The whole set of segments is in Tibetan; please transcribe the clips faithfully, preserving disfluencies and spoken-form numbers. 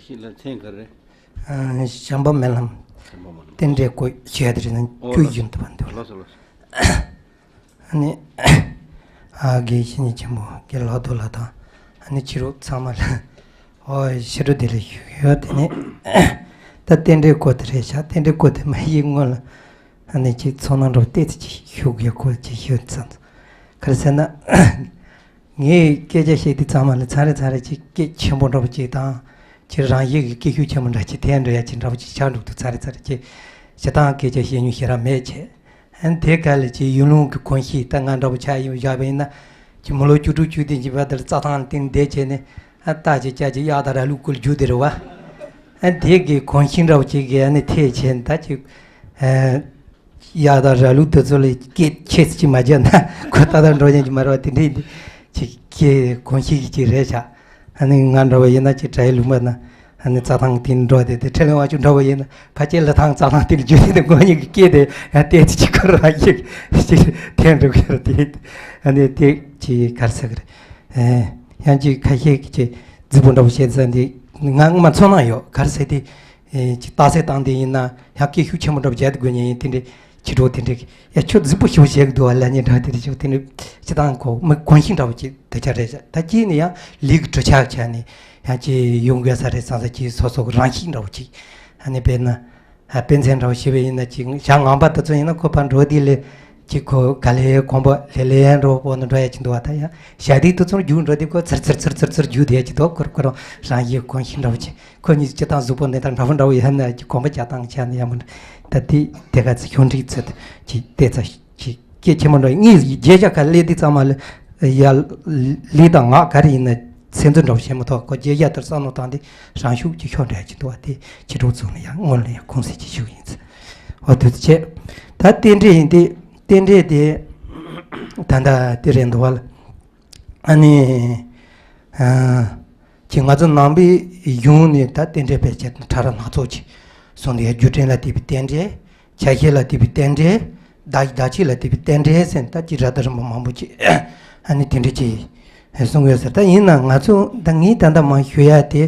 ཁྱེད་ལ་མཚན་ག་རེ། ཨ། བྱམས་པ་སྨོན་ལམ། བྱམས་པ་སྨོན་ལམ། རྟེན་འབྲེལ་སྐོར་བཤད་དེ་རེད་ན། ཨོ་ཁྱོད་ལགས། རྒྱུན་དུ་བ་འདུག་ལགས། ལགས་སོ། ལགས་སོ། ཨ་ནི། ཨ། དགེ་བཤེས་གཉེན་ཆེན་པོ་དགེ་ལགས་རྡོར་ལགས་དང་། ཨ་ནི་ཕྱི་རོགས་ཚང་མ་ལ། ཨོ། ཕྱི་དྲོ་བདེ་ལེགས་ཞུ་གི་ཡོད། དེ་ནས་ད་རྟེན་འབྲེལ་སྐོར་དེ་རེད་ཤག་རྟེན་འབྲེལ་སྐོར་དེ་མ་ཡིན་སྔོན་ལ། ཨ་ནི་ཅིག་ཚོར་སྣང་འདྲ་པོ་ཏོག་ཙམ་ཅིག་ཞུ་དགོས་སྐོར་ཅིག་ཞུ་ཙམ། ག་རེ་ཟེར་ན། ངས་སྐད་ཆ་བཤད་དུས་ཚང་མ་ལ་ཚར་རེ་ཚར་རེ་ཅིག་སྐད་ཆེན་པོ་འདྲ་པོ་ཅིག་དང་། ཅིག་རང་བཞིན་གྱི་སྐད་ཤུགས་ཆེན་པོ་འདྲ་ཅིག་དེ་འདྲ་ཡ་ཅིག་འདྲ་པོ་ཅིག་ཆགས་འགྲོ་དུས་ཚར་རེ་ཚར་རེ་ཅིག་སྤྱིར་བཏང་སྐད་ཆ་བཤད་མྱོང་ཞེ་དྲག་མེད་བྱས། ཨ་ནི་དེ་ག་ལ་ཅིག་ཡུལ་ལུང་གི་གོམས་གཤིས་ད་ང་འདྲ་པོ་ཆགས་ཡོང་བཞག་པ་ཡིན་ན། ཅིག་མི་ལོ་བཅུ་དྲུག་བཅུ་བདུན་གྱི་བར་དུ་རྩྭ་ཐང་སྟེང་བསྡད་བྱས་ནས། ཨ། རྟ་ཅིག་བཅའ་ཅིག་གཡག་དང་ར་ལུག་བརྐུས་རྒྱུག་དེ་རེད་བ། ཨ། དེ་གི་གོམས་གཤིས་འདྲ་པོ་ཅིག་གི་ཨ་ནི་ཐེབས་བྱས་ད་ཅིག་ཨ། གཡག་དང་ར་ལུག་དེ་ཚོ་ལ་སྐད་ཆེ་ཙམ་ཅིག་མ་བརྒྱབ་ན་ཁོ་ཏག་ཏག་འགྲོ་ཉན་གྱི་མ་རེད་བ། དེ་འདྲའི་ཅིག་གི་གོམས་གཤིས་ཅིག་རེད་ཤག་ཨ་ནི་ང་འདྲ་བ་ཡིན་ན་ཅིག་གྲྭ་ཡི་ལུང་པ་ན། ཨ་ནི་རྩྭ་ཐང་དེ་འགྲོ་བསྡད་དེ། ཁྲི་ལས་དབང་ཕྱུག་འདྲ་བ་ཡིན་ན་ཕལ་ཆེར་ལི་ཐང་རྩྭ་ཐང་དེ་ལ་རྒྱུག་དེ། ཁོ་གཉིས་ཀྱི་སྐད་དེ་ཡང་ཏོག་ཙམ་ཅིག་ཁོ་རང་ཞིག་ཅིག་འཐེན་འགྲོ་གི་རེད་དེ། ཨ་ནི་དེ་ཅིག་ག་རེ་ཟེར་གི་རེད། ཨེ། ཡང་ཅིག་ཁ་ཤས་ཀྱིས་ཅིག་རྫིག་པོ་འདྲ་པོ་བཤད་ས་འདི་ང་ངོ་མ་ཚོར་སྣང་ཡོད། ག་རེ་ཟེར་དེ། ཨེ། ཅིག་རྟགས་གསལ་བཏང་དེ་ཡིན་ན་ཡང་སྐད་ཤུགས་ཆེན་པོ་འདྲ་པོ་བརྒྱབ་དེ་དགོས་ཉེན་ཡིན། དེ་འདྲའི་ཕྱི་དྲོ་དེ་འདྲའི། ཡ། ཁྱོད་རྫིག་པོ་ཞིག་བཤད་གི་འདུག་བ་ལབ་ཉེན་འདྲ་པོ་དེ་འདྲ་ཞིག་དེ་འདྲའི་སྤྱིར་བཏང་གོ་མི་གོམས་གཤིས་འདྲ་པོ་ཅིག་དེ་ཆ་རེད་ཤག་ད་གཅིག་ནས་ཡང་ལས་ཀྱི་གྲུབ་ཆ་ཆ་ནས་ཡང་ཅིག་ཡོང་དགོས་ས་རེད་བསམ་ས། ཅིག་སོ་སོ་གི་རང་བཞིན་འདྲ་པོ་ཅིག་ཨ་ནི་དཔེར་ན། ཨ། དཔེ་མཚོན་འདྲ་པོ་བྱས་པ་ཡིན་ན། ཅིག་ཞག་ངན་པ་དེ་ཚོ་ཡིན་ན་ཁོ་ཕར་འགྲོ་དུས་ལ་ཅིག་ཁོ་ག་ལེ་གོམ་པ་ལེ་ལེ་འགྲོ་པོ་ནི་འགྲོ་ཡ་ཅིག་འདུག་བ། ད་ཡང་ཞག་དུས་དེ་ཚོར་རྒྱུག་འགྲོ་དུས་ཁོ་ཚིར་ཚིར་ཚིར་ཚིར་ཚིར་རྒྱུག་བསྡད་ཀྱི་འདུག་ཁོ་ཁོ་རང་རང་གི་གོམས་གཤིས་འདྲ་པོ་ཅིག་ཁོ་གཉིས་སྤྱིར་བཏང་གཟུགས་པོ་གནས་སྟངས་འདྲ་པོ་འདྲ་པོ་ཡིན་ན་ཅིག་གོམ་པ་རྒྱག་སྟངས་ཆ་ནས་ཡག་པོ་འདྲ། ད་དེ་དེ་ག་ཚོད་ཁྱོད་འགྲིག་ཚོད་ཅིག་བལྟས་ཚ་ཅིག་སྐད་ཆེན་པོ་འདྲ། ངས་བརྗོད་བྱ་ག་ལེ་དེ་ཚང་མ་ལ་ཡ་ལི་དང་ངག་ག་རེ་ཡིན་ན་ཚིག་མཛོད་འདྲ་པོ་བྱེད་མ་ཐུབ། ཁོ་བརྗོད་བྱ་དེར་བསམ་བློ་བཏང་སྟེ་རང་ཤུགས་ཀྱིས་ཤོར་འགྲོ་ཡ་ཅིག་འདུག་བ། དེ་ཕྱི་དྲོ་ཚོགས་ནས་ཡང་སྔོན་ལ་ཡང་ཁུངས་གསལ་ཅིག་ཞུ་གི་ཡིན་ཟེར། འོ་དེ་ཚོ་བྱས། ད་རྟེན་འབྲེལ་ཡིན་ཏེ། རྟེན་འབྲེལ་དེ་ད་ལྟ་དེ་རེད་འདུག་བ་ལ། ཨ་ནི། ཨ། ཅིག་ང་ཚོ་ནང་པའི་གཞུང་ནས་ད་རྟེན་འབྲེལ་ཕལ་ཆེར་ཕྲ་རགས་སྣ་ཚོགས་ཅིག་གསུངས་ཏེ། རྒྱུ་འབྲས་ལ་ལྟོས་པའི་རྟེན་འབྲེལ། ཆ་ཤས་ལ་ལྟོས་པའི་རྟེན་འབྲེལ། བདག་བདག་བྱེད་ལ་ལྟོས་པའི་རྟེན་འབྲེལ་ཟེར་ད་ཅིག་ར་ད་རིམ་པ་མང་པོ་ཅིག་ཨ་ནི་དེ་འདྲ་ཅིག་གསུང་གི་ཡོད་ཟེར། ད་ཡིན་ན་ང་ཚོ་ད་ངས་ད་ལྟ་མར་ཞུ་ཡ་དེ་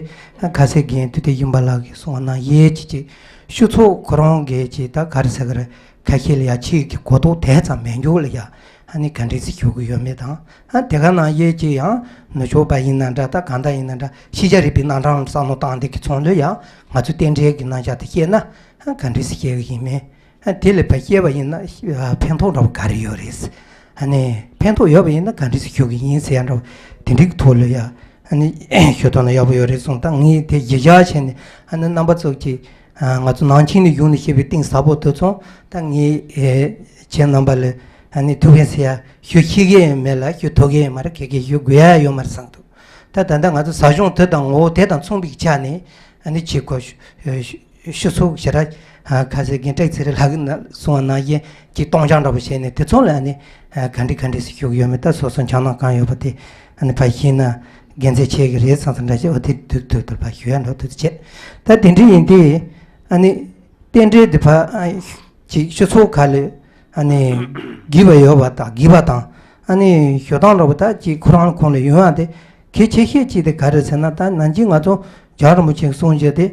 ཁ་སང་རྒན་དུས་དེ་ཡིན་པ་ལགས་ཀྱིས་གསུངས་པ་ནང་བཞིན་ཅིག་ཅིག་ཕྱུགས་ཚོགས་ཁོ་རང་གིས་ཅིག་ད་ག་རེ་ཟེར་གི་རེད། ཁ་ཤས་ལ་ཡ་ཆེད་ཀྱི་གོ་རྟོགས་དེ་ཙམ་མེད་འཇོག་ལ་ཡ། ཨ་ནི་ག་འདྲས་སེ་ཞུ་གི་ཡོད་མེད་དང་། ཨ། དེ་ག་ནང་བཞིན་ཅིག་ཡང་ནུབ་ཕྱོགས་པ་ཡིན་ན་འདྲ། ད་གང་ལྟར་ཡིན་ན་འདྲ། ཤེས་བྱ་རིག་པའི་རྣམ་གྲངས་བསམ་བློ་བཏང་སྟེ་གི་ཚོང་ལོས་ཡང་ང་ཚོའི་རྟེན་འབྲེལ་གྱི་རྣམ་གཞག་དེ་བཤད་ན། ཨ། ག་འདྲས་སེ་བཤད་གི་ཡིན་མིན། ཨ། དེ་ལ་ཕར་བཤད་པ་ཡིན་ན་ཕན་ཐོགས་འདྲ་པོ་ག་རེ་ཡོད་རེད། ཨ་ནི་ཕན་ཐོགས་ཡོད་པ་ཡིན་ན་ག་འདྲས་སེ་ཞུ་གི་ཡིན་ཟེར་ཡ་འདྲ་པོ་དེ་འདྲའི་ཐོག་ལ་ཡ། ཨ་ནི་ཞུ་ཐུབ་ན་ཡག་པོ་ཡོད་རེད་གསུངས། ད་ངས་དེ་གཞི་བཞག་བྱས་ནས། ཨ་ནི་རྣམ་པ་ཚོ་གིས། ཨ། ང་ཚོ་ནང་ཆོས་ནས་གཞུང་ནས་བཤད་པའི་གཏིང་ཟབ་པོ་དེ་ཚོ་ད་ངས། ཨེ། ཁྱེད་རྣམ་པ་ལ། ཨ་ནི་ཐུགས་ཕན་གསོས་ཡ་ཞུ་ཤེས་ཀྱི་ཡང་མེད་ལ་ཞུ་ཐུབ་ཀྱི་ཡང་མ་རེད། ག་གེ་ཞུ་དགོས་ཡ་ཡོད་མ་རེད་བསམ་འདུག་ད་ད་ལྟ་ང་ཚོ་ཟབ་སྦྱོང་དེ་དང་ངོ་བོ་དེ་དང་མཚུངས་པའི་ཆ་ནས། ཨ་ནི་ཅིག་ཁོ་ཕྱུགས་ཚོགས་ཞེ་དྲག་ཁ་སང་རྒན་བཀྲ་ཤིས་ཚེ་རིང་ལགས་ཀྱིས་གསུངས་པ་ནང་བཞིན་ཅིག་སྟོང་རྐྱང་འདྲ་པོ་བྱས་ནས། དེ་ཚོ་ལ་ཨ་ནི་ག་འདྲ་ག་འདྲ་ཞིག་ཞུ་གི་ཡོད་མེད། ད་སོ་སོ་འཆར་སྣང་གང་ཡོད་པ་དེ་ཨ་ནི་ཕར་ཞུས་ན་དགེ་མཚན་ཆེ་གི་རེད་བསམ་བསམ་འདྲ་ཞིག་འོ་དེ་དུས་དུས་དུ་ཕར་ཞུ་ཡ་འདྲ་དུས་ཚོད་བྱས། ད་དེ་འདྲ་ཡིན་དུས་ཨ་ནི་རྟེན་འབྲེལ་དེ་ཕར་ཅིག་ཕྱུགས་ཚོགས་ཁ་ལ་ཨ་ནི་བགྱིས་པ་ཡོད་པ་དང་། བགྱིས་པ་དང་། ཨ་ནི་ཞུ་སྟངས་འདྲ་པོ་ད་ཅིག་ཁོ་རང་ཁོང་ལ་ཡོང་ཡ་དེ་གལ་ཆེ་ཤོས་ཅིག་དེ་ག་རེ་ཟེར་ན། ད་ནང་བཞིན་ང་ཚོ་རྒྱལ་བ་རིན་པོ་ཆེས་གསུངས་བཞག་དེ།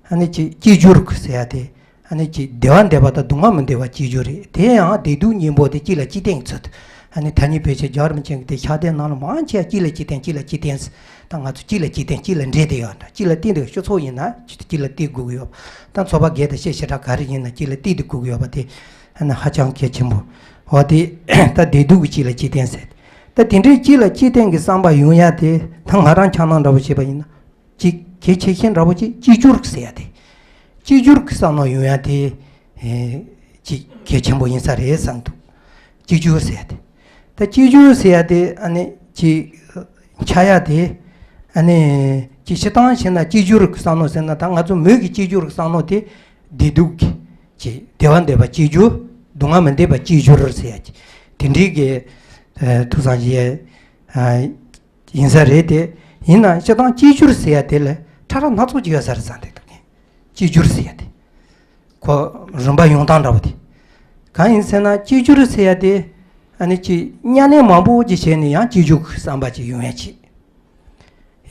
ཨ་ནི་ཅིག་གཅིག་གྱུར་ཟེར་ཡ་དེ། ཨ་ནི་ཅིག་བདེ་བ་འདོད་པ་དང་སྡུག་བསྔལ་མི་འདོད་པ་གཅིག་གྱུར་རེད། དེ་ཡང་བདེ་སྡུག་གཉིས་པོ་དེ་གཅིག་ལ་གཅིག་བརྟེན་གྱི་ཚུལ་དུ། ཨ་ནི་ཐ་སྙད་དཔེ་ཆ་རྒྱལ་བ་རིན་པོ་ཆེ་གི་དེ་ཕྱག་དེབ་ནང་ལ་མང་ཆེ་གཅིག་ལ་གཅིག་བརྟེན། གཅིག་ལ་གཅིག་བརྟེན་ཟེར། ད་ང་ཚོ་གཅིག་ལ་གཅིག་བརྟེན་གཅིག་ལ་འབྲེལ་བསྡད་ཡོད་འདྲ། གཅིག་ལ་བརྟེན་དུས་སྤྱི་ཚོགས་ཡིན་ན་གཅིག་ལ་བརྟེན་དགོས་ཀྱི་ཡོད། ད་ཚོགས་པ་སྒེར་དང་བཤད་ཞེ་དྲག་ག་རེ་ཡིན་ན་གཅིག་ལ་བརྟེན་དགོས་ཀྱི་ཡོད་པ་དེ་ཨ་ནི་ཧ་ཅང་གལ་ཆེན་པོ། འོ་དེ་ད་བདེ་སྡུག་གི་གཅིག་ལ་གཅིག་བརྟེན་ཟེར། ད་དེ་འདྲའི་གཅིག་ལ་གཅིག་བརྟེན་གྱི་བསམ་པ་ཡོང་ཡ་དེ། ད་ང་རང་འཆར་སྣང་འདྲ་པོ་བྱས་པ་ཡིན་ན། གཅིག་གལ་ཆེ་ཤོས་འདྲ་པོ་གཅིག་གཅིག་གྱུར་ཟེར་ཡ་དེ། གཅིག་གྱུར་གྱི་བསམ་བློ་ཡོང་ཡ་དེ། ཨེ། གཅིག་གལ་ཆེན་པོ་ཡིན་ས་རེད་བསམ་འདུག་གཅིག་གྱུར་ཟེར་ཡ་དེ། ད་གཅིག་གྱུར་ཟེར་ཡ་དེ་ཨ་ནི་གཅིག་འཆར་ཡ་དེ། ཨ་ནི་གཅིག་སྤྱིར་བཏང་བྱས་ན་གཅིག་གྱུར་གྱི་བསམ་བློ་ཟེར་ན། ད་ང་ཚོ་མོས་ཀྱི་གཅིག་གྱུར་གྱི་བསམ་བློ་དེ། བདེ་སྡུག་གི་གཅིག་བདེ་བ་འདོད་པ་གཅིག་གྱུར། སྡུག་བསྔལ་མི་འདོད་པ་གཅིག་གྱུར་ཟེར་ཡ་གཅིག་དེ་འདྲའི་གི། ཨེ། ཐུགས་བསམ་བཞེས་ཡ། ཨ། ཡིན་ས་རེད་དེ། ཡིན་ན་སྤྱིར་བཏང་གཅིག་གྱུར་ཟེར་ཡ་དེ་ལ་ཕྲ་རགས་སྣ་ཚོགས་ཅིག་ཡོད་ས་རེད་བསམ་བསྡད་འདུག་གཅིག་གྱུར་ཟེར་ཡ་དེ། ཁོ་རིམ་པ་ཡོང་སྟངས་འདྲ་པོ་དེ། གང་ཡིན་ཟེར་ན་གཅིག་གྱུར་ཟེར་ཡ་དེ། ཨ་ནི་ཅིག་བརྙས་ལེན་མང་པོ་ཅིག་བྱས་ནས་ཡང་གཅིག་གྱུར་གྱི་བསམ་པ་ཅིག་ཡོང་ཡ་ཅིག་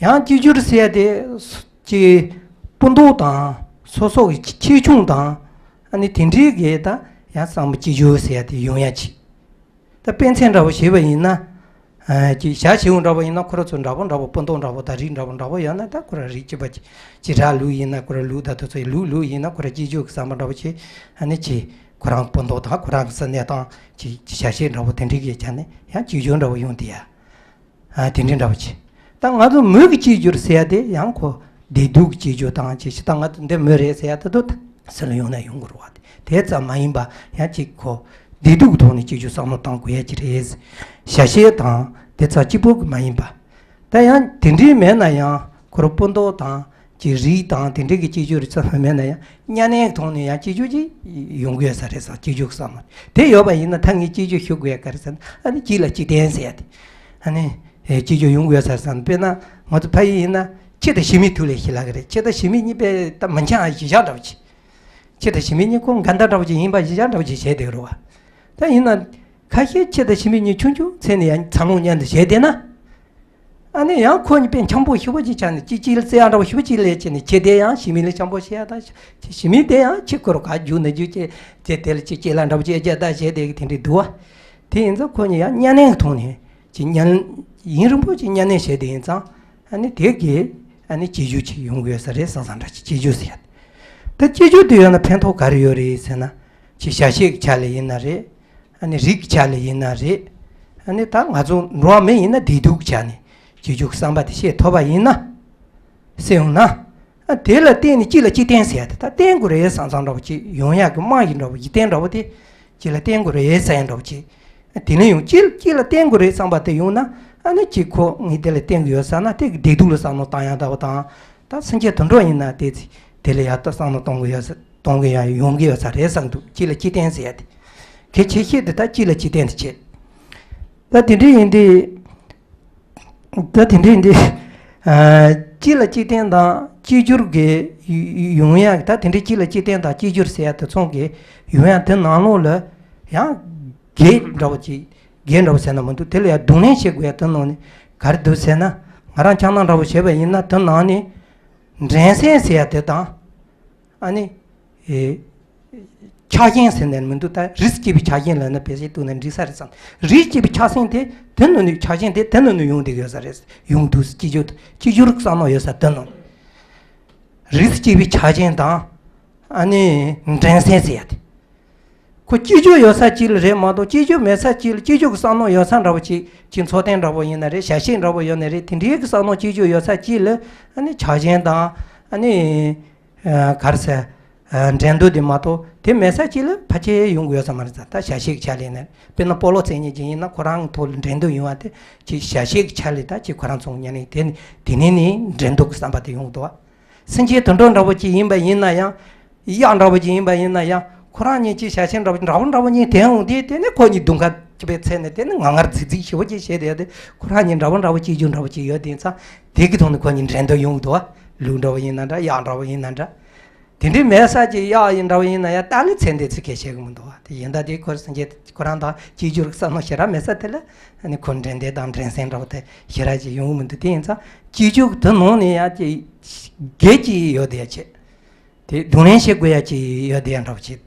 ཡང་གཅིག་གྱུར་ཟེར་ཡ་དེ། ཅིག་ སྤུ་མདོག་དང་སོ་སོ་གི་ཆེ་ཆུང་དང་ཨ་ནི་དེ་འདྲའི་གི་ད་ཡང་གསང་པ་སྐྱེ་སྦྱོར་ཟེར་ཡ་དེ་ཡོང་ཡ་ཅིག་ད་དཔེ་མཚོན་འདྲ་བོ་བྱས་པ་ཡིན་ན། ཨ་ཅིག་ཞལ་ཞེ་པོ་འདྲ་བོ་ཡིན་ན་ཁོ་ར་ཚོ་འདྲ་པོ་འདྲ་པོ་སྤུ་མདོག་འདྲ་པོ་དང་རིགས་འདྲ་པོ་འདྲ་པོ་ཡོད་ན་ད་ཁོ་ར་རིགས་གཅིག་པ་ཅིག་ཅིག་ར་ལུག་ཡིན་ན་ཁོ་ར་ལུག་ད་དུ་ཚོ་ལུག་ལུག་ཡིན་ན་ཁོ་ར་སྐྱེ་སྦྱོར་གྱི་གསང་པ་འདྲ་པོ་ཅིག་ཨ་ནི་ཅིག་ཁོ་རང་སྤུ་མདོག་དང་ཁོ་རང་གི་གཟི་གནས་དང་ཅིག་ཞལ་ཞེ་འདྲ་པོ་དེ་འདྲའི་གི་ཆ་ནས་ཡང་སྐྱེ་སྦྱོར་འདྲ་པོ་ཡོང་དེ་ཡ། ཨ་དེ་འདྲའི་འདྲ་པོ་ཅིག་ད་ང་ཚོ་མི་གི་སྐྱེ་སྦྱོར་ཟེར་ཡ་དེ་ཡང་ཁོ་བདེ་སྡུག་གི་སྐྱེ་སྦྱོར་དང་ཅིག་ཞིག་ད་ང་ཚོ་འདི་མི་རེད་ཟེར་ཡ་དེ་དུ་སུ་ལ་ཡོང་ན་ཡོང་གི་རེད་བ། དེ་ཙམ་མ་ཡིན་པ་ཡང་ཅིག་ཁོ་བདེ་སྡུག་གི་ཐོག་ནས་སྐྱེ་སྦྱོར་བསམ་བློ་བཏང་དགོས་ཡ་ཅིག་རེད། ཞལ་ཞེ་དང་དེ་ཙམ་གཅིག་པོ་གི་མ་ཡིན་པ། ད་ཡང་དེ་འདྲའི་མེད་ན་ཡང་ཁོ་ར་སྤུ་མདོག་དང་ཅིག་རིགས་དང་དེ་འདྲའི་གི་སྐྱེ་སྦྱོར་རིགས་ཙམ་མེད་ན་ཡང་གཉན་ནད་ཐོག་ནས་ཡང་སྐྱེ་སྦྱོར་ཅིག་ཡོང་གི་ཡོད་ས་རེད་བསམ། སྐྱེ་སྦྱོར་གི་བསམ་བློ་དེ་ཡོད་པ་ཡིན་ན་ད་ངས་སྐྱེ་སྦྱོར་ཞུ་དགོས་ཡ་ག་རེ་ཟེར་ན་ཨ་ནི་གཅིག་ལ་གཅིག་བརྟེན་ཟེར་ཡ་དེ་ཨ་ནི་སྐྱེ་སྦྱོར་ཡོང་གི་ཡོད་ས་རེད་བསམ། དཔེར་ན་ང་ཚོ་ཕ་ཡུལ་ཡིན་ན་ཁྱི་དང་ཞི་མིའི་དུས་ལས་ཞི་ལ་གི་རེད། ཁྱི་དང་ཞི་མི་གཉིས་པས་ད་མི་འཆམ་གཞི་བཞག་འདྲ་བོ་ཅིག་ཁྱི་དང་ཞི་མི་གཉིས་ཁོ་འགལ་ཟླ་འདྲ་བོ་ཅིག་ཡིན་པ་གཞི་བཞག་འདྲ་བོ་ཅིག་བྱས་བསྡད་རེད་བ། ད་ཡིན་ན་ཁ་ཤས་ཁྱི་དང་ཞི་མི་གཉིས་ཆུང་ཆུང་ཚེ་ནས་ཡང་འཚར་ལོངས་མཉམ་དུ་བྱས་བསྡད་ན། ཨ་ནི་ཡང་ཁོ་གཉིས་དཔེ་འཆམ་པོ་ཞེ་པོ་ཅིག་ཆགས་ནས་གཅིག་གཅིག་ལ་བརྩེ་ཡག་འདྲ་བོ་ཞེ་པོ་ཅིག་སླེབས་བྱས་ནས་ཁྱི་དེ་ཡང་ཞི་མི་ལ་འཆམ་པོ་བྱེད་ཡག་དང་ཞི་མི་དེ་ཡང་ཁྱི་ཁོ་ར་ག་རྒྱུག་ན་རྒྱུག་བྱས་བྱས་དེ་ལ་ཅིག་སྐྱེ་ལ་འདྲ་བོ་ཅིག་རྒྱག་ད་བྱས་བསྡད་གི་དེ་འདྲའི་འདུག་བ། དེ་ཡིན་ཙང་ཁོ་གཉིས་ཡང་གཉན་ནད་ཀྱི་ཐོག་ནས་ཅིག་གཉན་ཡུན་རིང་པོ་ཅིག་གཉན་ནད་བྱས་དེ་ཡིན་ཙང་ཨ་ནི་དེ་གི་ཨ་ནི་སྐྱེ་རྒྱུ་ཅིག་ཡོང་གི་ཡོད་ས་རེད་བསམ་བསམ་འདྲ་ཅིག་སྐྱེ་རྒྱུ་ཟེར་ཡ། ད་སྐྱེ་རྒྱུ་དེ་ཡོད་ན་ཕན་ཐོགས་ག་རེ་ཡོད་རེད་ཟེར་ན་ཅིག་བྱ་བྱེད་ཀྱི་ཆ་ལ་ཡིན་ན་རེད། ཨ་ནི་རིགས་ཀྱི་ཆ་ལ་ཡིན་ན་རེད། ཨ་ནི་ད་ང་ཚོ་འགྲོ་བ་མི་ཡིན་ན་བདེ་སྡུག་གི་ཆ་ནས་སྐྱེ་རྒྱུ་གི་བསམ་པ་དེ་བཤད་ཐུབ་པ་ཡིན་ན། སེམས་ཡོང་ན། ཨ་དེ་ལ་བརྟེན་ནས་གཅིག་ལ་གཅིག་བརྟེན་ཟེར་ཡ་དེ་ད་བརྟེན་དགོས་རེད་བསམ་བསམ་འདྲ་བོ་ཅིག་ཡོང་ཡག་གི་རྨང་གཞི་འདྲ་བོ་གཞི་རྟེན་འདྲ་བོ་དེ་གཅིག་ལ་བརྟེན་དགོས་རེད་བསམ་ཡ་འདྲ་བོ་ཅིག་དེ་ནས་ཡང་གཅིག་གཅིག་ལ་བརྟེན་དགོས་རེད་བསམ་པ་དེ་ཡོང་ན་ཨ་ནི་གཅིག་ཁོ་ངས་དེ་ལ་བརྟེན་གི་ཡོད་བསམ་ན་དེ་གི་བདེ་སྡུག་ལ་བསམ་བློ་བཏང་ཡ་འདྲ་བོ་དང་། ད་སེམས་ཅན་དུད་འགྲོ་ཡིན་ན་དེ་དེ་ལ་ཡག་ཏུ་བསམ་བློ་གཏོང་གི་ཡོད་ས་གཏོང་གི་ཡང་ཡོང་གི་ཡོད་ས་རེད་བསམ་འདུག་གཅིག་ལ་གཅིག་བརྟེན་ཟེར་ཡ་དེ། གལ་ཆེ་ཤོས་དེ་ད་གཅིག་ལ་གཅིག་བརྟེན་དེ་བྱེད། ད་དེ་འདྲ་ཡིན་དུས། ད་དེ་འདྲ་ཡིན་དུས། ཨ་གཅིག་ལ་གཅིག་བརྟེན་དང་གཅིག་གྱུར་གྱི་ཡོང་ཡ་ད་དེ་འདྲ་གཅིག་ལ་གཅིག་བརྟེན་དང་གཅིག་གྱུར་ཟེར་ཡ་དེ་ཚོ་གི་ཡོང་ཡ་དེ་ནང་ལོགས་ལ་ཡང་། གེགས་འདྲ་བོ་ཅིག་གེགས་འདྲ་བོ་ཟེར་ན་མི་འདུག་དེ་ལ་ཡང་གདོང་ལེན་བྱེད་དགོས་ཡ་དེ་ནང་ནས་ག་རེ་འདུག་ཟེར་ན། ང་རང་ཆགས་སྣང་འདྲ་བོ་བྱས་པ་ཡིན་ན་དེ་ནང་ནས་འགྲན་སེམས་ཟེར་ཡ་དེ་དང་། ཨ་ནི། ཨེ། ཆགས་ཞེན་ཟེར་ནས་མི་འདུག་ད་རིས་སྐྱེས་པའི་ཆགས་ཞེན་ལབ་ན་བེད་སྤྱོད་བཏང་ན་འགྲིག་ས་རེད་བསམ། རིས་སྐྱེས་པའི་ཆགས་ཞེན་དེ་དེ་ནང་ནས་ཆགས་ཞེན་དེ་དེ་ནང་ནས་ཡོང་བསྡད་ཡོད་ས་རེད། ཡོང་འདུག་གཅིག་གྱུར་གཅིག་གྱུར་བསམ་བློ་ཡོད་ས་དེ་ནང་ནས། རིས་སྐྱེས་པའི་ཆགས་ཞེན་དང་། ཨ་ནི། འགྲན་སེམས་ཟེར་ཡ་དེ། ཁོ་སྐྱེ་རྒྱུ་ཡོད་ས་གཅིག་ལ་རེད་མ་གཏོགས་སྐྱེ་རྒྱུ་མེད་ས་གཅིག་ལ་སྐྱེ་རྒྱུ་གི་བསམ་བློ་ཡོད་ས་འདྲ་བོ་ཅིག་ཅིག་འཚོ་རྟེན་འདྲ་བོ་ཡིན་ན་རེད་བྱ་བྱེད་འདྲ་བོ་ཡོད་ན་རེད་དེ་འདྲའི་གི་བསམ་བློ་སྐྱེ་རྒྱུ་ཡོད་ས་གཅིག་ལ་ཨ་ནི་ཆགས་ཞེན་དང་ཨ་ནི་ག་རེ་ཟེར་འགྲན་བསྡུར་དེ་མ་གཏོགས་དེ་མེད་ས་གཅིག་ལ་ཕལ་ཆེར་ཡོང་གི་ཡོད་ས་མ་རེད་ཙང་ད་བྱ་བྱེད་ཀྱི་ཆ་ལས་ནས་དཔེར་ན་སྤོ་ལོ་རྩེད་མཁན་ཅིག་ཡིན་ན་ཁོ་རང་གི་ཐོག་ལ་འགྲན་བསྡུར་ཡོང་བ་དེ་ཅིག་བྱ་བྱེད་ཀྱི་ཆ་ལས་ད་ཅིག་ཁོ་རང་ཚོ་ཉན་ནས་དེ་དེ་ནས་ནི་འགྲན་བསྡུར་གི་བསམ་པ་དེ་ཡོང་གི་འདུག་བ། སེམས་ཅན་དུད་འགྲོ་འདྲ་བོ་ཅིག་ཡིན་པ་ཡིན་ན་ཡང་། གཡག་འདྲ་བོ་ཅིག་ཡིན་པ་ཡིན་ན་ཡང་ཁོ་རང་གཉིས་ཀྱི་བྱ་བྱེད་འདྲ་བོ་འདྲ་བོ་འདྲ་བོ་གཉིས་དེ་འོང་དུས་དེ་ནི་ཁོ་གཉིས་དུང་ཁ་གཅིག་པའི་ཚད་ནས་དེ་ནི་ངར་ངར་ཚིག་ཚིག་ཞེ་པོ་ཅིག་བྱས་བསྡད་དེ་ཁོ་རང་གཉིས་འདྲ་བོ་འདྲ་བོ་སྐྱེ་རྒྱུ་འདྲ་བོ་ཅིག་ཡོད་དེ་ཙང་དེ་གི་ཐོག་ནས་ཁོ་གཉིས་འགྲན་བསྡུར་ཡོང་གི་འདུག་བ། ལུག་འདྲ་བོ་ཡིན་ན་འདྲ་གཡག་འདྲ་བོ་ཡིན་ན་འདྲ། དེ་འདྲའི་མེད་ས་ཅིག་གཡག་ཡིན་འདྲ་བོ་ཡིན་ན་ཡང་ལྟ་ལི་ཚད་འདི་ཚིག་གས་བྱེད་གི་མི་འདུག་བ། དེ་ཡིན་ད་དེ་ཁོ་སེམས་ཅན་ཁོ་རང་དང་སྐྱེ་རྒྱུ་རིགས་བསམ་བློ་ཞེ་དྲག་མེད་ས་དེ་ལ་ཨ་ནི་ཁོ་འགྲན་བསྡུར་དང་འགྲན་སེམས་འདྲ་བོ་དེ་ཞེ་དྲག་ཅིག་ཡོང་གི་མི་འདུག་དེ་ཡིན་ཙང་སྐྱེ་རྒྱུ་དེ་ནང་ནས་ཡང་ཅིག་གེགས་ཅིག་ཡོད་དེ་ཡ་ཆེ། དེ་གདོང་ལེན་བྱེད་དགོས་ཡ་ཅིག་ཡོད་དེ་ཡ་འདྲ་བོ་ཅིག་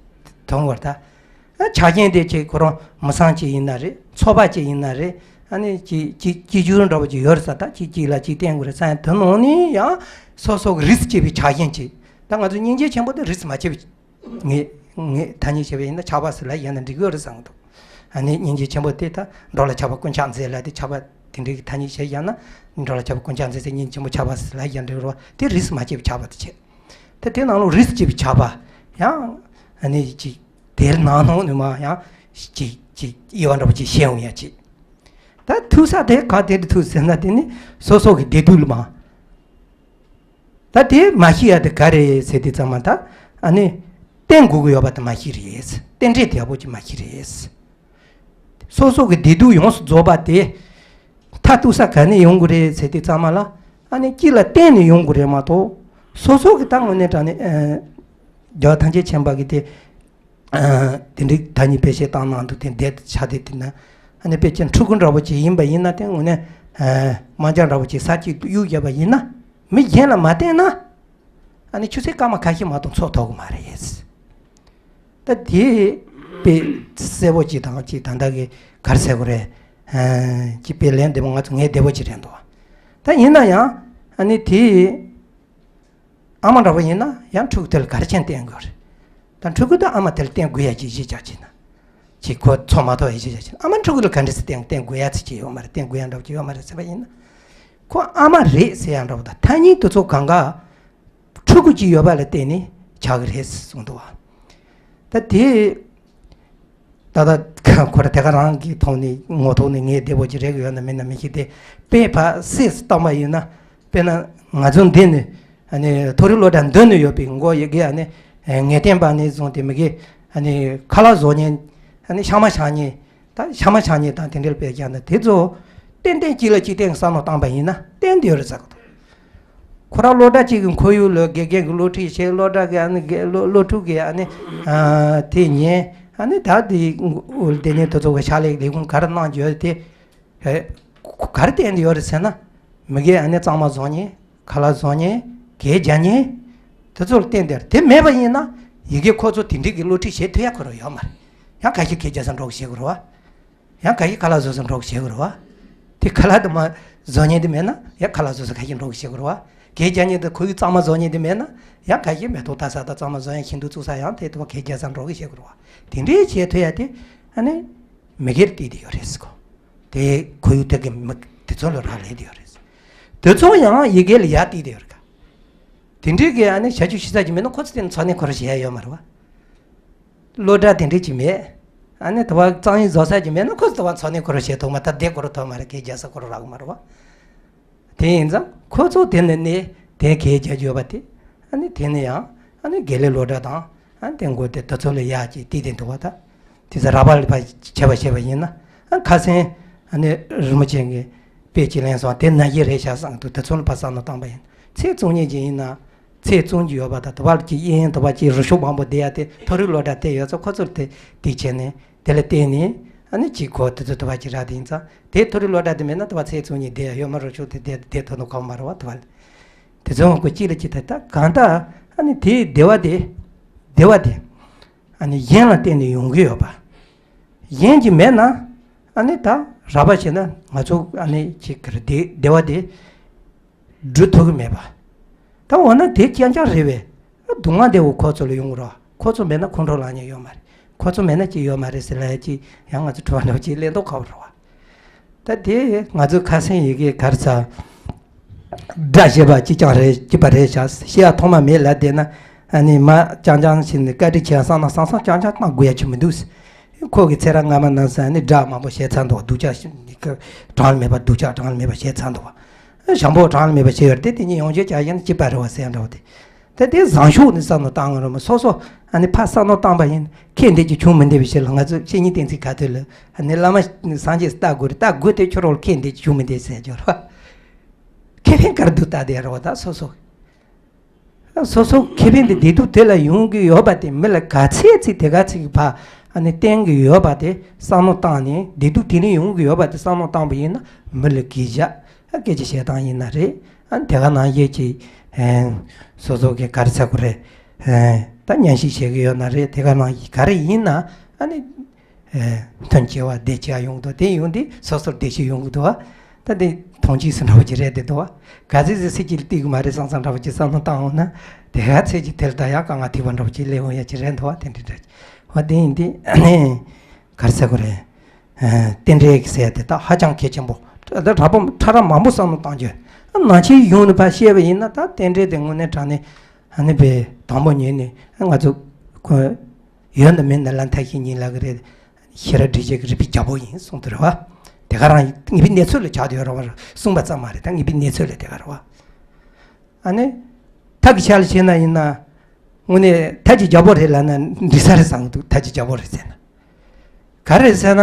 མཐོང་བར་ད། ཆ་རྐྱེན་དེ་ཅིག་ཁོ་རང་མི་ཚང་ཅིག་ཡིན་ན་རེད་ཚོགས་པ་ཅིག་ཡིན་ན་རེད་ཨ་ནི་ཅིག་ཅིག་སྐྱེ་རྒྱུ་འདྲ་བོ་ཅིག་ཡོད་རེད་ས་ད་ཅིག་ཅིག་ལ་ཅིག་བརྟེན་དགོས་རེད་ས་ཡང་དེ་ནང་ནས་ཡང་སོ་སོ་གི་རིས་སྐྱེས་པའི་ཆ་རྐྱེན་ཅིག་ད་ང་ཚོ་སྙིང་རྗེ་ཆེན་པོ་དེ་རིས་མ་སྐྱེས་པའི་ངས་ངས་ཐ་སྙད་བྱས་པ་ཡིན་ན་ཆགས་པ་ཟེར་ལ་ཡིན་ན་འགྲིག་ཡོད་རེད་བསམ་གི་འདུག་ཨ་ནི་སྙིང་རྗེ་ཆེན་པོ་དེ་ད་འགྲོ་ལ་ཆགས་པ་ཀུན་ཆགས་མཛད་ལ་དེ་ཆགས་པ་དེ་འདྲའི་གི་ཐ་སྙད་བྱས་ཡང་ན་འགྲོ་ལ་ཆགས་པ་ཀུན་ཆགས་མཛད་ཚེ་སྙིང་རྗེ་ཆེན་པོ་ཆགས་པ་ཟེར་ལ་ཡང་འགྲིག་རོ་དེ་རིས་མ་སྐྱེས་པའི་ཆགས་པ་དེ་བྱས། ད་དེ་ནང་ལོགས་རིས་སྐྱེས་པའི་ཆགས་པ་ཡང་ཨ་ནི་ཅིག་དེར་ནང་ནང་ནས་མ་ཡང་ཅིག་ཅིག་དབྱེ་བ་འདྲ་པོ་ཅིག་ཤེས་འོང་ཡ་ཅིག་ད་ཐུག་ས་དེ་ག་དེ་འདྲ་ཐུག་ཟེར་ན་དེ་ནི་སོ་སོ་གི་བདེ་སྡུག་ལ་མ། ད་དེ་མ་ཤེས་ཡ་དེ་ག་རེད་ཟེར་དུས་ཙམ་པ་ད་ཨ་ནི་བརྟེན་དགོས་ཀྱི་ཡོད་པ་དེ་མ་ཤེས་རེད། རྟེན་འབྲེལ་དེ་ཡག་པོ་ཅིག་མ་ཤེས་རེད། སོ་སོ་གི་བདེ་སྡུག་ཡོངས་སུ་རྫོགས་པ་དེ་མཐར་ཐུག་ས་ག་ནས་ཡོང་དགོས་རེད་ཟེར་དུས་ཙམ་པ་ལ་ཨ་ནི་གཅིག་ལ་བརྟེན་ནས་ཡོང་དགོས་རེད་མ་གཏོགས་སོ་སོ་གི་ད་དངོས་གནས་དྲང་གནས་ཨ་རྒྱལ་བ་ཐམས་ཅད་མཁྱེན་པ་གི་དེ། དེ་འདྲའི་ཐ་སྙད་བེད་སྤྱོད་བཏང་གནང་འདུག་དེ་འདས་ཆ་དེ་དེ་ན་ཨ་ནི་དཔེ་ཅན་ཕྲུ་གུ་འདྲ་བོ་ཅིག་ཡིན་པ་ཡིན་ན་དེ་དངོས་གནས་དམར་འབྱར་འདྲ་བོ་ཅིག་ས་གཅིག་ཏུ་གཡུག་བརྒྱབ་པ་ཡིན་ན་མི་གཞན་ལ་མ་བརྟེན་ན་ ཨ་ནི་ཆུ་ཚོད་སྐར་མ་ཁ་ཤས་མ་གཏོགས་འཚོ་ཐུབ་ཀྱི་མ་རེད། ད་དེ་དཔེ་གསལ་པོ་ཅིག་དང་ཅིག་ད་ལྟ་གི་ག་རེ་ཟེར་དགོས་རེད། ཅིག་དཔེ་ལན་འདི་མོ་ང་ཚོ་ངས་བདེ་པོ་ཅིག་རེད་འདུག་ད་ཡིན་ན་ཡང་ཨ་ནི་དེ་ཨ་མ་འདྲ་པོ་ཡིན་ན་ཡང་ཕྲུ་གུ་དེ་ལ་ག་རེ་བྱས་ནས་བསྟན་དགོས་རེད། ད་ཕྲུ་གུ་དང་ཨ་མ་དེ་ལ་བསྟན་དགོས་ཡ་ཅིག་གཞི་བཅག་བྱས་ན། ཅིག་ཁོ་འཚོ་མ་ཐུབ་ཡ་གཞི་བཅག་བྱས་ན། ཨ་མ་ཕྲུ་གུ་ལ་ག་འདྲ་སེ་བསྟན་བསྟན་དགོས་ཡ་ཚིག་ཅིག་ཡོད་མ་རེད། བསྟན་དགོས་ཡ་འདྲ་པོ་ཅིག་ཡོད་མ་རེད་ཟེར་བ་ཡིན་ན། ཁོ་ཨ་མ་རེད་ཟེར་ཡ་འདྲ་པོ་དང་ཐ་སྙད་དེ་ཚོ་གང་ག་ཕྲུ་གུ་གཅིག་ཡོད་པ་ལ་བརྟེན་ནས་ཆགས་ཀྱི་རེད་གསུངས་འདུག་བ། ད་དེ་ད་ལྟ་ཁོ་ར་དེ་ག་རང་གི་ཐོག་ནས་ངོ་ཐོག་ནས་ངས་བདེ་པོ་ཅིག་རེད་གི་ཡོད་ན་མིན་ན་མི་ཤེས་ཏེ། དཔེ་ཕར་སེ་བཏང་པ་ཡིན་ན། དཔེར་ན་ང་ཚོ་འདི་ནས་ཨ་ནི་མཐོ་རིམ་སློབ་གྲྭ་འདི་ནས་ཡོད་པའི་མགོ་ཡི་གེ་ཨ་ནི་ངེས་གཏན་པ་ནས་བཟུང་སྟེ་མི་གེ་ཨ་ནི་ཁ་ལག་བཟོ་མཁན། ཨ་ནི་ཤ་མ་བཞག་མཁན། ད་ཤ་མ་བཞག་མཁན་དང་དེ་འདྲ་དཔེ་རྒྱག་ན་དེ་ཚོ་ཏན་ཏན་གཅིག་ལ་གཅིག་བརྟེན་བསམ་བློ་བཏང་པ་ཡིན་ན་བརྟན་དེ་ཡོད་རེད་ཟེར་གི་འདུག་ཁོ་རང་སློབ་གྲྭ་གཅིག་གི་ཁོར་ཡུག་ལ་དགེ་རྒན་གྱི་སློབ་ཁྲིད་བྱེད། སློབ་གྲྭ་གི་ཨ་ནི་དགེ་སློབ་སློབ་ཕྲུག་གི་ཨ་ནི་ཨ་དེ་ཉན། ཨ་ནི་ད་དེ་དེ་ནས་དེ་ཚོ་གི་ཕྱག་ལས་ལས་ཁུངས་ག་རེ་གནང་རྒྱུ་ཡོད་དེ། ཨེ། ག་རེ་བརྟེན་ཏེ་ཡོད་རེད་ཟེར་ན། མི་གིས་ཨ་ནི་གཙང་མ་བཟོ་མཁན། ཁ་ལག་བཟོ་མཁན། གད་རྒྱག་མཁན། དེ་ཚོར་བརྟེན་ཏེ། དེ་མེད་པ་ཡིན་ན་ཡི་གེ་ཁོ་ཚོ་དེ་འདྲའི་གི་སློབ་ཁྲིད་བྱེད་ཐུབ་ཡ་ཁོ་རང་ཡོད་མ་རེད། ཡང་ཁ་ཤས་གད་རྒྱག་ས་འགྲོ་གི་བྱེད་དགོས་རེད་བ། ཡང་ཁ་ཤས་ཁ་ལག་བཟོ་ས་འགྲོ་གི་བྱེད་དགོས་རེད་བ། དེ་ཁ་ལག་དེ་མ་བཟོ་མཁན་དེ་མེད་ན་ཡང་ཁ་ལག་བཟོ་ས་ཁ་ཤས་འགྲོ་གི་བྱེད་དགོས་རེད་བ། གད་རྒྱག་མཁན་དེ་ཁོ་གི་གཙང་མ་བཟོ་མཁན་དེ་མེད་ན་ཡང་ཁ་ཤས་མེ་ཏོག་བཏབ་ས་དང་གཙང་མ་བཟོ་ཡ་ཤིང་སྡོང་བཙུགས་ས་ཡང་དེ་དེ་བ་གད་རྒྱག་ས་འགྲོ་གི་བྱེད་དགོས་རེད་བ། དེ་འདྲའི་བྱེད་ཐུབ་ཡ་དེ་ཨ་ནི་མི་སྒེར་བལྟས་ཏེ་ཡོད་རེད་ཟེར་གོ། དེ་ཁོར་ཡུག་དེ་གི་མི་དེ་ཚོ་ལ་རག་ལས་དེ་ཡོད་རེད། དེ་ཚོ་ཡང་ཡི་གེ་ལ་ཡར་བལྟས་ཏེ་ཡོད་རེད་ག། དེ་འདྲའི་གི་ཨ་ནི་བྱ་སྤྱོད་ཤི་ཚ་གི་མེད་ན་ཁོ་ཚོ་དེ་ནི་འཚོ་གནས་ཁོ་རང་བྱེད་ཡ་ཡོད་མ་རེད་བ། སློབ་གྲྭ་དེ་འདྲའི་གི་མེད། ཨ་ནི་དེ་བ་གཙང་ཡིན་བཟོ་ས་གི་མེད་ན་ཁོ་ཚོ་དེ་བ་འཚོ་གནས་ཁོ་རང་བྱེད་ཐུབ་མ་ཐག་བསྡད་ཁོ་རང་ཐུབ་མ་རེད། གད་རྒྱག་ས་ཁོ་རང་རག་གི་མ་རེད་བ། དེ་ཡིན་ཙང་ཁོ་ཚོ་དེ་ནི་ནི་དེ་གད་རྒྱག་རྒྱུ་ཡོད་པ་དེ། ཨ་ནི་དེ་ནི་ཡང་ཨ་ནི་དགེ་ལས་སློབ་གྲྭ་དང་ཨ་ནི་དེ་འགོ་དེ་དེ་ཚོ་ལ་ཡག་ཅིག་བལྟས་ཏེ་འདུག་བ་ད། དེ་ཚོ་རག་པ་ལ་བྱས་པ་བྱས་པ་ཡིན་ན། ཨ་ཁ་སང་ཨ་ནི་རིན་པོ་ཆེ་གི་དཔེ་ཅིག་ལེན་སོང་། དེ་ན་གི་རེད་ཤག་བསམ་འདུག་དེ་ཚོ་ལ་ཕར་བསམ་བློ་བཏང་པ་ཡིན། ཚེ་བཙོང་མཁན་ཅིག་ཡིན་ན་ཚེ་བཙོང་རྒྱུ་ཡོད་པ་དང་། དེ་བར་གྱི་གཡས་གཡོན་དེ་བར་གྱི་རི་ཤོག་མང་པོ་བསྡད་ཡ་དེ་མཐོ་རིམ་སློབ་གྲྭ་བལྟས་ཡོད་ཙང་ཁོ་ཚོར་དེ་དེ་བྱས་ནས། དེ་ལ་བརྟེན་ནས་ཨ་ནི་གཅིག་གོ་དེ་ཚོ་དེ་བ་གཅིག་རག་དེ་ཡིན་ཙང་། དེ་མཐོ་རིམ་སློབ་གྲྭ་དེ་མེད་ན་དེ་བ་ཚེ་བཙོང་ནས་བསྡད་ཡ་ཡོད་མ་རེད། ཆུང་དེ་བསྡད་བསྡད་ཐུབ་ནོ་གང་མ་རེད་བ། དེ་བ་ལ་དེ་ཚོ་ངོ་རྒོལ་གཅིག་ལ་གཅིག་དེ་ད་གང་ལྟར་ཨ་ནི་དེའི་བདེ་བ་དེ་བདེ་བ་དེ་ཨ་ནི་གཞན་ལ་བརྟེན་ནས་ཡོང་གི་ཡོད་པ། གཞན་གྱིས་མེད་ན་ཨ་ནི་ད་རག་པ་བྱས་ན་ང་ཚོ་ཨ་ནི་གཅིག་གི་བདེ་བདེ་བ་དེ། སྒྲུབ་ཐུབ་ཀྱི་མེད་པ། ད་འོ་ན་དེ་རྐྱང་རྐྱང་རེད་པས། སྡུག་བསྔལ་དེ་འོ་ཁོ་ཚོ་ལ་ཡོང་གི་རེད་བ། ཁོ་ཚོ་མེད་ན་ཁོང་ཁྲོ་ལངས་མཁན་ཡོད་མ་རེད། ཁོ་ཚོ་མེད་ན་ཅི་ཡོད་མ་རེད་ཟེར་ལབ་ཡ་ཅིག་ཡང་ང་ཚོ་དྲི་བ་འདྲ་བོ་ཅིག་སླེབས་མདོག་ཁ་པོ་རེད་བ། ད་དེ་ང་ཚོ་ཁ་སང་ཡི་གེ་ག་རེ་ཟ། སྒྲ་བཤད་པ་གཅིག་རྐྱང་རེད། གཅིག་པ་རེད་ཤག། བཤད་ཡ་ཐོག་མ་མེད་ལབ་བསྡད་ན། ཨ་ནི་མ་རྐྱང་རྐྱང་བྱས་ནས་བཀའ་འདྲི་བྱེད་ཡ་བསམ་ན་བསམ་བསམ་རྐྱང་རྐྱང་བཏང་དགོས་ཡ་ཅིག་མི་འདུག། ཁོ་གི་ཚེ་རབས་སྔ་མ་ནང་ས་ནི་སྒྲ་མང་པོ་བཤད་ཚར་འདུག། སྡུག་ཅག་གྲངས་ལ་མེད་པ། སྡུག་ཅག་གྲངས་ལ་མེད་པ་བཤད་ཚར་འདུག་བ། ཞང་པོ་གྲངས་ལ་མེད་པ་བཤད་ཡོད་རེད་དེ། དེ་གཉིས་ཡོངས་བཤད་རྒྱག་ཡ་ནི་གཅིག་པ་རེད་བ་ཟེར་འདྲ་བ་དེ། ད་དེ་བཟང་ཕྱོགས་ནས་བསམ་བློ་བཏང་དགོས་རེད་མོ། སོ་སོ་ཨ་ནི་ཕར་བསམ་བློ་བཏང་པ་ཡིན། ཁེ་འདི་ཅིག་བྱུང་མི་འདི་བའི་ཕྱིར་ལ་ང་ཚོ་བཤེས་གཉེན་བསྟེན་ཚིག་ཁ་ཐོག་ལ་ཨ་ནི་བླ་མ་སངས་རྒྱས་ལྟ་དགོས་རེད། ལྟ་དགོས་དེ་ཁྱོད་རང་ལ་ཁེ་འདི་ཅིག་བྱུང་མི་འདི་ཟེར་རྒྱུ་རེད་བ། ཁེ་ཕན་ག་རེ་འདུག་ལྟ་དེ་རེད་བ། ད་སོ་སོ། སོ་སོ་ཁེ་ཕན་དེ་བདེ་སྡུག་དེ་ལ་ཡོང་གི་ཡོད་པ་དེ། མི་ལ་ག་ཚད་ཅིག་དེ་ག་ཅིག་གི་ཕར་ཨ་ནི་བརྟེན་གི་ཡོད་པ་དེ་བསམ་བློ་བཏང་ནས། བདེ་སྡུག་དེ་ནས་ཡོང་གི་ཡོད་པ་དེ་བསམ་བློ་བཏང་པ་ཡིན་ན་མི་ལ་གུས་ཞབས། ཨ་སྐད་ཆ་བཤད་སྟངས་ཡིན་ན་རེད། ཨ་ནི་དེ་ག་ནང་བཞིན་གྱི་ཨེ་སོ་སོ་གི་ག་རེ་ཟེར་དགོས་རེད། ཨེ་ད་བརྙན་ཤིང་བྱེད་གི་ཡོད་ན་རེད། དེ་ག་ནང་བཞིན་ག་རེ་ཡིན་ན་ཨ་ནི། ཨེ་མཐུན་ཆེ་བ་བདེ་ཆེ་བ་ཡོང་འདུག། དེ་ཡོང་དུས་སོ་སོར་བདེ་སྐྱིད་ཡོང་གི་འདུག་བ། ད་དེ་མཐོང་ཆོས་སུ་འདྲ་བོ་ཅིག་རེད་དེ་འདུག་བ། ག་ཚོད་ཟིག་སྲིད་ཀྱི་ལྟོས་གི་མ་རེད་བསམ་བསམ་འདྲ་བོ་ཅིག་བསམ་བློ་བཏང་འོང་ན། དེ་ག་ཚོད་ཅིག་དེ་ལ་ད་ཡང་དཀའ་ངལ་ཐེབས་པ་འདྲ་བོ་ཅིག་སླེབས་འོང་ཡ་ཅིག་རེད་འདུག་བ། དེ་འདྲ་འདྲ་ཅིག་བ། དེ་ཡིན་དུས་ཨ་ནི་ག་རེ་ཟེར་དགོས་རེད། ཨེ་རྟེན་འབྲེལ་གྱི་ཟེར་ཡ་དེ་ད་ཧ་ཅང་གལ་ཆེན་པོ། ད་གྲྭ་པ་ཕྲ་རགས་མང་པོ་བསམ་བློ་བཏང་རྒྱུ། ནང་ཆེན་གཞུང་ནས་ཕར་བཤད་པ་ཡིན་ན་ད་རྟེན་འབྲེལ་དེ་དངོས་གནས་དྲང་གནས་ཨ་ནི་པའི་དང་པོ་ཉིད་ནས་ང་ཚོ་ཁོ། ཡོད་ན་མེད་ན་ལ་མཐའ་བཞི་ཉིད་ལ་གི་རེད། ཤེས་རབ་འགྲེལ་བྱེད་ཀྱི་རིགས་པའི་རྒྱལ་པོ་ཡིན་གསུངས་དེ་རེད་བ། དེ་ག་རང་ངེས་པའི་གནས་ཚུལ་ལ་ཆགས་དེ་ཡོད་རེད་བ། གསུངས་པ་ཙམ་མ་རེད། ད་ངེས་པའི་གནས་ཚུལ་ལ་དེ་ག་རེད་བ། ཨ་ནི། ཐབས་ཀྱི་ཆ་ལ་བྱས་ན་ཡིན་ན། དངོས་གནས་ཐབས་ཀྱི་རྒྱལ་པོ་རེད་ལབ་ན་འགྲིག་ས་རེད་བསམ་གི་འདུག། ཐབས་ཀྱི་རྒྱལ་པོ་རེད་ཟེར་ན། ག་རེ་ཟེར་ན།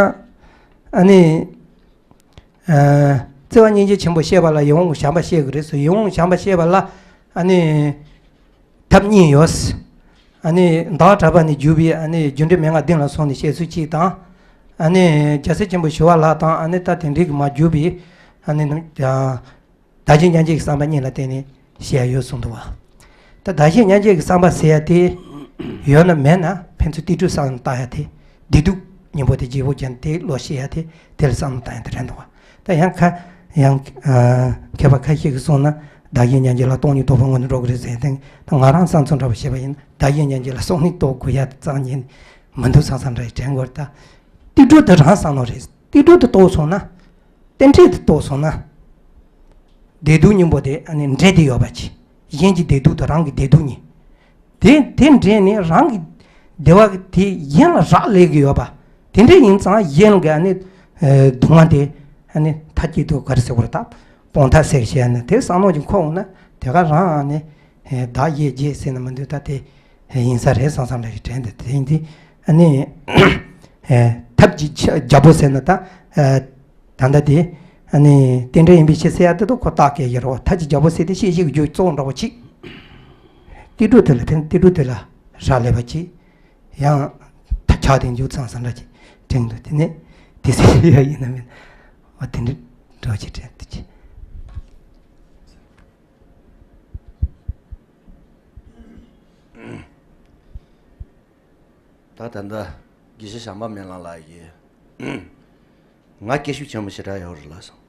ཨ་ནི། ཨ་བརྩེ་བ་སྙིང་རྗེ་ཆེན་པོ་བཤད་པ་ལ་ཡིད་འོང་བྱམས་པ་བཤད་དགོས་རེད་ཟེར། ཡིད་འོང་བྱམས་པ་བཤད་པ་ལ་ཨ་ནི། ཐབས་གཉིས་ཡོད། ཨ་ནི་བདག་གྲགས་པ་ནས་བརྒྱུད་པའི་ཨ་ནི་རྒྱུ་འབྲས་མན་ངག་བདུན་ལ་སོགས་ནས་བཤད་ཚུལ་གཅིག་དང་། ཨ་ནི་རྒྱལ་སྲས་ཆེན་པོ་ཞི་བ་ལྷ་དང་ཨ་ནི་ད་དེ་འདྲའི་གི་མ་བརྒྱུད་པའི་ཨ་ནི་ནང་བདག་གཞན་མཉམ་བརྗེ་གི་བསམ་པ་གཉིས་ལ་བརྟེན་ནས་བཤད་ཡ་ཡོད་གསུངས་འདུག་བ། ད་བདག་གཞན་མཉམ་བརྗེ་གི་བསམ་པ་ཟེར་ཡ་དེ་ཡོད་ན་མེད་ན། ཕན་ཚུན་ཏིལ་འབྲུ་བསམ་བློ་བཏང་ཡ་དེ། བདེ་སྡུག་གཉིས་པོ་དེ་བརྗེ་པོ་ཅན་དེ་བློ་ཤེས་ཡ་དེ། དེ་ལ་བསམ་བློ་བཏང་ཡ་དེ་རེད་འདུག་བ། ད་ཡང་ཁ་ཡང་ཨ་མཁས་པ་ཁ་ཤས་ཀྱིས་གསུངས་ན། བདག་གཞན་མཉམ་བརྗེ་ལ་སྟོང་ཉིད་རྟོགས་པའི་ངང་ནས་འགྲོ་གི་རེད་ཟེར་དེ། ད་ང་རང་བསམ་ཚུལ་འདྲ་པོ་བཤད་པ་ཡིན་ན། བདག་གཞན་མཉམ་བརྗེ་ལ་སྟོང་ཉིད་རྟོགས་དགོས་ཡ་དེ་རྩ་བ་ཉིད་མི་འདུག་བསམ་བསམ་འདྲ་ཞིག་དྲན་དགོས་རེད། ད་ཏིལ་འབྲུ་དེ་རང་བསམ་བློ་རེད། ཏིལ་འབྲུ་དེ་རྟོགས་སོང་ན། རྟེན་འབྲེལ་དེ་རྟོགས་སོང་ན། བདེ་སྡུག་གཉིས་པོ་དེ་ཨ་ནི་འདྲེས་ཏེ་ཡོད་པ་ཅིག་གཞན་གྱི་བདེ་སྡུག་དང་རང་གི་བདེ་སྡུག་གཉིས། དེ་དེ་འདྲེས་ནས་རང་གི་བདེ་བ་དེ་གཞན་ལ་རག་ལས་ཀྱི་ཡོད་པ། དེ་འདྲ་ཡིན་ཙང་གཞན་གྱི་ཨ་ནི་ཨ་སྡུག་བསྔལ་དེ་ཨ་ནི་མཐའ་གཅིག་ཏུ་ག་རེ་ཟེར་དགོས་རེད། ད་སྤོང་ཐབས་ཟེར་བཤད་ན། དེ་བསམ་བློ་ཅིག་འཁོར་འོང་ན། དེ་ག་རང་ཨ་ནི་བདག་གཞན་བརྗེ་ཟེར་ན་མི་འདུག་ད་དེ་ཡིན་ས་རེད་བསམ་བསམ་འདྲ་ཞིག་དྲན་འདུག་དེ་ཡིན་དུས་ཨ་ནི་ཐབས་ཀྱི་ཆ་རྒྱལ་པོ་ཟེར་ན། ད་ད་ལྟ་དེ་ཨ་ནི་རྟེན་འབྲེལ་ཡིན་པའི་ཕྱིར་ཟེར་ཡ་དེ་དུ་ཁོ་རྟགས་སྐད་ཡོད་རེད་བ། ཐབས་ཀྱི་རྒྱལ་པོ་ཟེར་དེ་ཤེས་བྱེད་ཀྱི་རྒྱུ་གཙོ་བོ་འདྲ་བོ་ཅིག་ཏིལ་འབྲུ་དེ་ལ་བརྟེན། ཏིལ་འབྲུ་དེ་ལ་རག་ལས་པ་ཅིག་ཡང་ཐབས་ཆག་དེ་འཇུག་ཚང་ས་འདྲ་ཅིག་དྲན་འདུག་དེ་ནས་དེ་ཟེར་ཡ་ཡིན་ན་མིན། འོ་དེ་འདྲ་འདྲ་བོ་ཅིག་དྲན་འདུག་ཅིག་ད་ད་ལྟ་དགེ་བཤེས་བྱམས་པ་སྨོན་ལམ་ལགས་ཀྱིས་ང་སྐད་ཤུགས་ཆེན་པོ་ཞེ་དྲག་ཡོད་རེད་ལབ་སོང་།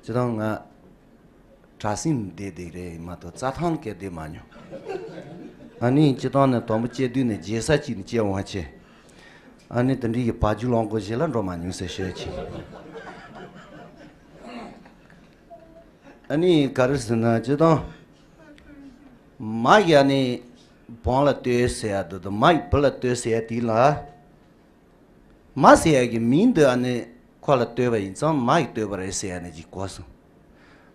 སྤྱིར་བཏང་ང་གྲྭ་སེམས་བསྡད་བསྡད་རེད་མ་གཏོགས་རྩྭ་ཐང་སྐད་བསྡད་མ་མྱོང་། ཨ་ནི་སྤྱིར་བཏང་ནས་དང་པོ་སྐྱེས་དུས་ནས་རྒྱལ་ས་གཅིག་ནས་སྐྱེས་འོང་བ་བྱས། ཨ་ནི་དེ་འདྲའི་གི་བ་རྒྱུད་ལོངས་སྐོར་ཞིག་ལ་འགྲོ་མ་མྱོང་ཟེར་ཤོད་ཅིག་ཨ་ནི་ག་རེ་ཟེར་ན། སྤྱིར་བཏང་མ་ཡིས་ཨ་ནི་བོང་ལ་ལྟོས་ཟེར་ཡ་དེ་དང་། མ་ཡིས་བུ་ལ་ལྟོས་ཟེར་ཡ་དེ་ལ། མ་ཟེར་ཡ་གི་མིང་དེ་ཨ་ནི་ཁོ་ལ་ལྟོས་པ་ཡིན་ཙང་མ་ཡིས་ལྟོས་པ་རེད་ཟེར་ཡ་ནི་ཅིག་གོ་སོང་།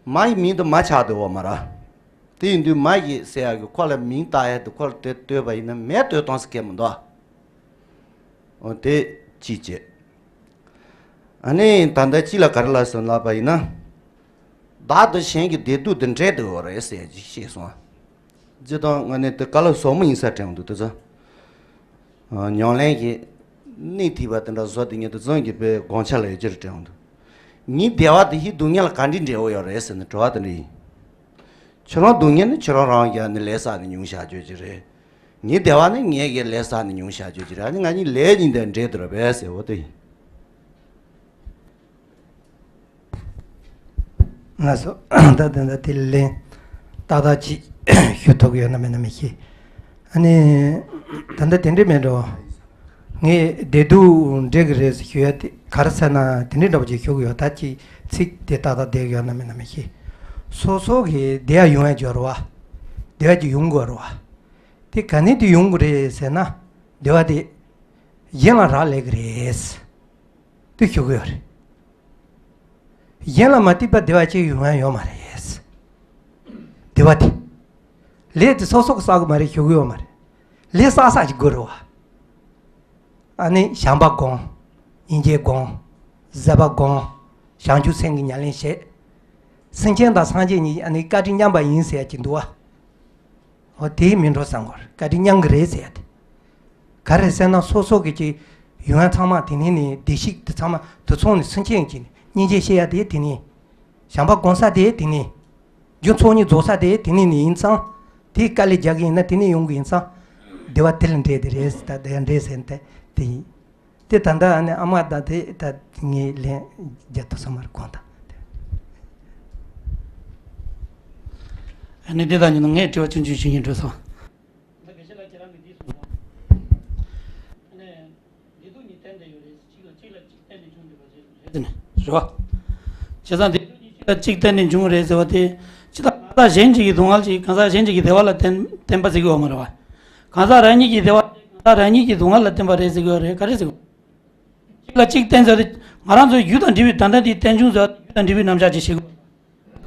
མ་ཡི་མིང་དེ་མ་ཆགས་འདུག་བ་མ་ར། དེ་ཡིན་དུས་མ་ཡིས་ཟེར་ཡ་གི་ཁོ་ལ་མིང་བཏགས་ཡ་དེ་ཁོ་ལ་ལྟོས་ལྟོས་པ་ཡིན་ན་མས་ལྟོས་གཏོང་ས་སྐད་མི་འདུག་འོ་དེ་གཅིག་བྱས། ཨ་ནི་ད་ལྟ་གཅིག་ལ་ག་རེ་ལབ་སོང་ལབ་པ་ཡིན་ན། བདག་དང་གཞན་གྱི་བདེ་སྡུག་དེ་འདྲེས་འདུག་བ་རེད་ཟེར་ཅིག་བཤད་སོང་། སྤྱིར་བཏང་ང་ནི་དེ་བཀའ་སློབ་ཟབ་མོ་ཡིན་ས་དྲན་འདུག་དེ་ཚོ། ཨ་ཉམས་ལེན་གྱི་སྣེ་ཁྲིད་པ་དེ་འདྲ་བཟོ་དེ་ཉིད་དུ་བརྩོན་གྱི་པའི་དགོངས་འཆར་ལ་ཡོད་ཀྱི་རེད་དྲན་འདུག་ངའི་བདེ་བ་དེ་ཡི་སྡུག་བསྔལ་ལ་ག་འདྲའི་འབྲེལ་བ་ཡོད་རེད་ཟེར་ན་དྲི་བ་དེ་འདྲ་ཡིན། ཁྱོད་རང་སྡུག་བསྔལ་ནི་ཁྱོད་རང་རང་གིས་ནི་ལས་བསགས་ནས་མྱོང་བཞག་རྒྱུ་ཅིག་རེད། ངའི་བདེ་བ་ནི་ངས་ཀྱིས་ལས་བསགས་ནས་མྱོང་བཞག་རྒྱུ་ཅིག་རེད། ཨ་ནི་ང་གཉིས་ལས་གཉིས་དེ་འདྲེས་འདུག་ར་བས་ཟེར་བ་དེ་ཡིན། ལགས་སོ། ད་དེ་འདྲ་དེ་ལན་ཏག་ཏག་ཅིག་ཞུ་ཐུབ་ཀྱི་ཡོད་ན་མེད་ན་མི་ཤེས། ཨ་ནི་ད་ལྟ་དེ་འདྲས་མེད་འགྲོ། ངས་བདེ་སྡུག་འདྲེས་ཀྱི་རེད་ཞུ་ཡ་དེ་ག་རེ་ཟེར་ན། དེ་འདྲས་འདྲ་པོ་ཅིག་ཞུ་གི་ཡོད། ད་ཅིག་ཚིག་དེ་ཏག་ཏག་བསྡད་ཀྱི་ཡོད་ན་མེད་ན་མི་ཤེས། སོ་སོ་གི་བདེ་བ་ཡོང་ཡ་སྦྱོར་བ། བདེ་བ་ཅིག་ཡོང་དགོས་རེད་བ། དེ་ག་ནས་དེ་ཡོང་གི་རེད་ཟེར་ན། བདེ་བ་དེ་གཞན་ལ་རག་ལས་ཀྱི་རེད། དེ་ཞུ་གི་ཡོད་རེད། གཞན་ལ་མ་ལྟོས་པ་བདེ་བ་ཅིག་ཡོང་ཡ་ཡོད་མ་རེད། བདེ་བ་དེ། ལས་དེ་སོ་སོ་གིས་བསགས་གི་མ་རེད་ཞུ་གི་ཡོད་མ་རེད། ལས་བསགས་ས་ཅིག་དགོས་རེད་བ། ཨ་ནི་བྱམས་པ་སྒོམ། སྙིང་རྗེ་སྒོམ། བཟོད་པ་སྒོམ། བྱང་ཆུབ་སེམས་ཀྱི་ཉམས་ལེན་བྱེད། སེམས་ཅན་དང་སངས་རྒྱས་གཉིས་ཨ་ནི་བཀའ་དྲིན་མཉམ་པ་ཡིན་ཟེར་ཡ་ཅིག་འདུག་བ། འོ་དེའི་མིང་འགྲོ་བསམ་གོ། བཀའ་དྲིན་མཉམ་གྱི་རེད་ཟེར་ཡ་དེ། ག་རེ་ཟེར་ན་སོ་སོ་གི་ཅིག་ཡོན་ཚང་མ་དེ་ནས་ནི་བདེ་སྐྱིད་དེ་ཚང་མ་དེ་ཚོ་ནི་སེམས་ཅན་གྱི་སྙིང་རྗེ་བཤད་ཡ་དེ་དེ་ནས། བྱམས་པ་སྒོམ་ས་དེ་དེ་ནས། རྒྱུ་ཚོགས་གཉིས་རྫོགས་ས་དེ་དེ་ནས་ནི་ཡིན་ཙང་། དེའི་དཀའ་ལས་རྒྱག་གི་ཡིན་ན་དེ་ནས་ཡོང་གི་ཡིན་ཙང་། བདེ་བ་དེ་ལ་འདྲེས་དེ་རེད་ཟེར། ད་དེ་འདྲེས་ཟེར་ཏེ་དེ་ཡིན། དེ་ད་ལྟ་ཨ་ནི་ཨ་མ་དང་དེ་ད་ངས་ལན་རྒྱབ་ཐུབ་ས་མ་རེད་དགོངས་དག་ཨ་ནི་དེ་དང་ཉིན་ངས་དྲི་བ་ཆུང་ཆུང་ཞིག་ཡིན་འགྲོ་སོང་། ད་དགེ་བཤེས་ལགས་ཁྱེད་རང་གིས་འདི་གསུངས་སོང་། ཨ་ནི་བདེ་སྡུག་གཉིས་བརྟེན་ཏེ་ཡོད་རེད། གཅིག་ལ་གཅིག་ལ་གཅིག་བརྟེན་ནས་བྱུང་བསྡད་པ་རེད་ཟེར་ནས་རེད་བ། བྱས་ཙང་བདེ་སྡུག་གཉིས་གཅིག་ལ་གཅིག་བརྟེན་ནས་བྱུང་རེད་ཟེར་བ་དེ། ཅི་ལྟར་གང་ཟག་གཞན་གཅིག་གི་སྡུག་བསྔལ་གཅིག་གང་ཟག་གཞན་གཅིག་གི་བདེ་བ་ལ་བརྟེན་བརྟེན་པ་ཟེར་གྱི་ཡོད་མ་རེད་བ། གང་ཟག་རང་ཉིད་ཀྱི་བདེ་བ་གང་ཟག་རང་ཉིད་ཀྱི་སྡུག་བསྔལ་ལ་བརྟེན་པ་རེད་ཟེར་གྱི་ཡོད་རེད། ག་རེ་ཟེར་གྱི་ཡོད། གཅིག་ལ་གཅིག་བརྟེན་ཟེར་ཏེ་ང་རང་ཚོའི་རྒྱུ་དང་འབྲས་བུའི་ད་ལྟ་འདིའི་རྟེན་འབྱུང་ཟེར་བ་རྒྱུ་དང་འབྲས་བུའི་རྣམ་གཞག་ཅིག་བྱེད་དགོས།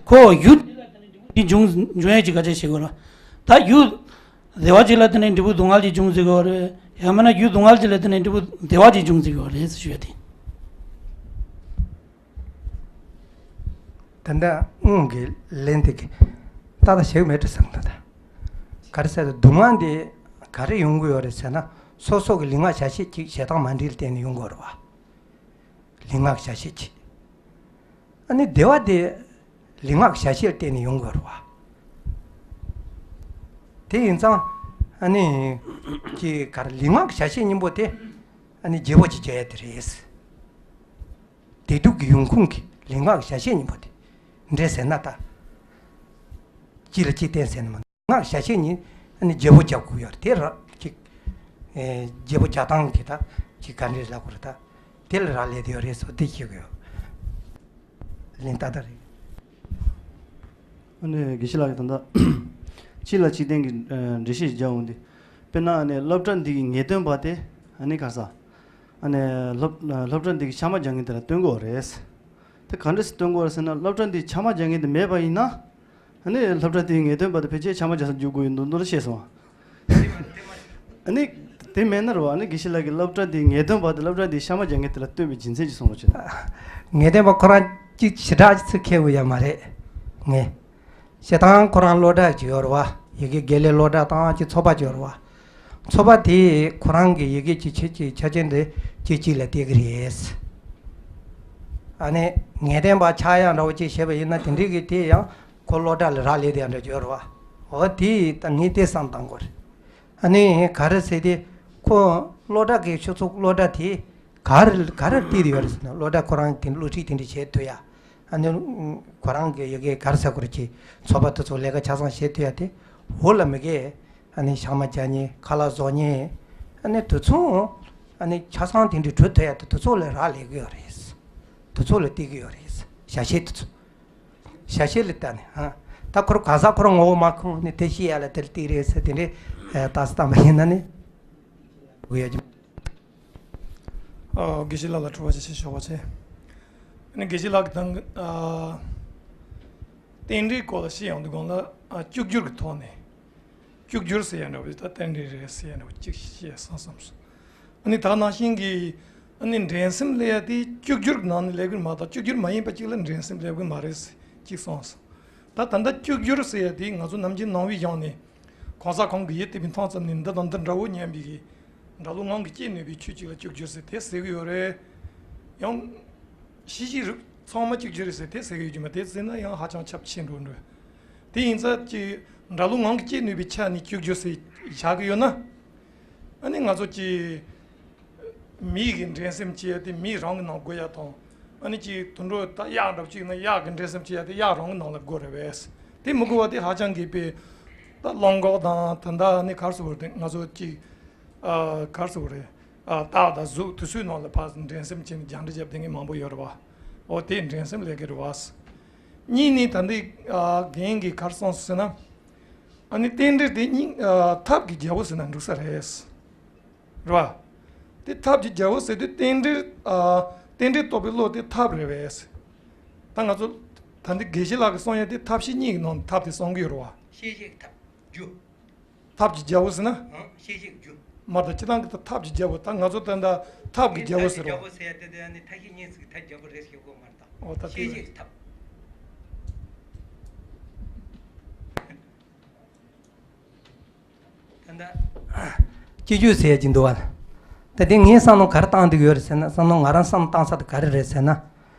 ཁོ་རྒྱུ་འདི་ལ་བརྟེན་ནས་འབྲས་བུ་འདི་འབྱུང་འབྱུང་ཡས་ཀྱི་སྐད་ཆ་བཤད་དགོས་རེད། ད་རྒྱུ་བདེ་བ་ཅིག་ལ་བརྟེན་ནས་འབྲས་བུ་སྡུག་བསྔལ་ཅིག་འབྱུང་ཟེར་གྱི་ཡོད་རེད། ཡང་མིན་ན་རྒྱུ་སྡུག་བསྔལ་ཅིག་ལ་བརྟེན་ནས་འབྲས་བུ་བདེ་བ་ཅིག་འབྱུང་ཟེར་གྱི་ཡོད་རེད་ཟེར་ཞུ་ཡ་དེ། ད་ལྟ་དངོས་ཀྱི་ལན་དེ་གི་ཏག་ཏག་ཞིག་མེད་དུ་བསམ་ད། ད་ག་རེ་ཟེར་ན་སྡུག་བསྔལ་འདི་ག་རེ་ཡོང་གི་ཡོད་རེད་ཟེར་ན། སོ་སོ་གི་ལུས་ངག་བྱ་བྱེད་ཅིག་བྱེད་སྟངས་མ་འགྲིག་ལ་བརྟེན་ནས་ཡོང་གི་ཡོད་རེད་བ། ལུས་ངག་བྱ་བྱེད་ཅིག་ཨ་ནི་བདེ་བ་དེ་ལུས་ངག་བྱ་བྱེད་ལ་བརྟེན་ནས་ཡོང་དགོས་རེད་བ། དེ་ཡིན་ཙང་ཨ་ནི་ཀྱི་གར་ལུས་ངག་གི་བྱ་བྱེད་གཉིས་པོ་དེ་ཨ་ནི་བརྗེ་པོ་ཅིག་བྱས་ཡ་དེ་རེད། བདེ་སྡུག་གི་ཡོང་ཁུངས་ཀྱི་ལུས་ངག་གི་བྱ་བྱེད་གཉིས་པོ་དེ་འདྲེས་ཟེར་ན་ད། གཅིག་ལ་གཅིག་བརྟེན་ཟེར་ན་མ། ངག་བྱ་བྱེད་གཉིས་ཨ་ནི་བརྗེ་པོ་རྒྱག་དགོས་ཡོད་རེད། དེ་ར་ཅིག་ཨེ་བརྗེ་པོ་རྒྱག་སྟངས་ཀྱི་ད་ཅིག་ག་འདྲས་ལབ་དགོས་རེད་ད། དེ་ལ་རག་ལས་དེ་ཡོད་རེད་སོ་དེ་ཤེས་དགོས་ཡོད། ལན་ཏག་ཏག་རེད། ཨ་ནི་དགེ་བཤེས་ལགས་ཀྱིས་ད་ལྟ་གཅིག་ལ་གཅིག་བརྟེན་གྱི་ཨ་འགྲེལ་བཤད་ཞིག་རྒྱག་འོང་དུས། དཔེར་ན་ཨ་ནི་སློབ་གྲྭ་འདི་གི་ངེས་སྟོན་པ་དེ་ཨ་ནི་ག་ས། ཨ་ནི་སློབ་སློབ་གྲྭ་འདི་གི་ཕྱག་དམར་རྒྱག་མཁན་དེ་ལ་སྟོན་དགོས་རེད། དེ་ག་འདྲས་སེ་སྟོན་དགོས་རེད་ཟེར་ན། སློབ་གྲྭ་འདི་ཕྱག་དམར་རྒྱག་མཁན་དེ་མེད་པ་ཡིན་ན། ཨ་ནི་སློབ་གྲྭ་དེའི་ངེས་སྟོན་པ་དེ་ཕལ་ཆེར་ཕྱག་དམར་རྒྱག་ས་འཇུག་དགོས་ཡོད་འདུག་འདུག་ལ་བཤད་སོང་། ཨ་ནི་དེ་མེད་ན་རེད་བ། ཨ་ནི་དགེ་བཤེས་ལགས་ཀྱིས་སློབ་གྲྭ་དེའི་ངེས་སྟོན་པ་དེ་སློབ་གྲྭ་དེའི་ཕྱག་དམར་རྒྱག་མཁན་དེ་ལ་སྟོན་པའི་རྒྱུ་མཚན་ཅིག་གསུང་རོགས་བྱེད། ངེས་སྟོན་པ་ཁོ་རང་གཅིག་ཞེ་དྲག་ཅིག་ཚིག་ཁེལ་བ་ཡང་མ་རེད། ངས་བྱེད་སྟངས་ཁོ་རང་སློབ་གྲྭ་ཅིག་ཡོད་རེད་བ། ཡི་གེ་དགེ་ལས་སློབ་གྲྭ་དང་ཅིག་ཚོགས་པ་ཅིག་ཡོད་རེད་བ། ཚོགས་པ་དེས་ཁོ་རང་གི་ཡི་གེ་གཅིག་ཆོས་ཀྱི་ཆ་རྐྱེན་དེ་གཅིག་གཅིག་ལ་བལྟས་ཀྱི་རེད། ཨ་ནི་ངེས་སྟོན་པ་ཆགས་ཡག་འདྲ་བོ་ཅིག་བྱས་པ་ཡིན་ན་དེ་འདྲའི་གི་དེ་ཡང་ཁོ་སློབ་གྲྭ་ལ་རག་ལས་དེ་ཡང་འདྲ་ཅིག་ཡོད་རེད་བ། འོ་དེ་ད་ངས་དེ་བསམ་བཏང་དགོས་རེད། ཨ་ནི་ག་རེ་ཟེར་དེ། ཁོ་སློབ་གྲྭ་གི་ཆོས་ཚོགས་སློབ་གྲྭ་དེ་ག་རེ་ག་རེར་བལྟས་ཡོད་རེད་ཟེར་ན། སློབ་གྲྭ་ཁོ་རང་དེ་སློབ་ཁྲིད་དེ་འདྲ་བྱེད་ཐུབ་ཡ། ཨ་ནི་ཁོ་རང་གི་ཡ་གི་ག་རེ་ཟེར་དགོས་རེད། ཀྱི་ཚོགས་པ་དེ་ཚོ་ལས་ཀ་ཆ་ཚང་བྱེད་ཐུབ་ཡ་དེ་འོག་ལ་མི་གི་ཨ་ནི་ཕྱག་དམར་རྒྱག་མཁན་ཁ་ལག་བཟོ་མཁན་ཨ་ནི་དེ་ཚོ་ཨ་ནི་ཆ་ཚང་དེ་འདྲ་གྲུབ་ཐུབ་ཡ་དེ་དེ་ཚོ་ལ་རག་ལས་ཀྱི་ཡོད་རེད། དེ་ཚོ་ལ་བལྟས་ཀྱི་ཡོད་རེད། བྱ་བྱེད་དེ་ཚོ། བྱ་བྱེད་ལ་བལྟས་ནས་ཨ། ད་ཁོ་རང་ག་ས་ཁོ་རང་ངོ་བོ་མ་ཁོང་ནས་དེ་ཤེས་ཡ་ལ་དེར་བལྟས་རེད་ཟེར་དེ་འདྲའི་ཨ་རྟགས་སུ་བཏང་པ་ཡིན་ན་ནི། དགོས་ཡ་ཅིག་ཨ། དགེ་བཤེས་ལགས་ལ་དྲི་བ་ཅིག་བྱེད་ཆོག་པ་བྱས། ཨ་ནི་དགེ་བཤེས་ལགས་ཀྱིས་ད་ཨ་རྟེན་འབྲེལ་སྐོར་ལ་བཤད་ཡོང་དུས་སྒང་ལ་ཨ་གཅིག་གྱུར་གྱི་ཐོག་ནས། གཅིག་གྱུར་ཟེར་ཡ་འདྲ་བོ་ད་རྟེན་འབྲེལ་རེད་ཟེར་ཡ་འདྲ་བོ་གཅིག་བཤད་སོང་བསམ་སོང་། ཨ་ནི་ད་ནང་བཞིན་གྱི་ཨ་ནི་འགྲན་སེམས་སླེབས་ཡ་དེ་གཅིག་གྱུར་གྱི་ནང་ནས་སླེབས་ཀྱི་མ་གཏོགས་གཅིག་གྱུར་མ་ཡིན་པ་གཅིག་ལ་འགྲན་སེམས་སླེབས་ཀྱི་མ་རེད་ཟེར་གཅིག་གསུངས་སོང་། ད་ད་ལྟ་གཅིག་གྱུར་ཟེར་ཡ་དེ་ང་ཚོ་ནམ་རྒྱུན་ནང་པའི་གཞུང་ནས་གང་ཟག་གང་གིས་ཡིད་བརྟན་པའི་མཐོང་ཙམ་ནས་འདི་དང་འདི་འདྲ་བོ་སྙམ་པའི་གི་འདྲ་ལུགས་ངང་གིས་སྐྱེས་ནུས་པའི་ཆོས་གཅིག་ལ་གཅིག་གྱུར་ཟེར་དེ་ཟེར་གི་ཡོད་རེད། ཡང་ཤེས་བྱའི་རིགས་ཚང་མ་གཅིག་གྱུར་རེད་ཟེར་དེ་ཟེར་གི་ཡོད་ཀྱི་མ་རེད། དེ་ཟེར་ན་ཡང་ཧ་ཅང་ཁྱབ་ཆེ་འགྲོ་འགྲོ། དེ་ཡིན་ཙང་ཅིག་འདྲ་ལུགས་ངང་གིས་སྐྱེས་ནུས་པའི་ཆ་ནས་གཅིག་གྱུར་ཟེར་བཞག་གི་ཡོད་ན། ཨ་ནི་ང་ཚོ་ཅིག་མི་གི་འགྲན་སེམས་བྱེད་ཡ་དེ་མི་རང་གི་ནང་དགོས་ཡ་དང་། ཨ་ནི་ཅིག་དུད་འགྲོ་ད་གཡག་འདྲ་པོ་ཅིག་ན་གཡག་གི་འགྲན་སེམས་བྱེད་ཡ་དེ་གཡག་རང་གི་ནང་ལ་དགོས་རེད་པས། དེ་མི་དགོས་པ་དེ་ཧ་ཅང་གི་དཔེ། ད་རླངས་འཁོར་དང་ད་ལྟ་ཨ་ནི་ག་རེ་ཟེར་དགོས་རེད། དེ་ང་ཚོ་ཅིག་ཨ་ག་རེ་ཟེར་དགོས་རེད། ཨ་སྟག་དང་གཟིག་དེ་ཚོའི་ནང་ལ་ཕར་འགྲན་སེམས་བྱས་ནས་རྒྱང་འདྲི་བརྒྱབ་བསྡད་མཁན་མང་པོ་ཡོད་རེད་པ། འོ་དེ་འགྲན་སེམས་སླེབས་ཀྱི་རེད་པ། གཉིས་ནི་ད་འདི་ཨ་རྒན་གྱིས་ག་རེ་གསུངས་སོང་ཟེར་ན། ཨ་ནི་རྟེན་འབྲེལ་དེ་གཉིས་ཨ་ཐབས་ཀྱི་རྒྱལ་པོ་ཟེར་ན་འགྲིག་ས་རེད། རེད་པ། དེ་ཐབས་ཀྱི་རྒྱལ་པོ་ཟེར་དུས་རྟེན་འབྲེལ་ཨ་རྟེན་འབྲེལ་རྟོགས་པའི་བློ་དེ་ཐབས་རེད་པས། ད་ང་ཚོ་ད་འདི་དགེ་བཤེས་ལགས་ཀྱིས་གསུང་ཡ་དེ་ཐབས་ཤེས་གཉིས་ཀྱི་ནང་ནས་ཐབས་དེ་གསུང་གི་ཡོད་རེད་པ། ཤེས་བྱེད་ཀྱི་ཐབས་རྒྱུ། ཐབས་ཀྱི་རྒྱལ་པོ་ཟེར་ན། ཨང་། ཤེས་བྱེད་ཀྱི་རྒྱུ། མ་གཏོགས་སྤྱིར་བཏང་གི་ཐབས་ཀྱི་རྒྱལ་པོ་ད་ང་ཚོ་ད་ལྟ་ཐབས་ཀྱི་རྒྱལ་པོ་ཟེར་རོ། ཐབས་ཀྱི་རྒྱལ་པོ་ཟེར་ཡ་དེ་དེ་ཨ་ནི་ཐབས་ཤེས་གཉིས་ཀྱི་ཐབས་རྒྱལ་པོ་རེད་ཟེར་གྱི་ཡོད་མ་རེད་ད། འོ་ད་དེ་ཤེས་བྱེད་ཀྱི་ཐབས། ད་ལྟ་སྐྱེ་རྒྱུ་ཟེར་གྱི་འདུག་བ། ད་དེ་ངས་བསམ་བློ་ག་རེ་བཏང་འདུག་ཡོད་རེད་ཟེར་ན། བསམ་བློ་ང་རང་བསམ་བཏང་ས་དེ་ག་རེ་རེད་ཟེར་ན།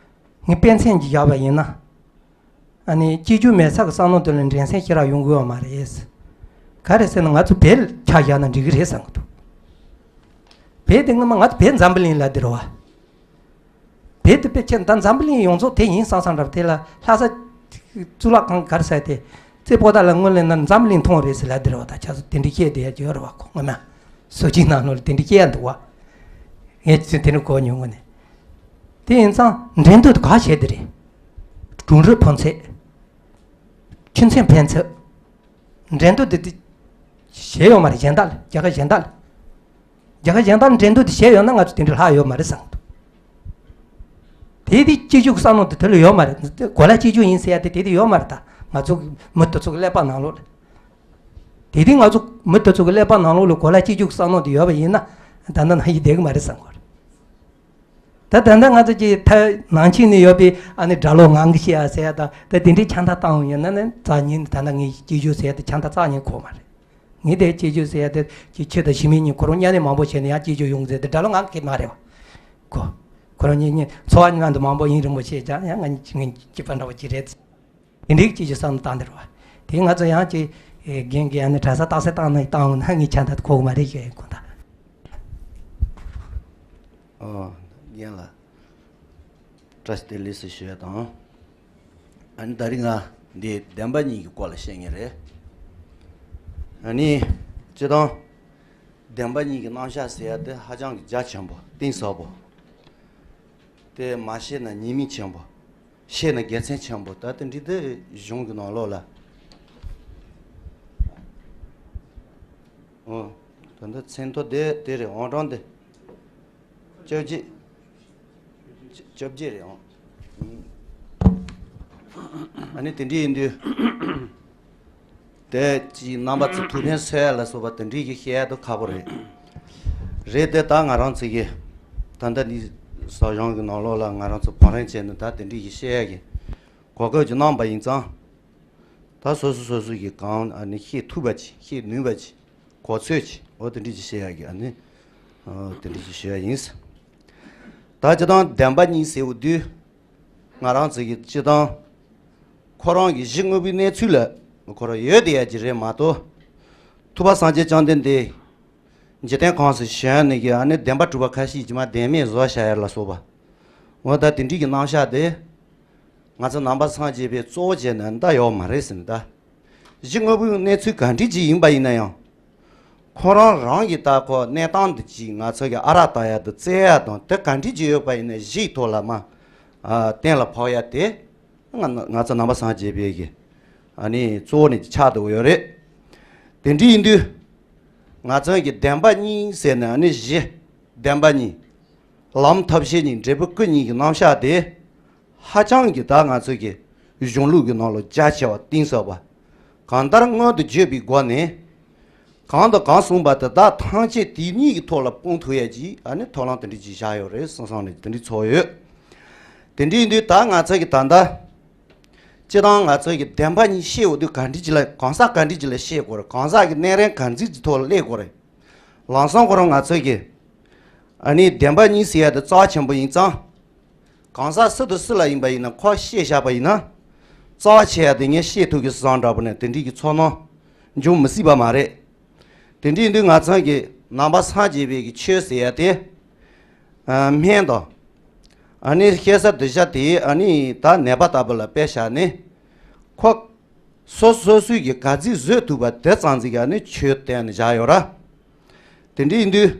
ངས་དཔེ་མཚོན་ཅིག་བཞག་པ་ཡིན་ན། ཨ་ནི་སྐྱེ་རྒྱུ་མེད་ས་གི་བསམ་བློ་དེ་ལ་འགྲན་སེམས་ཞེ་དྲག་ཡོང་གི་ཡོད་མ་རེད། ག་རེ་ཟེར་ན་ང་ཚོ་བལ་ཆ་བཞག་ན་འགྲིག་གི་རེད་བསམ་གི་འདུག་བལ་དེ་སྔོན་མ་ང་ཚོ་བལ་འཛམ་བུ་གླིང་ལབ་དེ་རེད་བ། བལ་དེ་དཔེ་ཆ་ད་འཛམ་བུ་གླིང་ཡོངས་རྫོགས་དེ་ཡིན་བསམ་བསམ་འདྲ་བ། དེ་ལ་ལྷ་ས་གཙུག་ལག་ཁང་ག་རེ་ཟེར་དེ། རྩེ་པོ་ཏཱ་ལ་སྔོན་ལ་ན་འཛམ་བུ་གླིང་མཐོང་རེད་ཟེར་ལབ་དེ་རེད་བ། ད་ཆ་ཚོ་དེ་འདྲ་བཤད་བསྡད་ཡ་ཅིག་ཡོད་རེད་བ། ཁོ་སྔོན་མ་སོ་སྐྱིད་ནང་ལོགས་ལ་དེ་འདྲ་བཤད་ཡ་འདུག་བ། ངས་ཚོས་དེ་འདྲ་གོ་མྱོང་གི་ནས། དེ་ཡིན་ཙང་འགྲན་བསྡུར་ག་བྱས་དེ་རེད། གྲུང་རིགས་ཕོན་ཚད། ཁྱིམ་མཚེས་ཕན་ཚུན། འགྲན་བསྡུར་དེ་དེ་བྱས་ཡོད་མ་རེད། གཞན་དག་ལ། རྒྱལ་ཁབ་གཞན་དག་ལ། རྒྱལ་ཁབ་གཞན་དག་ལ་འགྲན་བསྡུར་དེ་བྱས་ཡོད་ན་ང་ཚོ་དེ་འདྲ་ལྷག་ཡོད་མ་རེད་བསམ་གི་འདུག་དེ་དེ་གཅིག་གྱུར་གྱི་བསམ་བློ་དེ་དེ་ལ་ཡོད་མ་རེད། གོ་ལ་གཅིག་གྱུར་ཡིན་ཟེར་ཡ་དེ་དེ་དེ་ཡོད་མ་རེད། ད་ང་ཚོ་མི་དེ་ཚོ་གི་ཀླད་པ་ནང་ལོགས་ལ། དེ་དེ་ང་ཚོ་མི་དེ་ཚོ་གི་ཀླད་པ་ནང་ལོགས་ལ་གོ་ལ་གཅིག་གྱུར་གྱི་བསམ་བློ་དེ་ཡོད་པ་ཡིན་ན་ད་ལྟ་ནང་བཞིན་བསྡད་གི་མ་རེད་བསམ་གི་རེད། ད་ད་ལྟ་ང་ཚོ་ཀྱི་ཐ་ནང་ཆོས་ནས་ཡོད་པའི་ཨ་ནི་སྒྲ་ལོག་ངང་གིས་བཤད་ཡ་ཟེར་ཡ་དང་ད་དེ་འདྲའི་ཆ་འདྲ་བཏང་ཡོད་ན་ནི་རྩ་ཉིན་ད་ལྟ་ངས་སྐྱེ་རྒྱུ་ཟེར་ཡ་དེ་ཆ་འདྲ་རྩ་ཉིན་གོ་མ་རེད། ངས་དེ་སྐྱེ་རྒྱུ་ཟེར་ཡ་དེ་ཀྱི་ཁྱོད་དང་ཞི་མི་གཉིས་ཁོ་རང་མཉམ་ནས་མང་པོ་བྱས་ནས་ཡང་སྐྱེ་རྒྱུ་ཡོང་ཟེར་དེ་སྒྲ་ལོག་ངང་གིས་མ་རེད་བ། ཁོ་ཁོ་རང་གཉིས་གཉིས་འཚོ་བ་ངན་དུ་མང་པོ་ཡུན་རིང་པོ་བྱས་ཀྱང་ཡང་ང་གཉིས་ངའི་སྐྱེས་པ་འདྲ་བོ་ཅིག་རེད། དེ་འདྲའི་ཅིག་གི་བསམ་བཏང་དེ་རེད་བ། དེ་ང་ཚོ་ཡང་ཅིག་ རྒན་གྱིས་ཨ་ནི་གྲྭ་ས་རྟགས་གསལ་བཏང་ནས་བཏང་འོང་ན་ངས་ཆ་འདི་གོ་གི་མ་རེད་ཞུ་ཡ་ཡིན་དགོངས་དག། ཨོ། རྒན་ལགས། བཀྲ་ཤིས་བདེ་ལེགས་ཟེར་ཞུ་ཡ་དང་། ཨ་ནི་ད་རིང་ང་འདི་བདེན་པ་གཉིས་ཀྱི་སྐོར་ལ་བཤད་ངེས་རེད། ཨ་ནི་སྤྱིར་བཏང་བདེན་པ་གཉིས་ཀྱི་རྣམ་གཞག་ཟེར་ཡ་དེ་ཧ་ཅང་གི་རྒྱ་ཆེན་པོ་གཏིང་ཟབ་པོ། དེ་མ་ཤེས་ན་ཉེས་དམིགས་ཆེན་པོ། ཤེས་ན་དགེ་མཚན་ཆེན་པོ། ད་དེ་འདྲ་དེ་གཞུང་གི་ནང་ལོགས་ལ། ཨོ། ད་ལྟ་མཚན་ཐོ་དེ་དེ་རེད། ཨང་གྲངས་དེ་བཅོ་བརྒྱད། བཅོ་བརྒྱད་རེད་ཨང་། ཨ་ནི་དེ་འདྲ་ཡིན་དུས། དེ་ཅིག་རྣམ་པ་ཚོ་ཐུགས་ཕན་གསོས་ཡ་ལ་སོགས་པ་དེ་འདྲའི་གི་བཤད་ཡ་དེ་ཁག་པོ་རེད། རེད་དེ་ད་ང་རང་ཚོ་གི་ད་ལྟ་འདི་ཟབ་སྦྱོང་གི་ནང་ལོགས་ལ་ང་རང་ཚོ་བང་རིམ་བྱས་ནས་ད་དེ་འདྲའི་གི་བཤད་ཡ་གི་གོ་སྐབས་ཅིག་གནང་པ་ཡིན་ཙང་། ད་སོ་སོ་སོ་སོ་གི་གང་ཨ་ནི་ཤེས་ཐུབ་པ་ཅིག་ཤེས་ནུས་པ་ཅིག་གོ་ཚོད་ཅིག་འོ་དེ་འདྲ་ཅིག་བཤད་ཡ་གི་ཨ་ནི་ཨ་དེ་འདྲ་ཅིག་ཞུ་ཡ་ཡིན། ད་སྤྱིར་བཏང་བདེན་པ་གཉིས་ཟེར་བ་དུས་ང་རང་ཚོ་གི་སྤྱིར་བཏང་ཁོ་རང་གི་གཞི་དངོས་པོའི་གནས་ཚུལ་ལ་ཁོ་རང་ཡོད་དེ་ཡ་ཅིག་རེད་མ་གཏོགས། ཐུབ་པ་སངས་རྒྱས་བཅོམ་ལྡན་འདས་འཇིག་རྟེན་གང་སར་བྱོན་ནས་ཀྱི་ཨ་ནི་བདེན་པ་གྲུབ་པ་ཁ་ཤས་ཀྱིས་མ་བདེན་མེད་བཟོ་བྱ་ཡ་ལ་སོགས་པ། འོ་ད་དེ་འདྲའི་གི་རྣམ་གཞག་དེ། ང་ཚོ་ནང་པ་སངས་རྒྱས་པའི་གཙོ་བོ་བྱས་ནས་འདི་ཡོད་མ་རེད་ཟེར་ནས་ད། གཞི་དངོས་པོའི་གནས་ཚུལ་ག་འདྲ་ཅིག་ཡིན་པ་ཡིན་ན་ཡང་། ཁོ་རང་རང་གི་ད་ཁོ་གནས་སྟངས་འདི་ཅིག་ང་ཚོ་གི་ཨ་རག་ལྟ་ཡ་དང་རྩེ་ཡ་དང་དེ་ག་འདྲ་ཅིག་ཡོད་པ་ཡིན་ན་གཞིའི་ཐོག་ལ་མ། ཨ་གཏན་ལ་ཕབ་ཡ་དེ། ང་ང་ཚོ་ནང་པ་སངས་རྒྱས་པའི་གི་ཨ་ནི་གཙོ་བོ་ནས་ཆགས་འདུག་ཡོད་རེད། དེ་འདྲ་ཡིན་དུས། ང་ཚོ་གི་བདེན་པ་གཉིས་ཟེར་ནས་ཨ་ནི་གཞི་བདེན་པ་གཉིས། ལམ་ཐབས་ཤེས་གཉིས། འབྲས་བུ་སྐུ་གཉིས་ཀྱི་རྣམ་གཞག་དེ། ཧ་ཅང་གི་ད་ང་ཚོ་གི་གཞུང་ལུགས་ཀྱི་ནང་ལ་རྒྱ་ཆེ་བ་གཏིང་ཟབ་པ། གང་ལྟར་སྔོན་དུ་བརྗོད་པའི་སྒོ་ནས། གང་དང་གང་གསུངས་པ་དེ་དག་ཐམས་ཅད་དེ་ཉིད་ཀྱི་ཐོག་ལ་སྤུངས་ཐུབ་ཡས་ཀྱི་ཨ་ནི་ཐོབ་ལམ་དེ་འདྲ་ཅིག་བཞག་ཡོད་རེད་བསམ་བསམ་ནས་དེ་འདྲ་ཚོར་ཡོད། དེ་འདྲ་ཡིན་དུས་ད་ང་ཚོ་གི་ད་ལྟ། སྤྱིར་བཏང་ང་ཚོ་གི་བདེན་པ་གཉིས་བཤད་འོ་དུས་ག་འདྲ་ཅིག་ལ་གང་ཟག་ག་འདྲ་ཅིག་ལ་བཤད་དགོས་རེད། གང་ཟག་གི་གནས་རིམ་ག་འདྲ་ཅིག་ཐོག་ལ་སླེབས་དགོས་རེད། ལམ་སང་ཁོ་རང་ང་ཚོ་གི་ཨ་ནི་བདེན་པ་གཉིས་ཟེར་ཡ་དེ་རྩ་ཆེན་པོ་ཡིན་ཙང་། གང་ཟག་སུ་དང་སུ་ལ་ཡིན་པ་ཡིན་ན་ཁོ་བཤད་བཞག་པ་ཡིན་ན། རྩ་ཆེ་ཡ་དེ་ངས་བཤད་ཐུབ་ཀྱི་བཟང་འདྲ་པོ་ནས་དེ་འདྲའི་གི་ཚོར་སྣང་འབྱུང་མི་སྲིད་པ་མ་རེད། དེ་འདྲ་ཡིན་དུས་ང་ཚང་གི་ནང་པ་སངས་རྒྱས་པའི་གི་ཆོས་ཟེར་ཡ་དེ། ཨ་སྨན་དང་། ཨ་ནི་བཤད་ས་གདུལ་བྱ་དེ་ཨ་ནི་ད་ནད་པ་ལྟ་བུ་ལ་དཔེ་བཞག་ནས། ཁོ། སོ་སོ་སོས་ཀྱི་ག་ཚོད་བཟོད་ཐུབ་པ་དེ་ཙམ་ཅིག་ཨ་ནི་ཆོས་བསྟན་ནས་བཞག་ཡོད་ར། དེ་འདྲ་ཡིན་དུས།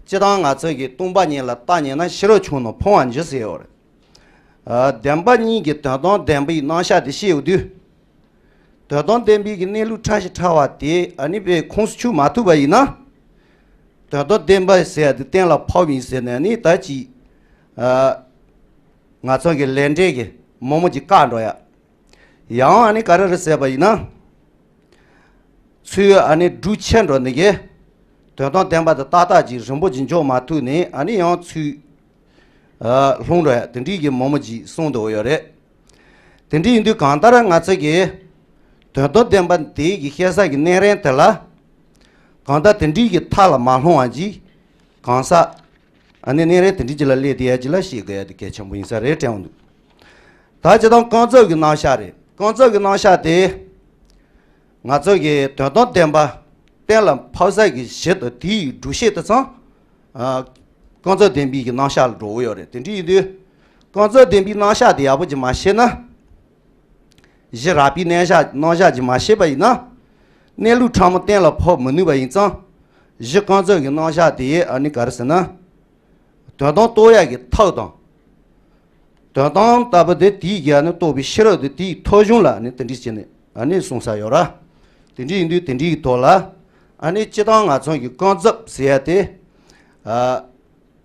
སྤྱིར་བཏང་ང་ཚོ་གི་སྟོང་པ་ཉིད་ལ་བརྟག་ཉན་ན་ཤེས་རབ་ཆུང་རྣམས་ཕུང་བར་འགྱུར་ཟེར་ཡོད་རེད། ཨ་བདེན་པ་གཉིས་ཀྱི་དོན་དམ་བདེན་པའི་རྣམ་གཞག་དེ་བཤད་ཡོང་དུས། དོན་དམ་བདེན་པའི་གི་གནས་ལུགས་ཕྲ་ཞིང་ཕྲ་བ་དེ་ཨ་ནི་དཔེ་ཁོངས་སུ་ཆུད་མ་ཐུབ་པ་ཡིན་ན། དོན་དམ་བདེན་པ་ཟེར་ཡ་དེ་གཏན་ལ་ཕབ་ཡིན་ཟེར་ནས་ནི་ད་ཅི། ཨ་ང་ཚོ་གི་ལས་འབྲས་ཀྱི་མང་མོ་ཅིག་བཀག་འགྲོ་ཡ། ཡང་ཨ་ནི་ག་རེ་རེད་ཟེར་བ་ཡིན་ན། ཚུལ་ཨ་ནི་སྒྲུབ་ཆེ་འགྲོ་ནི་གི། དོན་དམ་བདེན་པ་དེ་ཏག་ཏག་ཅིག་རིང་པོ་ཅིག་འཇོག་མ་ཐུབ་ནས་ཨ་ནི་ཡང་ཚུལ། ཨ་ལྷུང་འགྲོ་ཡ་དེ་འདྲའི་གི་མང་མོ་ཅིག་གསུངས་འདུག་ཡོད་རེད། དེ་འདྲ་ཡིན་དུས་གང་ལྟར་ང་ཚོ་གི། དོན་དམ་བདེན་པ་དེ་གི་བཤད་ས་གི་གནས་རིམ་དེ་ལ། གང་ལྟར་དེ་འདྲའི་གི་མཐའ་ལ་མ་ལྷུང་བ་ཅིག་གང་ཟག་ཨ་ནི་གནས་རིམ་དེ་འདྲ་ཅིག་ལ་སླེབས་བསྡད་ཡ་ཅིག་ལ་ཤེས་དགོས་ཡ་དེ་གལ་ཆེན་པོ་ཡིན་ས་རེད་དྲན་འོང་འདུག་ད་སྤྱིར་བཏང་ཀུན་རྫོབ་ཀྱི་རྣམ་གཞག་རེད། ཀུན་རྫོབ་ཀྱི་རྣམ་གཞག་དེ། ང་ཚོ་གི་དོན་དམ་བདེན་པ་གཏན་ལ་ཕབ་ས་གི་གཞི་དང་དེའི་སྒྲུབ་བྱེད་དེ་ཚང་། ཨ་ཀུན་རྫོབ་བདེན་པའི་གི་རྣམ་གཞག་ལ་འགྲོ་གི་ཡོད་རེད། དེ་འདྲ་ཡིན་དུས། ཀུན་རྫོབ་བདེན་པའི་རྣམ་གཞག་དེ་ཡག་པོ་ཅིག་མ་ཤེས་ན། གཞི་རགས་པའི་རྣམ་གཞག་རྣམ་གཞག་ཅིག་མ་ཤེས་པ་ཡིན་ན། གནས་ལུགས་ཕྲ་མོ་གཏན་ལ་ཕབ་མི་ནུས་པ་ཡིན་ཙང་། གཞི་ཀུན་རྫོབ་ཀྱི་རྣམ་གཞག་དེ་ཨ་ནི་ག་རེ་ཟེར་ན། དོན་དམ་རྟོགས་ཡག་གི་ཐབས་དང་། དོན་དམ་ལྟ་བུ་དེ་དེའི་གི་ཨ་ནི་རྟོགས་པའི་ཤེས་རབ་དེ་དེའི་ཐོག་གཞུང་ལ་ཨ་ནི་དེ་འདྲ་བྱས་ནས་ཨ་ནི་གསུངས་ས་ཡོད་ར། དེ་འདྲ་ཡིན་དུས་དེ་འདྲའི་གི་ཐོག་ལ་ཨ་ནི་སྤྱིར་བཏང་ང་ཚོ་གི་ཀུན་རྫོབ་ཟེར་ཡ་དེ། ཨ།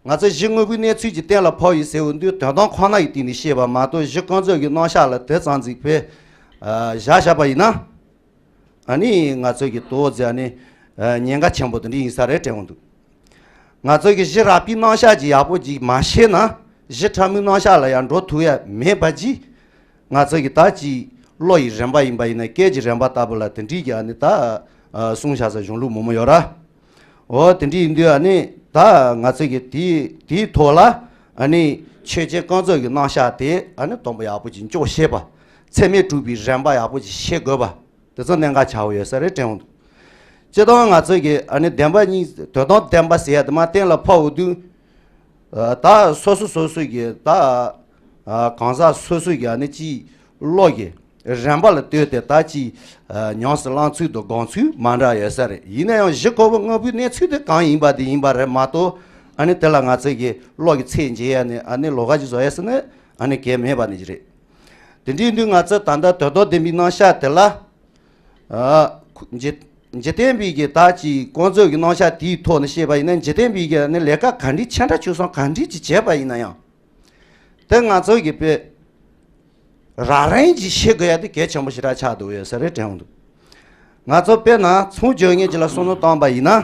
ང་ཚོ་གཞི་དངོས་པོའི་གནས་ཚུལ་གྱི་གཏན་ལ་ཕབ་ཡིན་ཟེར་བ་འདི་དོན་དམ་ཁོ་ན་ཡི་སྟེང་ནས་བཤད་པ་མ་གཏོགས་གཞི་ཀུན་རྫོབ་ཀྱི་རྣམ་གཞག་ལ་དེ་ཙམ་ཅིག་དཔེ་བཞག་བཞག་པ་ཡིན་ན། ཨ་ནི་ང་ཚོ་གི་དོ་ཟེར་ནི་ཉེན་ཁ་ཆེན་པོ་དེ་འདྲ་ཡིན་ས་རེད་དྲན་འོང་འདུག་ང་ཚོ་གི་གཞི་རགས་པའི་རྣམ་གཞག་ཅིག་ཡག་པོ་ཅིག་མ་ཤེས་ན་གཞི་ཕྲ་མོའི་རྣམ་གཞག་ལ་ཡང་འགྲོ་ཐུབ་ཡ་མེད་པ་ཅིག་ང་ཚོ་གི་ད་ཅིག་བློ་ཡི་རིམ་པ་ཡིན་པ་ཡིན་ན་སྐད་ཀྱི་རིམ་པ་ལྟ་བུ་ལ་དེ་འདྲའི་གི་ཨ་ནི་ད་གསུངས་བཞག་ས་གཞུང་ལུགས་མང་པོ་ཡོད་ར། འོ་དེ་འདྲ་ཡིན་དུས་ཨ་ནི་ད་ང་ཚོ་གི་དེའི་དེའི་ཐོག་ལ་ཨ་ནི་ཆོས་ཅན་ཀུན་རྫོབ་ཀྱི་རྣམ་གཞག་དེ་ཨ་ནི་སྟོང་པ་ཡག་པོ་ཅིག་འཇོག་ཤེས་པ། ཚད་མས་གྲུབ་པའི་རིམ་པ་ཡག་པོ་ཅིག་ཤེས་དགོས་པ། དེ་ཚོ་གནད་འགག་ཆགས་ཡོད་ས་རེད་དྲན་འོང་འདུག་སྤྱིར་བཏང་ང་ཚོ་གི་ཨ་ནི་བདེན་པ་གཉིས་དོན་དམ་བདེན་པ་ཟེར་ཡ་དེ་མ་གཏན་ལ་ཕབ་འོང་དུས། ད་སོ་སོ་སོ་སོ་གི་ད་གང་ཟག་སོ་སོ་གི་ཨ་ནི་ཅིག་བློ་གི་རན་པ་ལ་ལྟོས་ཏེ་ད་ཅིག་ཉམས་སུ་བླང་ཚུལ་དང་སྒོམ་ཚུལ་མ་འདྲ་ཡོད་ས་རེད། ཡིན་ན་ཡང་གཞི་ཁོ་བོ་དངོས་པོའི་གནས་ཚུལ་དེ་གང་ཡིན་པ་དེ་ཡིན་པ་རེད་མ་གཏོགས། ཨ་ནི་དེ་ལ་ང་ཚོ་གི་བློ་གི་ཚད་འཇལ་ཡ་ནི་ཨ་ནི་ལོགས་ཀ་ཅིག་བཟོ་ཡ་ཟེར་ན་ཨ་ནི་གལ་མེད་པ་ནི་ཅིག་རེད། དེ་འདྲའི་དུས་ང་ཚོ་ད་ལྟ་དོན་དམ་བདེན་པའི་རྣམ་གཞག་དེ་ལ། ཨ། འཇིག་འཇིག་རྟེན་པའི་གི་ད་ཅིག་ཀུན་རྫོབ་ཀྱི་རྣམ་གཞག་དེའི་ཐོག་ནས་བཤད་པ་ཡིན་ན། འཇིག་རྟེན་པའི་གི་ནི་ལས་ཀ་ག་འདྲའི་ཆེ་ཕྲ་ཆུང་གསུམ་ག་འདྲའི་ཅིག་བྱས་པ་ཡིན་ན་ཡང་། དེ་ང་ཚོ་གི་དཔེ་རང་རང་གིས་ཤེས་དགོས་ཡ་དེ་གལ་ཆེན་པོ་ཞེ་དྲག་ཆགས་འདུག་ཡོད་ས་རེད་དྲན་འོང་འདུག་ང་ཚོ་དཔེར་ན་ཚོང་རྒྱག་མཁན་ཅིག་ལ་བསམ་བློ་བཏང་པ་ཡིན་ན།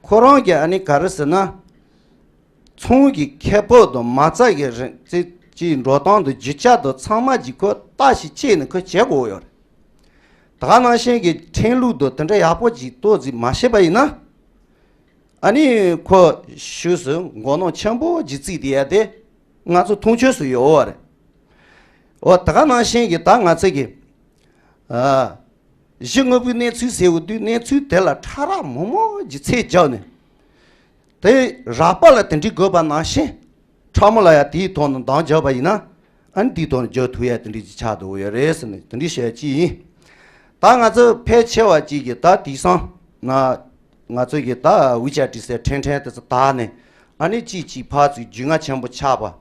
ཁོ་རང་གི་ཨ་ནི་ག་རེ་ཟེར་ན། ཚོང་གི་ཁེ་སྤོགས་དང་མ་རྩ་གི་རིན་ཙི་ཅིག་འགྲོ་སྟངས་དང་རྒྱུ་ཆ་དང་ཚང་མ་གྱི་ཁོ་ལྟ་ཞིག་བྱས་ནས་ཁོ་བྱེད་དགོས་ཡོད་རེད། ད་ག་ནང་བཞིན་གྱི་ཁྲིམས་ལུགས་དང་དེ་འདྲ་ཡག་པོ་ཅིག་ཏོག་ཙམ་མ་ཤེས་པ་ཡིན་ན། ཨ་ནི་ཁོ་ཤུགས་སུ་མགོ་ནོར་ཆེན་པོ་ཅིག་བརྩིས་བསྡད་ཡ་དེ་ང་ཚོ་མཐོང་ཆོས་སུ་ཡོད་རེད། འོ་ད་ག་ནང་བཞིན་གྱི་ད་ང་ཚོ་གི་ཨ། གཞི་དངོས་པོའི་གནས་ཚུལ་ཟེར་བ་དུས་གནས་ཚུལ་དེ་ལ་ཕྲ་རགས་མང་མང་གི་ཚད་བརྒྱབ་ནས། དེ་རགས་པ་ལ་དེ་འདྲའི་དགོས་པ་ནང་བཞིན། ཕྲ་མོ་ལ་ཡང་དེའི་ཐོག་ནས་འདང་རྒྱག་པ་ཡིན་ན། ཨ་ནི་དེའི་ཐོག་ནས་རྒྱག་ཐུབ་ཡ་དེ་འདྲའི་ཅིག་ཆགས་འདུག་ཡོད་རེད་ཟེར་ནས་དེ་འདྲའི་བཤད་ཅིག་ཡིན། ད་ང་ཚོ་ཕལ་ཆེ་བ་ཅིག་གིས་ད་དེང་སང་ན་ང་ཚོ་གིས་ད་ཝི་ཆེ་ཊི་ཟེར་ཕྲན་ཕྲན་དེ་ཚོ་དག་ནས་ཨ་ནི་ཅིག་ཅིག་ཕར་ཚུར་རྒྱུས་མངའ་ཆེན་པོ་ཆགས་པ།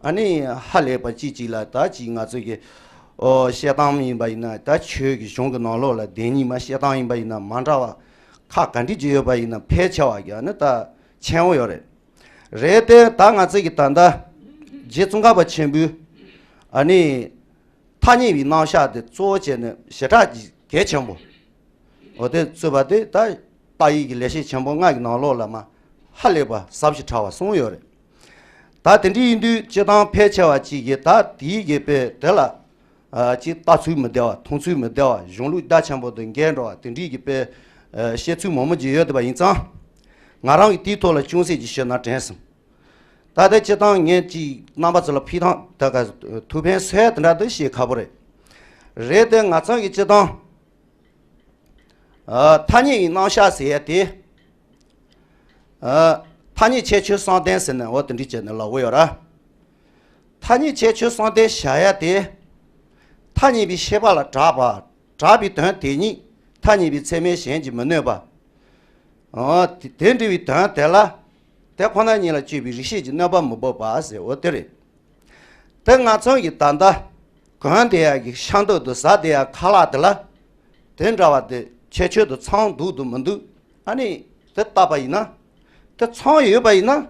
ཨ་ནི་ཧ་ལས་པ་གཅིག་གཅིག་ལ་ད་གཅིག་ང་ཚོ་གི་ཨོ་བཤད་སྟངས་ཡིན་པ་ཡིན་ན། ད་ཆོས་ཀྱི་གཞུང་གི་ནང་ལོགས་ལ་བདེན་གཉིས་མ་བཤད་སྟངས་ཡིན་པ་ཡིན་ན། མ་འདྲ་བ་ཁག་ག་འདྲ་ཅིག་ཡོད་པ་ཡིན་ན་ཕལ་ཆེ་བ་གི་ཨ་ནི་ད་མཁྱེན་པོ་ཡོད་རེད། རེད་དེ་ད་ང་ཚོ་གི་ད་ལྟ་རྗེ་ཙོང་ཁ་པ་ཆེན་པོས་ཨ་ནི་ཐ་སྙད་པའི་རྣམ་གཞག་དེ་གཙོ་བོ་བྱས་ནས་ཞེ་དྲག་གི་གལ་ཆེན་པོ། འོ་དེ་གཙོས་པ་དེ་ད་ཏཱ་ཡིག་གི་ལེགས་བཤད་ཆེན་པོ་ལྔ་གི་ནང་ལོགས་ལ་མ་ཧ་ལས་པ་ཟབ་ཞིང་ཕྲ་བ་གསུངས་ཡོད་རེད། ད་དེ་འདྲ་ཡིན་དུས་སྤྱིར་བཏང་ཕལ་ཆེ་བ་ཅིག་གིས་ད་དེའི་གི་དཔེ་དེ་ལ་ཨ་ཅིག་ལྟ་ཚུལ་མི་བདེ་བ། མཐོང་ཚུལ་མི་བདེ་བ། གཞུང་ལུགས་རྒྱ་ཆེན་པོ་དང་འགལ་འགྲོ་བ་དེ་འདྲའི་གི་དཔེ་ཨ་བཤད་ཚུལ་མང་པོ་ཅིག་ཡོད་བསྡད་པ་ཡིན་ཙང་། ང་རང་གིས་དེའི་ཐོག་ལ་ཅུང་ཟད་ཅིག་ཞུས་ན་དྲན་སོང་། ད་ལྟ་སྤྱིར་བཏང་ངས་ཅིག་རྣམ་པ་ཚོ་ལ་ཕུལ་སྟངས་ད་ག་ཐུགས་ཕན་གསོས་དེ་འདྲ་དུ་བཤད་ཁག་པོ་རེད། རེད་དེ་ང་ཚང་གི་སྤྱིར་བཏང་ཨ་ཐ་སྙད་ཀྱི་རྣམ་གཞག་ཟེར་ཡ་དེ། ཨ་ཐ་སྙད་ཁྱད་ཆོས་གསུམ་ལྡན་ཟེར་ནས་འོ་དེ་འདྲ་བྱས་ནས་ལབ་ཀྱི་ཡོད་ར། ཐ་སྙད་ཁྱད་ཆོས་གསུམ་ལྡན་བཞག་ཡ་དེ། ཐ་སྙད་པའི་ཤེས་པ་ལ་གྲགས་པ། གྲགས་པའི་དོན་དེ་ཉིད་ཐ་སྙད་པའི་ཚད་མས་གཞན་གྱིས་མི་གནོད་པ། ཨོ། དེ་དེ་འདྲ་བའི་དོན་དེ་ལ། དེ་ཁོ་ན་ཉིད་ལ་དཔྱོད་པའི་རིགས་ཤེས་ཀྱི་གནོད་པ་མི་འབབ་པ་ཟེར་འོ་དེ་རེད། དེ་ང་ཚང་གི་ད་ལྟ་གོན་བསྡད་ཡ་གི་ཤ་མདོག་དང་ཟ་བསྡད་ཡ་ཁ་ལག་དེ་ལ། དེ་འདྲ་བ་དེ་ཁྱད་ཆོས་དེ་ཚང་འདུག་དང་མི་འདུག་ཨ་ནི་དེ་བལྟས་པ་ཡིན་ན། དེ་ཚང་ཡོད་པ་ཡིན་ན།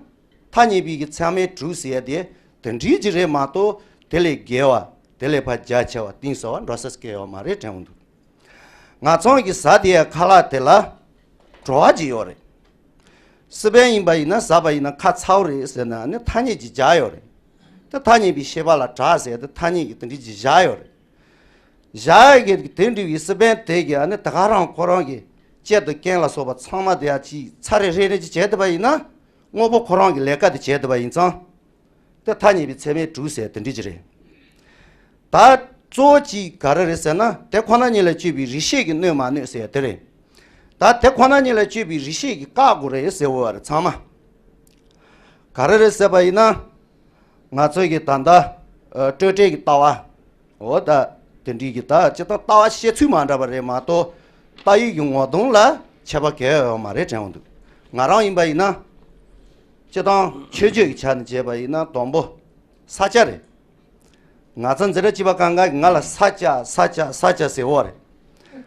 ཐ་སྙད་པའི་གི་ཚད་མས་གྲུབ་ཟེར་ཡ་དེ་དེ་འདྲའི་ཅིག་རེད་མ་གཏོགས། དེ་ལས་བརྒལ་བ། དེ་ལས་ཕར་རྒྱ་ཆེ་བ་གཏིང་ཟབ་པ་འགྲོ་ས་སྐལ་ཡོད་མ་རེད་དྲན་འོང་འདུག་ང་ཚང་གི་ཟ་བསྡད་ཡ་ཁ་ལག་དེ་ལ་བྲོ་བ་ཅིག་ཡོད་རེད། སི་པན་ཡིན་པ་ཡིན་ན་ཟ་བ་ཡིན་ན་ཁ་ཚ་པོ་རེད་ཟེར་ན་ནི་ཐ་སྙད་ཅིག་སྦྱར་ཡོད་རེད། དེ་ཐ་སྙད་པའི་ཤེས་པ་ལ་གྲགས་ཟེར་དེ་ཐ་སྙད་ཀྱི་དེ་འདྲ་ཅིག་བཞག་ཡོད་རེད། བཞག་ཡ་གི་དེ་འདྲ་བའི་སི་པན་དེ་གི་ཨ་ནི་ད་ག་རང་ཁོ་རང་གི་ལྕེ་དང་རྐན་ལ་སོགས་པ་ཚང་མ་དེ་ཡ་ཅིག་ཚ་རེ་ཧྲེ་རེ་ཅིག་བྱས་བསྡད་པ་ཡིན་ན། དངོས་པོ་ཁོ་རང་གི་ལས་ཀ་དེ་བྱས་བསྡད་པ་ཡིན་ཙང་། དེ་ཐ་སྙད་པའི་ཚད་མས་གྲུབ་ཟེར་དེ་འདྲ་ཅིག་རེད། ད་གཙོ་བོ་གཅིག་ག་རེ་རེད་ཟེར་ན། དེ་ཁོ་ན་ཉིད་ལ་དཔྱོད་པའི་རིགས་ཤེས་ཀྱིས་གནོད་མ་གནོད་ཟེར་དེ་རེད། ད་དེ་ཁོ་ན་ཉིད་ལ་དཔྱོད་པའི་རིགས་ཤེས་ཀྱིས་བཀག་དགོས་རེད་ཟེར་བ་རེད་ཚང་མ། ག་རེ་རེད་ཟེར་བ་ཡིན་ན། ང་ཚོ་གི་ད་ལྟ་ཨ་སྤྲོས་བྲལ་གྱི་ལྟ་བ། འོ་ད་དེ་འདྲའི་གི་ད་སྤྱིར་བཏང་ལྟ་བ་བཤད་ཚུལ་མ་འདྲ་བ་རེད་མ་གཏོགས། ལྟ་ཡུལ་གྱི་ངོ་གདོང་ལ་ཁྱད་པར་གང་ཡང་ཡོད་མ་རེད་དྲན་འོང་འདུག་ང་རང་ཡིན་པ་ཡིན་ན། སྤྱིར་བཏང་མཆོད་བརྗོད་ཀྱི་ཆ་ནས་བྱས་པ་ཡིན་ན་དང་པོ་ས་སྐྱ་རེད། ང་ཚོ་འཛིན་གྲྭ་བཅུ་པ་སྒང་ག་གིས་ང་ལ་ས་སྐྱ་ས་སྐྱ་ས་སྐྱ་ཟེར་བ་རེད།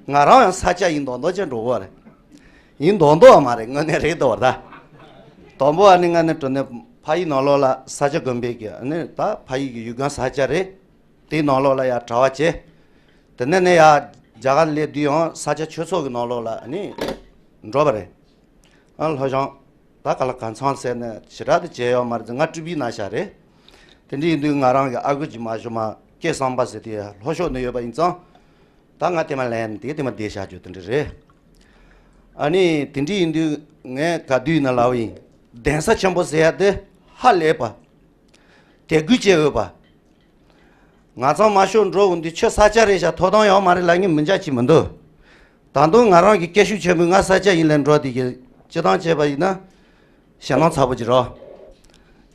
ང་རང་ཡང་ས་སྐྱ་ཡིན་མདོག་མདོག་ཅིག་འགྲོ་བ་རེད། ཡིན་མདོག་མདོག་བ་མ་རེད། དངོས་གནས་རེད་འདུག་བ་ད། དང་པོ་ཨ་ནི་ང་ནི་འགྲོ་ནས་ཕ་ཡུལ་ནང་ལོགས་ལ་ས་སྐྱ་དགོན་པའི་གི་ཨ་ནི་ད་ཕ་ཡུལ་གྱི་ཡུལ་སྒང་ས་སྐྱ་རེད། དེའི་ནང་ལོགས་ལ་ཡར་གྲྭ་པ་བྱས། དེ་ནས་ནས་ཡར་རྒྱ་གར་སླེབས་དུས་ཡང་ས་སྐྱ་ཆོས་ཚོགས་ཀྱི་ནང་ལོགས་ལ་ཨ་ནི་འགྲོ་བ་རེད། ཨ་ལྷོ་ལྗོངས་ད་ག་ལ་གང་ཚང་ཟེར་ནས་ཞེ་དྲག་ཏུ་བྱས་ཡོད་མ་རེད། ང་སྤྲུལ་པའི་ན་ཤ་རེད། དེ་འདྲ་ཡིན་དུས་ང་རང་གི་ཨ་ཁུ་གཅིག་མ་ཞུ་མ་སྐལ་བཟང་པ་ཟེར་དེ་ལྷོ་ཕྱོགས་ནས་ཡོད་པ་ཡིན་ཙང་། ད་ང་དེ་མ་ལན་དེ་དེ་མ་བསྡད་བཞག་རྒྱུ་དེ་འདྲ་རེད། ཨ་ནི་དེ་འདྲ་ཡིན་དུས་ངས་ག་དུས་ན་ལབ་ཡིན། གདན་ས་ཆེན་པོ་ཟེར་ཡ་དེ་ཧ་ལས་པ། དད་གུས་བྱེད་འོས་པ། ང་ཚང་མ་ཤོར་འགྲོ་འོང་དུས་ཁྱོད་ས་སྐྱ་རེད་ཤག་ཐོབ་ཐང་ཡོད་མ་རེད་ལབ་མཁན་མི་འཇག་ཅིག་མི་འདུག་ད་དུང་ང་རང་གི་སྐད་ཤུགས་ཆེན་པོས་ང་ས་སྐྱ་ཡིན་ལབ་འགྲོ་དེ་གི་སྤྱི་བཏང་བྱས་པ་ཡིན་ན། ཞེད་སྣང་ཚ་པོ་ཅིག་རོ།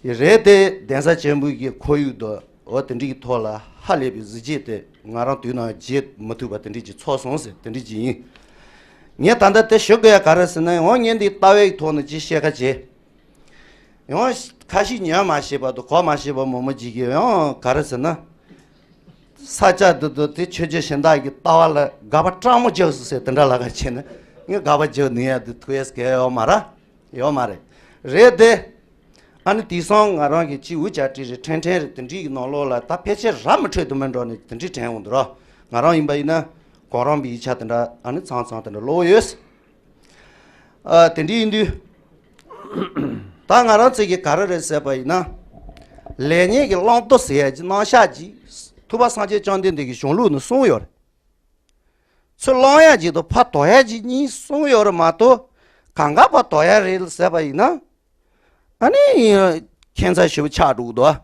ཡི་རེད་དེ་གདན་ས་ཆེན་པོའི་གི་ཁོར་ཡུག་དང་འོ་དེ་འདྲའི་གི་ཐོག་ལ་ཧ་ལས་པའི་གཟི་བརྗིད་དེ་ང་རང་དུས་ནང་བརྗེད་མི་ཐུབ་པ་དེ་འདྲའི་ཅིག་ཚོར་སོང་ཟེར་དེ་འདྲའི་ཅིག་ཡིན། ངས་ད་ལྟ་དེ་ཞུ་དགོས་ཡ་ག་རེ་ཟེར་ན་ཡང་ངས་འདི་ལྟ་བའི་ཐོག་ནས་ཅིག་བཤད་ཁ་བྱེད། ཡང་ཁ་ཤས་ཉན་མ་ཤེས་པ་དང་གོ་མ་ཤེས་པ་མང་པོ་ཅིག་གིས་ཡང་ག་རེ་ཟེར་ན། ས་སྐྱ་འདི་དུ་དེ་ཆོས་བརྒྱུད་གཞན་དག་གི་ལྟ་བ་ལ་དགག་པ་སྤྲང་མོ་རྒྱག་སོང་ཟེར་དེ་འདྲ་ལ་ཁ་བྱས་ན་ངས་དགག་པ་རྒྱག་ནུས་ཡ་འདི་ཐུག་ཡས་གལ་ཡོད་མ་རེད། ཡོད་མ་རེད། རེད་དེ། ཨ་ནི་དེང་སང་ང་རང་གི་ཅི་འུ་ཅག་ཏྲི་རེད་ཕྲན་ཕྲན་རེད་དེ་འདྲའི་གི་ནང་ལོགས་ལ་ད་ཕལ་ཆེར་ར་མི་འཕྲོད་དུ་མི་འགྲོ་ནས་དེ་འདྲའི་དྲན་འོང་འདུག་ར། ང་རང་ཡིན་པ་ཡིན་ན་གང་རང་གི་ཡིག་ཆ་དེ་འདྲ་ཨ་ནི་ཚང་ཚང་དེ་འདྲ་ཀློག་ཡོད། ཨ་དེ་འདྲ་ཡིན་དུས། ད་ང་རང་ཚོས་ཀྱི་ག་རེ་རེད་ཟེར་བ་ཡིན་ན། ལེགས་ཉེས་ཀྱི་བླང་དོར་ཟེར་ཡ་ཅིག་རྣམ་གཞག་ཅིག་ཐུབ་པ་སངས་རྒྱས་བཅོམ་ལྡན་འདས་ཀྱི་གཞུང་ལུགས་ནས་གསུངས་ཡོད་རེད། ཚུར་བླང་ཡ་ཅིག་དང་ཕར་དོར་ཡ་ཅིག་གཉིས་གསུངས་ཡོད་རེད་མ་གཏོགས་གང་ག་ཕར་དོར་ཡ་རེད་ཟེར་བ་ཡིན་ན། ཨ་ནི། ཁྱད་མཚར་ཞེ་པོ་ཆགས་འགྲོ་གི་འདུག་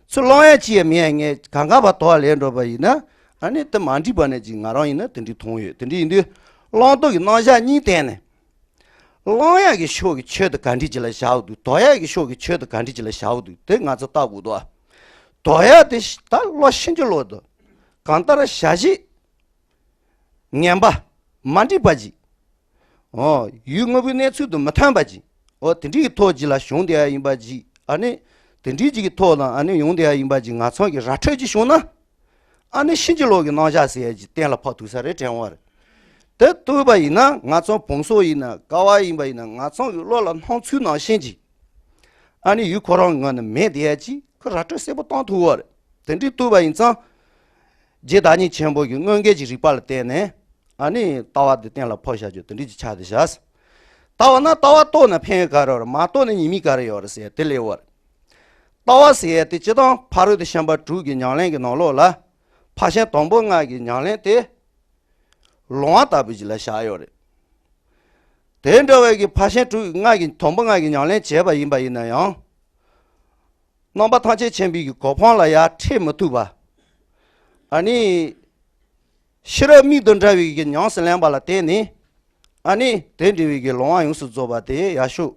ཚུར་བླང་ཡ་ཅིག་ཡང་མེད་ཡ་ངས་གང་ག་ཕར་དོར་བ་ལས་འགྲོ་བ་ཡིན་ན། ཨ་ནི་དེ་མ་འགྲིག་པ་ནས་ཅིག་ང་རང་ཡིན་ན་དེ་འདྲའི་མཐོང་ཡོད་དེ་འདྲ་ཡིན་དུས། བླང་དོར་གྱི་རྣམ་གཞག་གཉིས་བསྟན་ནས། བླང་ཡག་གི་ཕྱོགས་ཀྱི་ཆོས་དེ་ག་འདྲ་ཅིག་ལ་བཞག་འདུག་དོར་ཡག་གི་ཕྱོགས་ཀྱི་ཆོས་དེ་ག་འདྲ་ཅིག་ལ་བཞག་འདུག་དེ་ང་ཚོ་ལྟ་དགོས་འདུག་དོར་ཡག་དེ་ད་བློ་ཕྱིན་ཅི་ལོག་ཏུ། གང་ལྟར་བྱ་བྱེད་ངན་པ་མ་འགྲིག་པ་ཅིག་འོ་ཡུལ་དངོས་པོའི་གནས་ཚུལ་དུ་མི་མཐུན་པ་ཅིག་འོ་དེ་འདྲའི་གི་ཐོག་ཅིག་ལ་བྱུང་བསྡད་ཡ་ཡིན་པ་ཅིག་ཨ་ནི། དེ་འདྲའི་ཅིག་གི་ཐོག་ལ་ཨ་ནི་ཡོང་བསྡད་ཡ་ཡིན་པ་ཅིག་ང་ཚང་གི་ར་འཕྲོད་ཅིག་བྱུང་ན། ཨ་ནི་ཕྱིན་ཅི་ལོག་གི་རྣམ་གཞག་ཟེར་ཡ་ཅིག་གཏན་ལ་ཕབ་ཐུབ་ས་རེད་དྲན་བ་རེད། དེ་བཏུས་པ་ཡིན་ན་ང་ཚང་བུམ་སོགས་ཡིན་ན་ཀ་བ་ཡིན་པ་ཡིན་ན་ང་ཚང་གི་བློ་ལ་སྣང་ཚུལ་ནང་བཞིན་ཅིག་ཨ་ནི་ཡུལ་ཁོ་རང་གི་ངང་ནས་མེད་བསྡད་ཡ་ཅིག་ཁོ་ར་སྤྲོད་གསལ་པོ་བཏང་ཐུབ་བ་རེད། དེ་འདྲའི་བཏུས་པ་ཡིན་ཙང་། རྗེ་བདག་ཉིད་ཆེན་པོ་གི་དངོས་འགལ་གྱི་རིགས་པ་ལ་བརྟེན་ནས་ཨ་ནི་ལྟ་བ་འདི་གཏན་ལ་ཕབ་བཞག་རྒྱུ་དེ་འདྲའི་ཅིག་ཆགས་བསྡད་བཞག་ལྟ་བ་ན་ལྟ་བ་རྟོགས་ན་ཕན་ཡོན་ག་རེ་ཡོད་རེད་མ་རྟོགས་ན་ཉེས་དམིགས་ག་རེ་ཡོད་རེད་ཟེར་ཡ་དེ་སླེབས་པ་རེད། ལྟ་བ་ཟེར་ཡ་དེ་སྤྱིར་བཏང་ཕ་རོལ་ཏུ་ཕྱིན་པ་དྲུག་གི་ཉམས་ལེན་གྱི་ནང་ལོགས་ལ། ཕར་ཕྱིན་དང་པོ་ལྔ་གི་ཉམས་ལེན་དེ། ལོང་བ་ལྟ་བུ་ཞིག་ལ་བཞག་ཡོད་རེད། དེ་འདྲ་བའི་གི་ཕར་ཕྱིན་དྲུག་ལྔ་གི་དང་པོ་ལྔ་གི་ཉམས་ལེན་བྱས་པ་ཡིན་པ་ཡིན་ན་ཡང་། རྣམ་པ་ཐམས་ཅད་མཁྱེན་པའི་གི་གོ་འཕང་ལ་ཡར་འཕྲད་མི་ཐུབ་པ། ཨ་ནི། ཤེས་རབ་མིག་དང་འདྲ་བའི་གི་ཉམས་སུ་ལེན་པ་ལ་བརྟེན་ནས། ཨ་ནི་དེ་འདྲ་བའི་གི་ལོང་བ་ཡོངས་སུ་རྫོགས་པ་དེ་ཡར་ཤོག་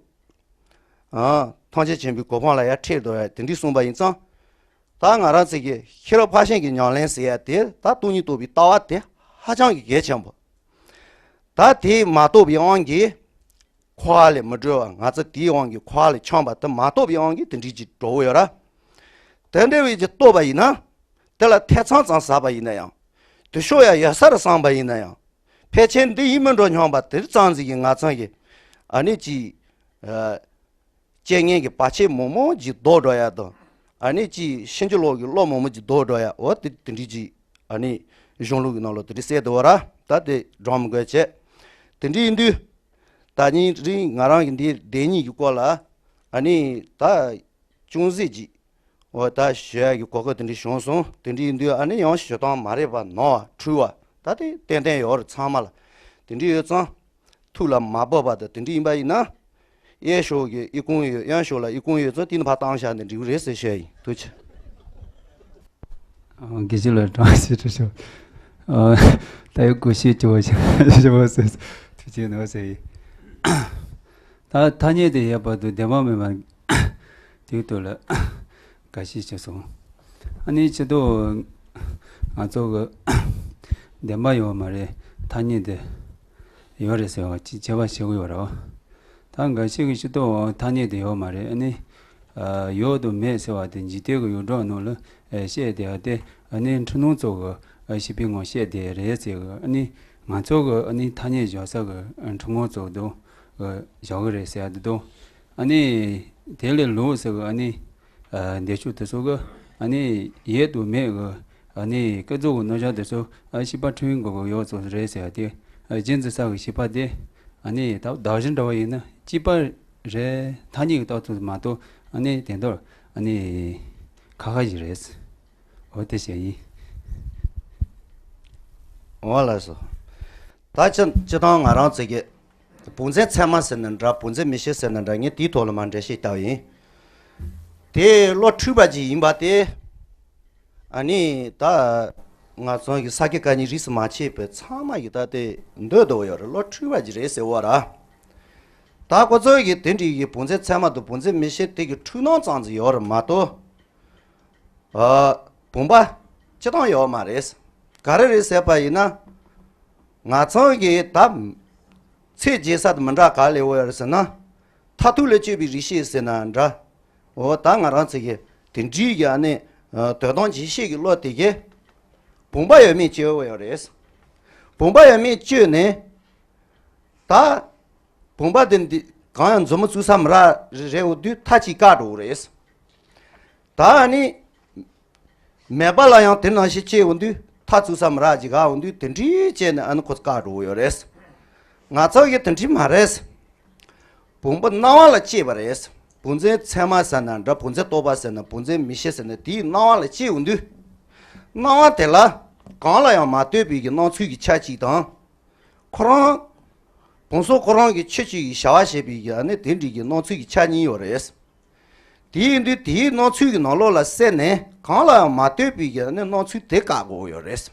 ཨ། ཐམས་ཅད་མཁྱེན་པའི་གོ་འཕང་ལ་ཡར་འཕྲད་འགྲོ་ཡ་དེ་འདྲ་གསུངས་པ་ཡིན་ཙང་། ད་ང་རང་ཚོ་གི་ཤེས་རབ་ཕར་ཕྱིན་གྱི་ཉམས་ལེན་ཟེར་ཡ་དེ་ད་སྟོང་ཉིད་རྟོགས་པའི་ལྟ་བ་དེ་ཧ་ཅང་གི་གལ་ཆེན་པོ། ད་དེ་མ་རྟོགས་པའི་དབང་གིས་འཁོར་བ་ལས་མི་གྲོལ་བ་ང་ཚོ་དེའི་དབང་གིས་འཁོར་བ་ལས་འཁྱམས་པ་དེ་མ་རྟོགས་པའི་དབང་གིས་དེ་འདྲ་ཅིག་འགྲོ་གི་ཡོད་ར། དེ་འདྲ་བའི་ཅིག་རྟོགས་པ་ཡིན་ན། དེ་ལ་ཐེ་ཚོམ་ཙམ་ཟ་བ་ཡིན་ན་ཡང་། དེ་ཤོར་ཡ་ཡོད་ས་རེད་བསམ་པ་ཡིན་ན་ཡང་། ཕལ་ཆེར་འདི་ཡིན་མིན་འགྲོ་སྙམ་པ་དེ་ཙམ་ཟིག་གིས་ང་ཚང་གི་ཨ་ནི་ཅིག་རྐྱེན་ངན་གྱི་བར་ཆད་མང་མང་ཅིག་ལྡོག་འགྲོ་ཡ་དང་། ཨ་ནི་ཅིག་ཕྱིན་ཅི་ལོག་གི་བློ་མང་མང་ཅིག་ལྡོག་འགྲོ་ཡ་འོ་དེ་དེ་འདྲ་ཅིག་ཨ་ནི་གཞུང་ལུགས་ཀྱི་ནང་ལ་དེ་འདྲ་གསལ་འདུག་བ་ར། ད་དེ་སྦྲང་མི་དགོས་བྱས། དེ་འདྲ་ཡིན་དུས། ད་ཉིན་རིང་ང་རང་གི་འདི་བདེན་གཉིས་ཀྱི་སྐོར་ལ་ཨ་ནི་ད་ཅུང་ཟད་ཅིག་འོ་ད་ཞུ་ཡ་གི་གོ་སྐབས་དེ་འདྲ་བྱུང་སོང་། དེ་འདྲ་ཡིན་དུས་ཨ་ནི་ཡང་ཞུ་སྟངས་མ་རེད་པ་ནོར་བ་འཁྲུལ་བ་ད་དེ་ཏན་ཏན་ཡོད་རེད་ཚང་མ་ལ། དེ་འདྲ་ཡོད་ཙང་། ཐུགས་ལ་མ་བབས་པ་དང་དེ་འདྲ་ཡིན་པ་ཡིན་ན། གཡས་ཕྱོགས་ཀྱི་ཨི་ཁུང་ཡོད་གཡོན་ཕྱོགས་ལ་ཨི་ཁུང་ཡོད་ཙང་དེ་ནི་ཕར་བཏང་བཞག་ནས་འགྲིག་གི་རེད་ཟེར་ཞུ་ཡ་ཡིན། ཐུགས་རྗེ་ཆེ། ཨ། དགེ་བཤེས་ལགས་དྲང་ཞིག་ཁྲིད་ཤོག་ཨ། ད་ཡོད་གོ་ཤེས་ཅི་བ་ཞིག་ཞི་བ་ཟེར། ཐུགས་རྗེ་གནང་ཟེར་ཡིན། ད་ཐ་སྙད་དེ་ཡོད་པ་དུ་བདེན་པ་མེད་པ་དེའི་དོན་ལ་འགའ་ཤས་ཞུས་སོང་། ཨ་ནི་ཕྱི་དོ་ང་ཚོ་གི་བདེན་པ་ཡོད་མ་རེད། ཐ་སྙད་དེ་ཡོད་རེད་ཟེར་བ་ཅིག་བྱ་བ་བྱེད་དགོས་ཡོད་རེད་བ། ད་འགའ་ཤས་ཀྱི་ཕྱི་དོ་ཐ་སྙད་དེ་ཡོད་མ་རེད། ཨ་ནི། ཨ། ཡོད་དང་མེད་ཟེར་བ་དེ་འཇིག་རྟེན་གྱི་ཡོངས་གྲགས་ནང་ལ་ཨ་བཤད་བསྡད་ཡ་དེ་ཨ་ནི་འཁྲུལ་སྣང་ཚོགས་ཀྱི་ཨ་བྱིས་པའི་ངང་བཤད་བསྡད་ཡ་རེད་ཟེར་གི། ཨ་ནི་ང་ཚོ་གི་ཨ་ནི་ཐ་སྙད་བཞག་ས་གི་ཨ་འཁྲུལ་སྣང་ཚོགས་དང་ཨ་བཞག་གི་རེད་ཟེར་ཡ་དེ་དང་། ཨ་ནི་དེ་ལས་ལོག་ཟེར་གི་ཨ་ནི་ཨ་འདས་མཆོད་དེ་ཚོ་གི་ཨ་ནི་ཡོད་དང་མེད་གི་ཨ་ནི་ཀུན་རྫོབ་ཀྱི་རྣམ་གཞག་དེ་ཚོ་ཨ་བྱིས་པ་འཁྲུལ་འགོག་གི་ཡོད་ཚོད་རེད་ཟེར་ཡ་དེ། ཨ་རྗེས་འཛིན་ས་གི་བྱིས་པ་དེ་ཨ་ནི་ད་བདག་གཞན་འདྲ་བ་ཡིན་ན་གཅིག་པ་རེད། ཐ་སྙད་ཀྱི་རྟགས་ཚུལ་མ་གཏོགས་ཨ་ནི་དེ་འདོར་ཨ་ནི་ཁ་ཁ་ཞིག་རེད། འོ་དེ་བཤད་ཡིན། འོ་ལགས་སོ། ད་ཅི་ཅི་ཐང་ང་རང་ཚོ་གི་བུ་མཚན་ཚད་མ་ཟེར་ན་འདྲ་བུ་མཚན་མི་ཤེས་ཟེར་ན་འདྲ་ངས་དེའི་ཐོག་ལ་མར་འགྲེལ་བཤད་བཏབ་ཡིན། དེ་བློ་འཁྲུལ་པ་ཅིག་ཡིན་པ་དེ། ཨ་ནི་ད་ང་ཚོ་གི་ས་དགེ་བཀའ་རྙིང་རིས་སུ་མ་ཆད་པའི་ཚང་མ་གི་ད་དེ་འདོད་དོ་ཡོད་རེད། བློ་འཁྲུལ་བ་ཅིག་རེད་ཟེར་བ་ར། ད་ཁོ་ཚོ་གི་དེ་འདྲའི་གི་བུ་མཛེ་ཚད་མ་དང་བུ་མཛེ་མི་ཤེས་དེ་གི་འཁྲུལ་སྣང་ཙམ་ཅིག་ཡོད་རེད་མ་གཏོགས། ཨ། བུམ་པ་སྤྱི་བཏང་ཡོད་མ་རེད། ག་རེ་རེད་ཟེར་བ་ཡིན་ན། ང་ཚོ་གི་ད་ཚེ་རྒྱས་ས་དེ་མི་འདྲ་ག་ལེ་འོ་ཡོད་རེད་ཟེར་ན། མཐར་ཐུག་ལ་སྤྱོད་པའི་རིགས་ཤེས་ཟེར་ན་འདྲ། འོ་ད་ང་རང་ཚོ་གི་དེ་འདྲའི་གི་ཨ་ནི་དོན་དམ་བརྗོད་ཤེས་ཀྱི་བློ་དེ་གི་བུམ་པ་ཡོད་མེད་དཔྱད་འོ་ཡོད་རེད། བུམ་པ་ཡོད་མེད་དཔྱད་ནས། ད་བུམ་པ་དེ་འདི་གང་ཡང་མཛུབ་མོ་བཙུགས་ས་མི་རག་རེད་འོ་དུས་མཐའ་གཅིག་བཀག་འགྲོ་གི་རེད། ད་ཨ་ནི་མེད་པ་ལ་ཡང་དེ་ནང་བཞིན་སྐྱེ་འོང་དུས་མཐའ་བཙུགས་ས་མི་རག་ཅིག་ག་འོང་དུས་དེ་འདྲའི་བྱས་ནས་ཨ་ནི་ཁོ་བཀག་འགྲོ་གི་ཡོད་རེད། ང་ཚོ་གི་དེ་འདྲའི་མ་རེད། བུམ་པ་སྣང་བ་ལ་སྐྱེས་པ་རེད། བུ་མཛེ་ཚད་མ་ཟེར་ན་འདྲ། བུ་མཛེ་རྟོག་པ་ཟེར་ན། བུ་མཛེ་མི་ཤེས་ཟེར་ན། དེའི་སྣང་བ་ལ་སྐྱེ་འོང་དུས། སྣང་བ་དེ་ལ་གང་ལ་ཡང་མ་ལྟོས་པའི་གི་སྣང་ཚུལ་གྱི་ཆ་གཅིག་དང་། ཁོ་རང་བུམ་སོགས་ཁོ་རང་གི་ཆོས་ཅིག་གི་བྱ་བ་བྱེད་པའི་གི་ཨ་ནི་དེ་འདྲའི་གི་སྣང་ཚུལ་གྱི་ཆ་གཉིས་ཡོད་རེད། དེ་ཡིན་དུས་དེའི་སྣང་ཚུལ་གྱི་ནང་ལོགས་ལ་སད་ནས་གང་ལ་ཡང་མ་ལྟོས་པའི་གི་ཨ་ནི་སྣང་ཚུལ་དེ་བཀག་དགོས་ཡོད་རེད།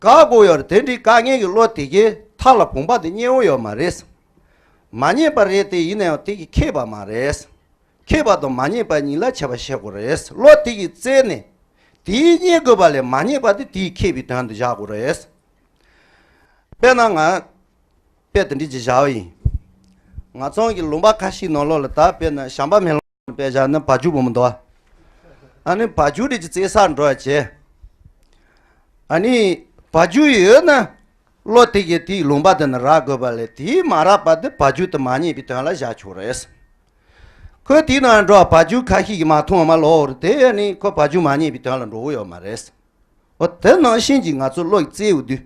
བཀག་དགོས་ཡོད་རེད། དེ་འདྲའི་བཀག་མཁན་གྱི་བློ་དེ་གི་མཐའ་ལ་བུམ་པ་དེ་རྙེད་འོ་ཡོད་མ་རེད། མ་རྙེད་པ་རེད་དེ། ཡིན་ན་ཡང་དེ་གི་ཁེགས་པ་མ་རེད། ཁེགས་པ་དང་མ་རྙེད་པ་གཉིས་ལ་ཁྱད་པར་ཤེས་དགོས་རེད། བློ་དེ་གི་རྩལ་ནས་དེའི་རྙེད་དགོས་པ་ལས་མ་རྙེད་པ་དེ་དེའི་ཁེགས་པའི་དོན་དུ་བཞག་དགོས་རེད། དཔེར་ན་ང་དཔེ་དེ་འདྲ་ཅིག་བཞག་པ་ཡིན། ང་ཚོ་གི་ལུང་པ་ཁ་ཤས་ནང་ལོགས་ལ་ད་དཔེར་ན་བྱམས་པ་མེ་ལོང་དཔེ་བཞག་ན་བ་ཕྱུགས་བུ་མོ་འདུག་ཨ་ནི་བ་ཕྱུགས་དེ་ཅིག་རྩེད་སར་འགྲོ་བ་བྱས། ཨ་ནི་བ་ཕྱུགས་ཡོད་ན་བློ་དེ་གི་དེའི་ལུང་པ་དེ་ནས་རག་དགོས་པ་ལས། དེའི་མ་རག་པ་དེ་བ་ཕྱུགས་དེ་མ་རྙེད་པའི་དོན་ལ་བཞག་ཆོག་རེད། ཁོས་དེའི་ནང་འགྲོ་བ་བ་ཕྱུགས་ཁ་ཤས་ཀྱིས་མ་མཐོང་བ་མ་ལོག་རེད་དེ། ཨ་ནི་ཁོ་བ་ཕྱུགས་མ་རྙེད་པའི་དོན་ལ་འགྲོ་གི་ཡོད་མ་རེད། འོ་དེ་ནང་བཞིན་གྱི་ང་ཚོ་བློ་ཡིས་རྩེ་འོ་དུས།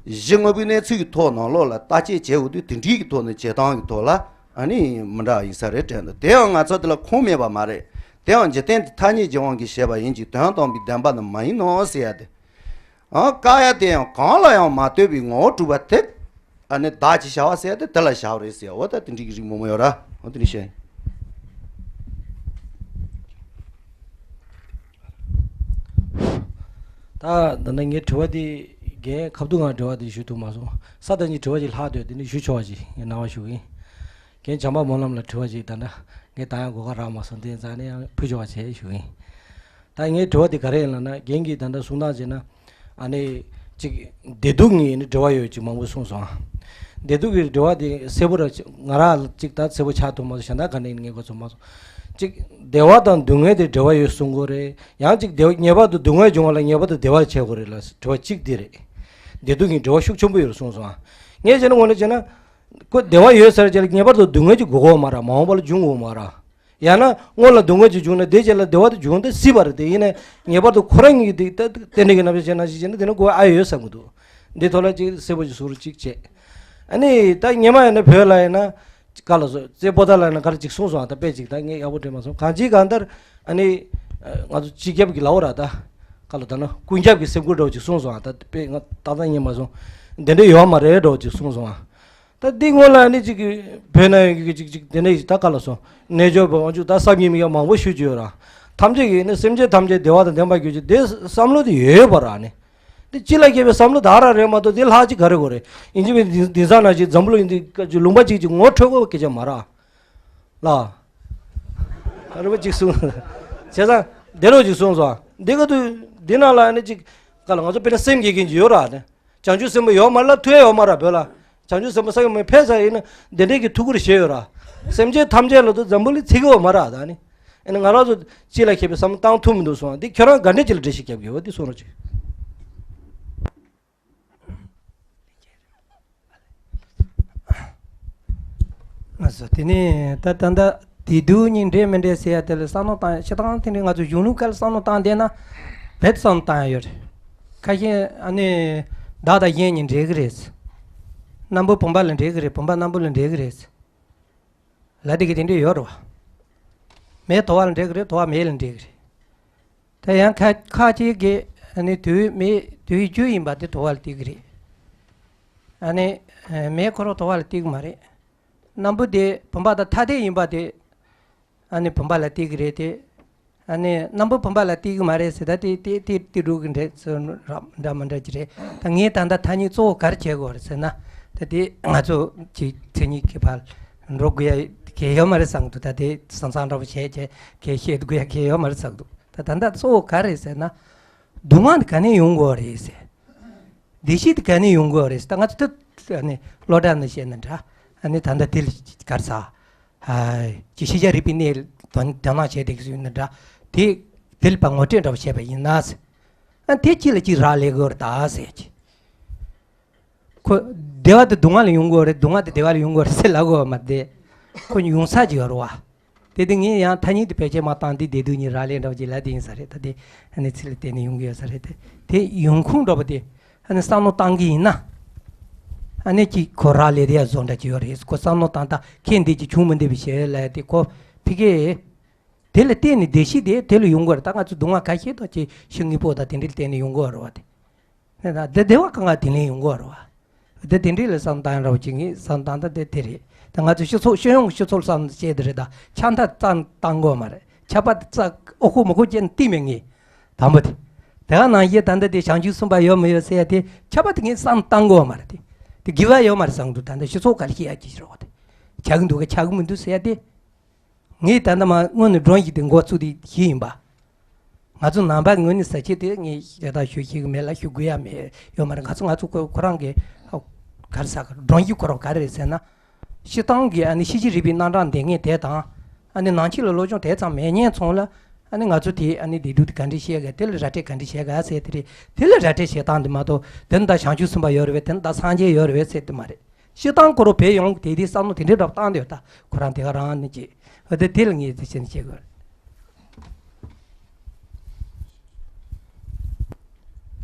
གཞི་དངོས་པོའི་གནས་ཚུལ་གྱི་ཐོག་ནང་ལོགས་ལ་བརྟག་དཔྱད་བྱེད་འོ་དུས། དེ་འདྲའི་གི་ཐོག་ནས་བྱེད་སྟངས་ཀྱི་ཐོག་ལ་ཨ་ནི་མི་འདྲ་བ་ཡིན་ས་རེད་དྲན་འདུག་དེ་ཡང་ང་ཚོ་དེ་ལ་ཁུངས་མེད་པ་མ་རེད། དེ་ཡང་འཇིག་རྟེན་འདི་ཐ་སྙད་ཀྱི་དབང་གིས་བྱས་པ་ཡིན་གྱི། དོན་དམ་པའི་བདེན་པ་ནི་མ་ཡིན་ནོ་ཟེར་ཡ་དེ། ཨང་། བཀག་ཡ་དེ་ཡང་གང་ལ་ཡང་མ་ལྟོས་པའི་ངོ་བོ་གྲུབ་པ་དེ། ཨ་ནི་བདག་ཅེས་བྱ་བ་ཟེར་ཡ་དེ་དེ་ལ་བཞག་པ་རེད་ཟེར་ཡ། འོ་ད་དེ་འདྲའི་གི་རིགས་མང་པོ་ཡོད་ར། འོ་དེ་འདྲ་བཤད། ད་ད་ནི་ངའི་དྲི་བ་དེ་རྒན་ཁ་ཐུག་ང་དྲི་བ་དེ་ཞུ་ཐུབ་མ་སོང་། ས་ད་ཉིད་དྲི་བ་ཅིག་ལྷག་འདུག་དེ་ནི་ཞུ་ཆོག་པ་ཅིག་ངས་གནང་བ་ཞུ་གི་ཡིན། རྒན་བྱམས་པ་སྨོན་ལམ་ལ་དྲི་བ་ཅིག་ད་ལྟ་ངས་ད་ཡང་གོ་སྐབས་རག་མ་སོང་། དེ་ཡིན་ཙང་ནི་ཡང་ཕུལ་ཆོག་པ་བྱས་ཞུ་གི་ཡིན། ད་ངའི་དྲི་བ་དེ་ག་རེ་ཡིན་ལབ་ན། རྒན་གྱིས་ད་ལྟ་གསུང་སྟངས་བྱས་ན། ཨ་ནི་ཅིག་བདེ་སྡུག་གཉིས་ནི་འབྲེལ་བ་ཡོད་ཅིག་མང་པོ་གསུངས་སོང་། བདེ་སྡུག་གི་འབྲེལ་བ་དེ་གསལ་པོ་ར་ང་རང་ལ་ཅིག་ད་གསལ་པོ་ཆགས་ཐུབ་མ་སོང་། གཞན་དག་ག་ནས་ངས་གོ་ཚོད་མ་སོང་། ཅིག་བདེ་བ་དང་སྡུག་བསྔལ་དེ་འབྲེལ་བ་ཡོད་གསུང་གི་རེད། ཡང་ཅིག་བདེ་བ་ངེས་པར་དུ་སྡུག་བསྔལ་འབྱུང་བ་ལ་ངེས་པར་དུ་བདེ་བ་བྱེད་དགོས་རེད་ལབ་དྲི་བ་གཅིག་དེ་རེད། བདེ་སྡུག་གི་འབྲེལ་བ་ཤུགས་ཆེན་པོ་ཡོད་རེད་གསུངས་སོང་། ངས་བྱས་ན་དངོས་གནས་བྱས་ན། ཁོ་བདེ་བ་ཡོད་ཟེར་བྱས་ལ་ངེས་པར་དུ་སྡུག་བསྔལ་གྱི་དགོས་ཀྱི་ཡོད་མ་རེད། མ་འོངས་པ་ལ་འབྱུང་དགོས་མ་རེད། ཡང་ན་སྔོན་ལ་སྡུག་བསྔལ་ཅིག་བྱུང་ན་དེ་རྗེས་ལ་བདེ་བ་དེ་འབྱུང་དེ་སྲིད་པ་རེད། དེ་ཡིན་ན་ངེས་པར་དུ་ཁོ་རང་ཉིད་ཀྱིས་དེ་ཏན་ཏན་གྱི་རྣམ་གཞག་བྱས་ན་ཞིག་བྱས་ན་དེ་ནི་དགོས་ཨ་ཡོད་བསམ་གྱི་འདུག་འདི་ཐོག་ལ་ཅིག་གསལ་པོ་ཅིག་ཟུར་ཅིག་བྱས། ཨ་ནི་ད་སྔོན་མ་ཡིན་ན་བོད་ལ་ཡིན་ན་ག་ལ་སོ་རྩེ་པོ་ཏ་ལ་ཡིན་ན་ག་རེ་ཅིག་གསུངས་སོང་། ཨ་ད་དཔེ་ཅིག་ད་ངས་ཡག་པོ་དྲན་མ་སོང་། གང་ཅིའི་གང་ལྟར་ཨ་ནི་ང་ཚོ་སྤྱི་ཁྱབ་ཀྱི་ལབ་ར། ད་ག་ལ་ད་ན་ཀུན་ཁྱབ་ཀྱི་སེམས་ཁུར་འདྲ་བོ་ཅིག་གསུངས་སོང་། ཨ་ད་དཔེ་ང་ཏག་ཏག་རྙེད་མ་སོང་། འདི་འདྲ་ཡོད་མ་རེད་འདྲ་བོ་ཅིག་གསུངས་སོང་། ཨ། ད་འདི་སྔོན་ལ་ནི་ཅིག་གི་བོད་ན་ཡོད་ཀྱི་ཅིག་ཅིག་དེ་འདྲ་ཡིན། ད་ག་ལ་སོང་། རྣལ་འབྱོར་པ་དབང་ཕྱུག་ད་བསམ་གྱིས་མི་ཁྱབ་མང་པོ་ཞུ་རྒྱུ་ཡོད་ར། ཐམས་ཅད་ཀྱིས་ནི་སེམས་ཅན་ཐམས་ཅད་བདེ་བ་དང་ལྡན་པར་གྱུར་ཅིག་དེ་བསམ་བློ་དེ་ཡོད་པ་ར་ནི། འདི་སྤྱི་ལ་མཁས་པའི་བསམ་བློ་དག་ར་རེད་མ་གཏོགས་དེ་ལྷག་ཅིག་ག་རེ་དགོས་རེད། ཡིན་གཅིག་མིན་གཅིག་འདི་ཚང་ན་ཅིག་འཛམ་བུ་གླིང་འདི་ཀ་ཅིག་ལུང་པ་གཅིག་ཅིག་ངོ་འཕྲོད་དགོས་སྐད་ཆ་མ་ར། ལ། རེ་བ་ཅིག་གསུངས། བྱས་ཙང་དེ་རོ་ཅིག་གསུངས་སོང་། འདི་ག་དུས་འདི་ནང་ལ་ནི་ཅིག་ག་ལ་ང་ཚོ་དཔེར་ན་སེམས་བསྐྱེད་མཁན་ཅིག་ཡོད་ར་ནི། བྱང་ཆུབ་སེམས་དཔའ་ཡོད་མ་རེད་ལབ་ཐུབ་ཡ་ཡོད་མ་རེད། བོད་ལ་བྱང་ཆུབ་སེམས་དཔའ་ས་ཡོད་མེད་ཕེབས་ཚར་ཡིན་ན་དེ་འདྲས་ཀྱི་ཐུགས་ཁུར་བཞེས་ཡོད་ར། སེམས་ཅན་ཐམས་ཅད་ལ་དུ་འཛམ་བུ་གླིང་ཚིག་གི་ཡོད་མ་རེད། ད་ནི་ཨ་ནི་ང་རང་ཚོ་སྤྱི་ལ་མཁས་པའི་བསམ་བློ་བཏང་ཐུབ་མི་འདུག་གསུངས། འདི་ཁྱོད་རང་ག་འདྲས་ཅིག་ལ་འགྲེལ་བཤད་རྒྱབ་དགོས་འོ་འདི་གསུང་རོགས་གྱིས། ང་ཚོ་དེ་ནས་ད་ད་ལྟ་བདེ་སྡུག་གཉིས་འདྲེས་མི་འདྲེས་ཟེར་ཡ་དེ་ལ་བསམ་བློ་བཏང་ཡ་སྤྱིར་བཏང་དེ་འདྲའི་ང་ཚོ་གཞུང་ལུགས་སྐད་ལ་བསམ་བློ་བཏང་བསྡད་ན་རྦད་དེ་བསམ་བློ་བཏང་ཡ་ཡོད་རེད། ཁ་ཤས་ཨ་ནི་བདག་དང་གཞན་གཉིས་འདྲེས་ཀྱི་རེད། སྣམ་བུ་བུམ་པ་ལ་འདྲེས་ཀྱི་རེད། བུམ་པ་སྣམ་བུ་ལ་འདྲེས་ཀྱི་རེད། ལ་དེ་གི་དེ་འདྲ་ཡོད་རེད་བ། མེ་དོ་བ་ལ་འདྲེས་ཀྱི་རེད། དོ་བ་མེ་ལ་འདྲེས་ཀྱི་རེད། དེ་ཡང་ཁ་ཁ་ཅིག་གིས་ཨ་ནི་དུས་མེ་དུས་རྒྱུ་ཡིན་པ་དེ་དོ་བ་ལ་བརྩི་གི་རེད། ཨ་ནི་མེ་ཁོ་རང་དོ་བ་ལ་བརྩི་གི་མ་རེད། སྣམ་བུ་དེ་བུམ་པ་དང་ཐ་དད་ཡིན་པ་དེ་ཨ་ནི་བུམ་པ་ལ་བརྩི་གི་རེད་དེ། ཨ་ནི་རྣམ་པ་བུམ་པ་ལ་བལྟས་ཀྱི་མ་རེད་ཟེར། ད་དེ་དེ་དེ་དེ་འགྲོ་གི་འདྲ་ཚོད་ར་འདྲ་མི་འདྲ་ཅིག་རེད། ད་ངས་ད་ལྟ་ཐ་སྙད་གཙོ་བོ་ག་རེ་བྱེད་དགོས་རེད་ཟེར་ན། ད་དེ་ང་ཚོ་ཅིག་མཚན་ཉིད་ཀྱི་བར་འགྲོ་དགོས་ཡ་གལ་ཡོད་མ་རེད་བསམ་འདུག་ད་དེ་སང་སང་འདྲ་པོ་བྱས་བྱས་གལ་བཤད་དགོས་ཡ་གལ་ཡོད་མ་རེད་བསམ་འདུག་ད་ད་ལྟ་གཙོ་བོ་ག་རེད་ཟེར་ན། སྡུག་བསྔལ་འདི་ག་ནས་ཡོང་དགོས་རེད་ཟེར། བདེ་སྐྱིད་དེ་ག་ནས་ཡོང་དགོས་རེད། ད་ང་ཚོ་ད་ཨ་ནི་བློ་གྲོས་ནས་བཤད་ན་འདྲ། ཨ་ནི་ད་ལྟ་དེ་ལ་ག་རེ་ཟ། ཨ་ཅི་ཤེས་བྱ་རིག་པའི་གནས་དོན་དོ་སྣང་བྱས་བསྡད་ཀྱི་ཡོད་ན་འདྲ། དེ་དེ་ལ་ཕར་ངོ་སྤྲོད་འདྲ་པོ་བྱས་པ་ཡིན་ན་ཟེར། ཨ་དེ་གཅིག་ལ་གཅིག་རག་ལས་དགོས་རེད་ད་ཟེར་གྱི། ཁོ་བདེ་བ་དེ་སྡུག་བསྔལ་ལ་ཡོང་དགོས་རེད། སྡུག་བསྔལ་དེ་བདེ་བ་ལ་ཡོང་དགོས་རེད་ཟེར་ལབ་དགོས་པ་མ་རེད། ཁོ་ཡོང་ས་ཅིག་ཡོད་རེད་བ། དེ་དེ་ངས་ཡང་ཐ་སྙད་དེ་བེད་སྤྱོད་མ་བཏང་དུས་བདེ་སྡུག་གཉིས་རག་ལས་འདྲ་བོ་ཅིག་ལབ་དེ་ཡིན་ས་རེད། ད་དེ་ཨ་ནི་ཚིག་ལ་བརྟེན་ནས་ཡོང་གི་ཡོད་ས་རེད་དེ། དེ་ཡོང་ཁུངས་འདྲ་པོ་དེ་ཨ་ནི་བསམ་བློ་བཏང་གི་ཡིན་ན། ཨ་ནི་ཅིག་ཁོ་རག་ལས་དེ་ཡ་བཟོ་འདྲ་ཅིག་ཡོད་རེད། ཁོ་བསམ་བློ་བཏང་ད་ཁྱེད་འདི་ཅིག་བྱུང་མི་འདུག་པའི་ཞེས་ལབ་དེ་ཁོ་ཕི་གེ། དེ་ལ་བརྟེན་ནས་བདེ་སྐྱིད་དེ་དེ་ལ་ཡོང་གི་ཡོད་རེད། ད་ང་ཚོ་སྡུག་བསྔལ་ཁ་ཤས་དང་ཅིག་ཤི་དངོས་པོ་དང་དེ་འདྲའི་ལ་བརྟེན་ནས་ཡོང་གི་ཡོད་རེད་བ་དེ། ད་བདེ་བ་གང་ག་དེ་ལས་ཡོང་གི་ཡོད་རེད་བ། ད་དེ་འདྲའི་ལ་བསམ་བཏང་རོགས་བྱེད། ངས་བསམ་བཏང་ད་དེ་དེ་རེད། ད་ང་ཚོ་སྤྱི་ཚོགས་སྤྱི་ཡོངས་ཀྱི་སྤྱི་ཚོགས་བསམ་བྱས་དེ་རེད། ད་ཆ་མཐའ་རྩ་བཏང་དགོས་མ་རེད། ཆ་པ་རྩ་ཨོ་ཁོ་མོ་ཁོ་ཅན་བལྟས་མེད་ངས། དང་པོ་དེ། དེ་ག་ནང་བཞིན་ད་ལྟ་དེ་བྱང་ཆུབ་སེམས་དཔའ་ཡོད་མི་ཡོད་ཟེར་ཡ་དེ་ཆ་པ་དེ་ངས་བསམ་བཏང་དགོས་མ་རེད་དེ། དེ་དགེ་བ་ཡོད་མ་རེད་བསམ་འདུག་ད་ལྟ་སྤྱི་ཚོགས་ག་ལ་ཤེས་ཡ་ཅིག་རེད་བ་དེ། ཆགས་ཀྱི་འདུག་ག་ཆགས་ཀྱི་མི་འདུག་ཟེར་ཡ་དེ། ངས་ད་ལྟ་མ་སྔོན་ནས་སྒྲོམ་གཞི་དེ་འགོ་བཙུགས་དེ་ཞིག་ཡིན་པ། ང་ཚོ་ནང་པ་ངོས་ནས་ཟེར་ཆེད་དེ་ངས་ཞེ་དྲག་ཞུ་ཤེས་ཀྱི་མེད་ལ་ཞུ་དགོས་ཡ་མེད་ཡོད་མ་རེད། ང་ཚོ་ང་ཚོ་ཁོ་ཁོ་རང་གི་ག་རེ་ཟ་ག་སྒྲོམ་གཞི་ཁོ་རང་ག་རེ་རེད་ཟེར་ན། སྤྱིར་བཏང་གི་ཨ་ནི་ཤེས་བྱའི་རིག་པའི་རྣམ་གྲངས་འདོན་མཁན་དེ་དང་། ཨ་ནི་ནང་ཆོས་ལ་སློབ་སྦྱོང་དེ་ཙམ་མེད་མཁན་ཚོ་ལ་ཨ་ནི་ང་ཚོ་དེ་ཨ་ནི་བདེ་སྡུག་དེ་ག་འདྲས་བཤད་ག་དེ་ལ་ར་སྤྲོད་ག་འདྲས་བྱེད་ག་ཟེར་དེ་རེད། དེ་ལ་ར་སྤྲོད་བྱེད་སྟངས་དེ་མ་གཏོགས་དེ་ནི་ད་བྱང་ཆུབ་སེམས་དཔའ་ཡོད་རེད་པས། དེ་ནི་ད་སངས་རྒྱས་ཡོད་རེད་པས་ཟེར་དེ་མ་རེད། སྤྱིར་བཏང་ཁོ་རང་བོད་ཡོངས་ཀྱི་དེ་དེའི་བསམ་བློ་དེ་འདྲའི་འདྲ་བཏང་དེ་ཡོད། ད་ཁོ་རང་དེ་ག་རང་ནི་ཅི་འོ་དེ་དེ་ལ་ངས་དེ་བྱས་ནས་བཤད་དགོས་རེད།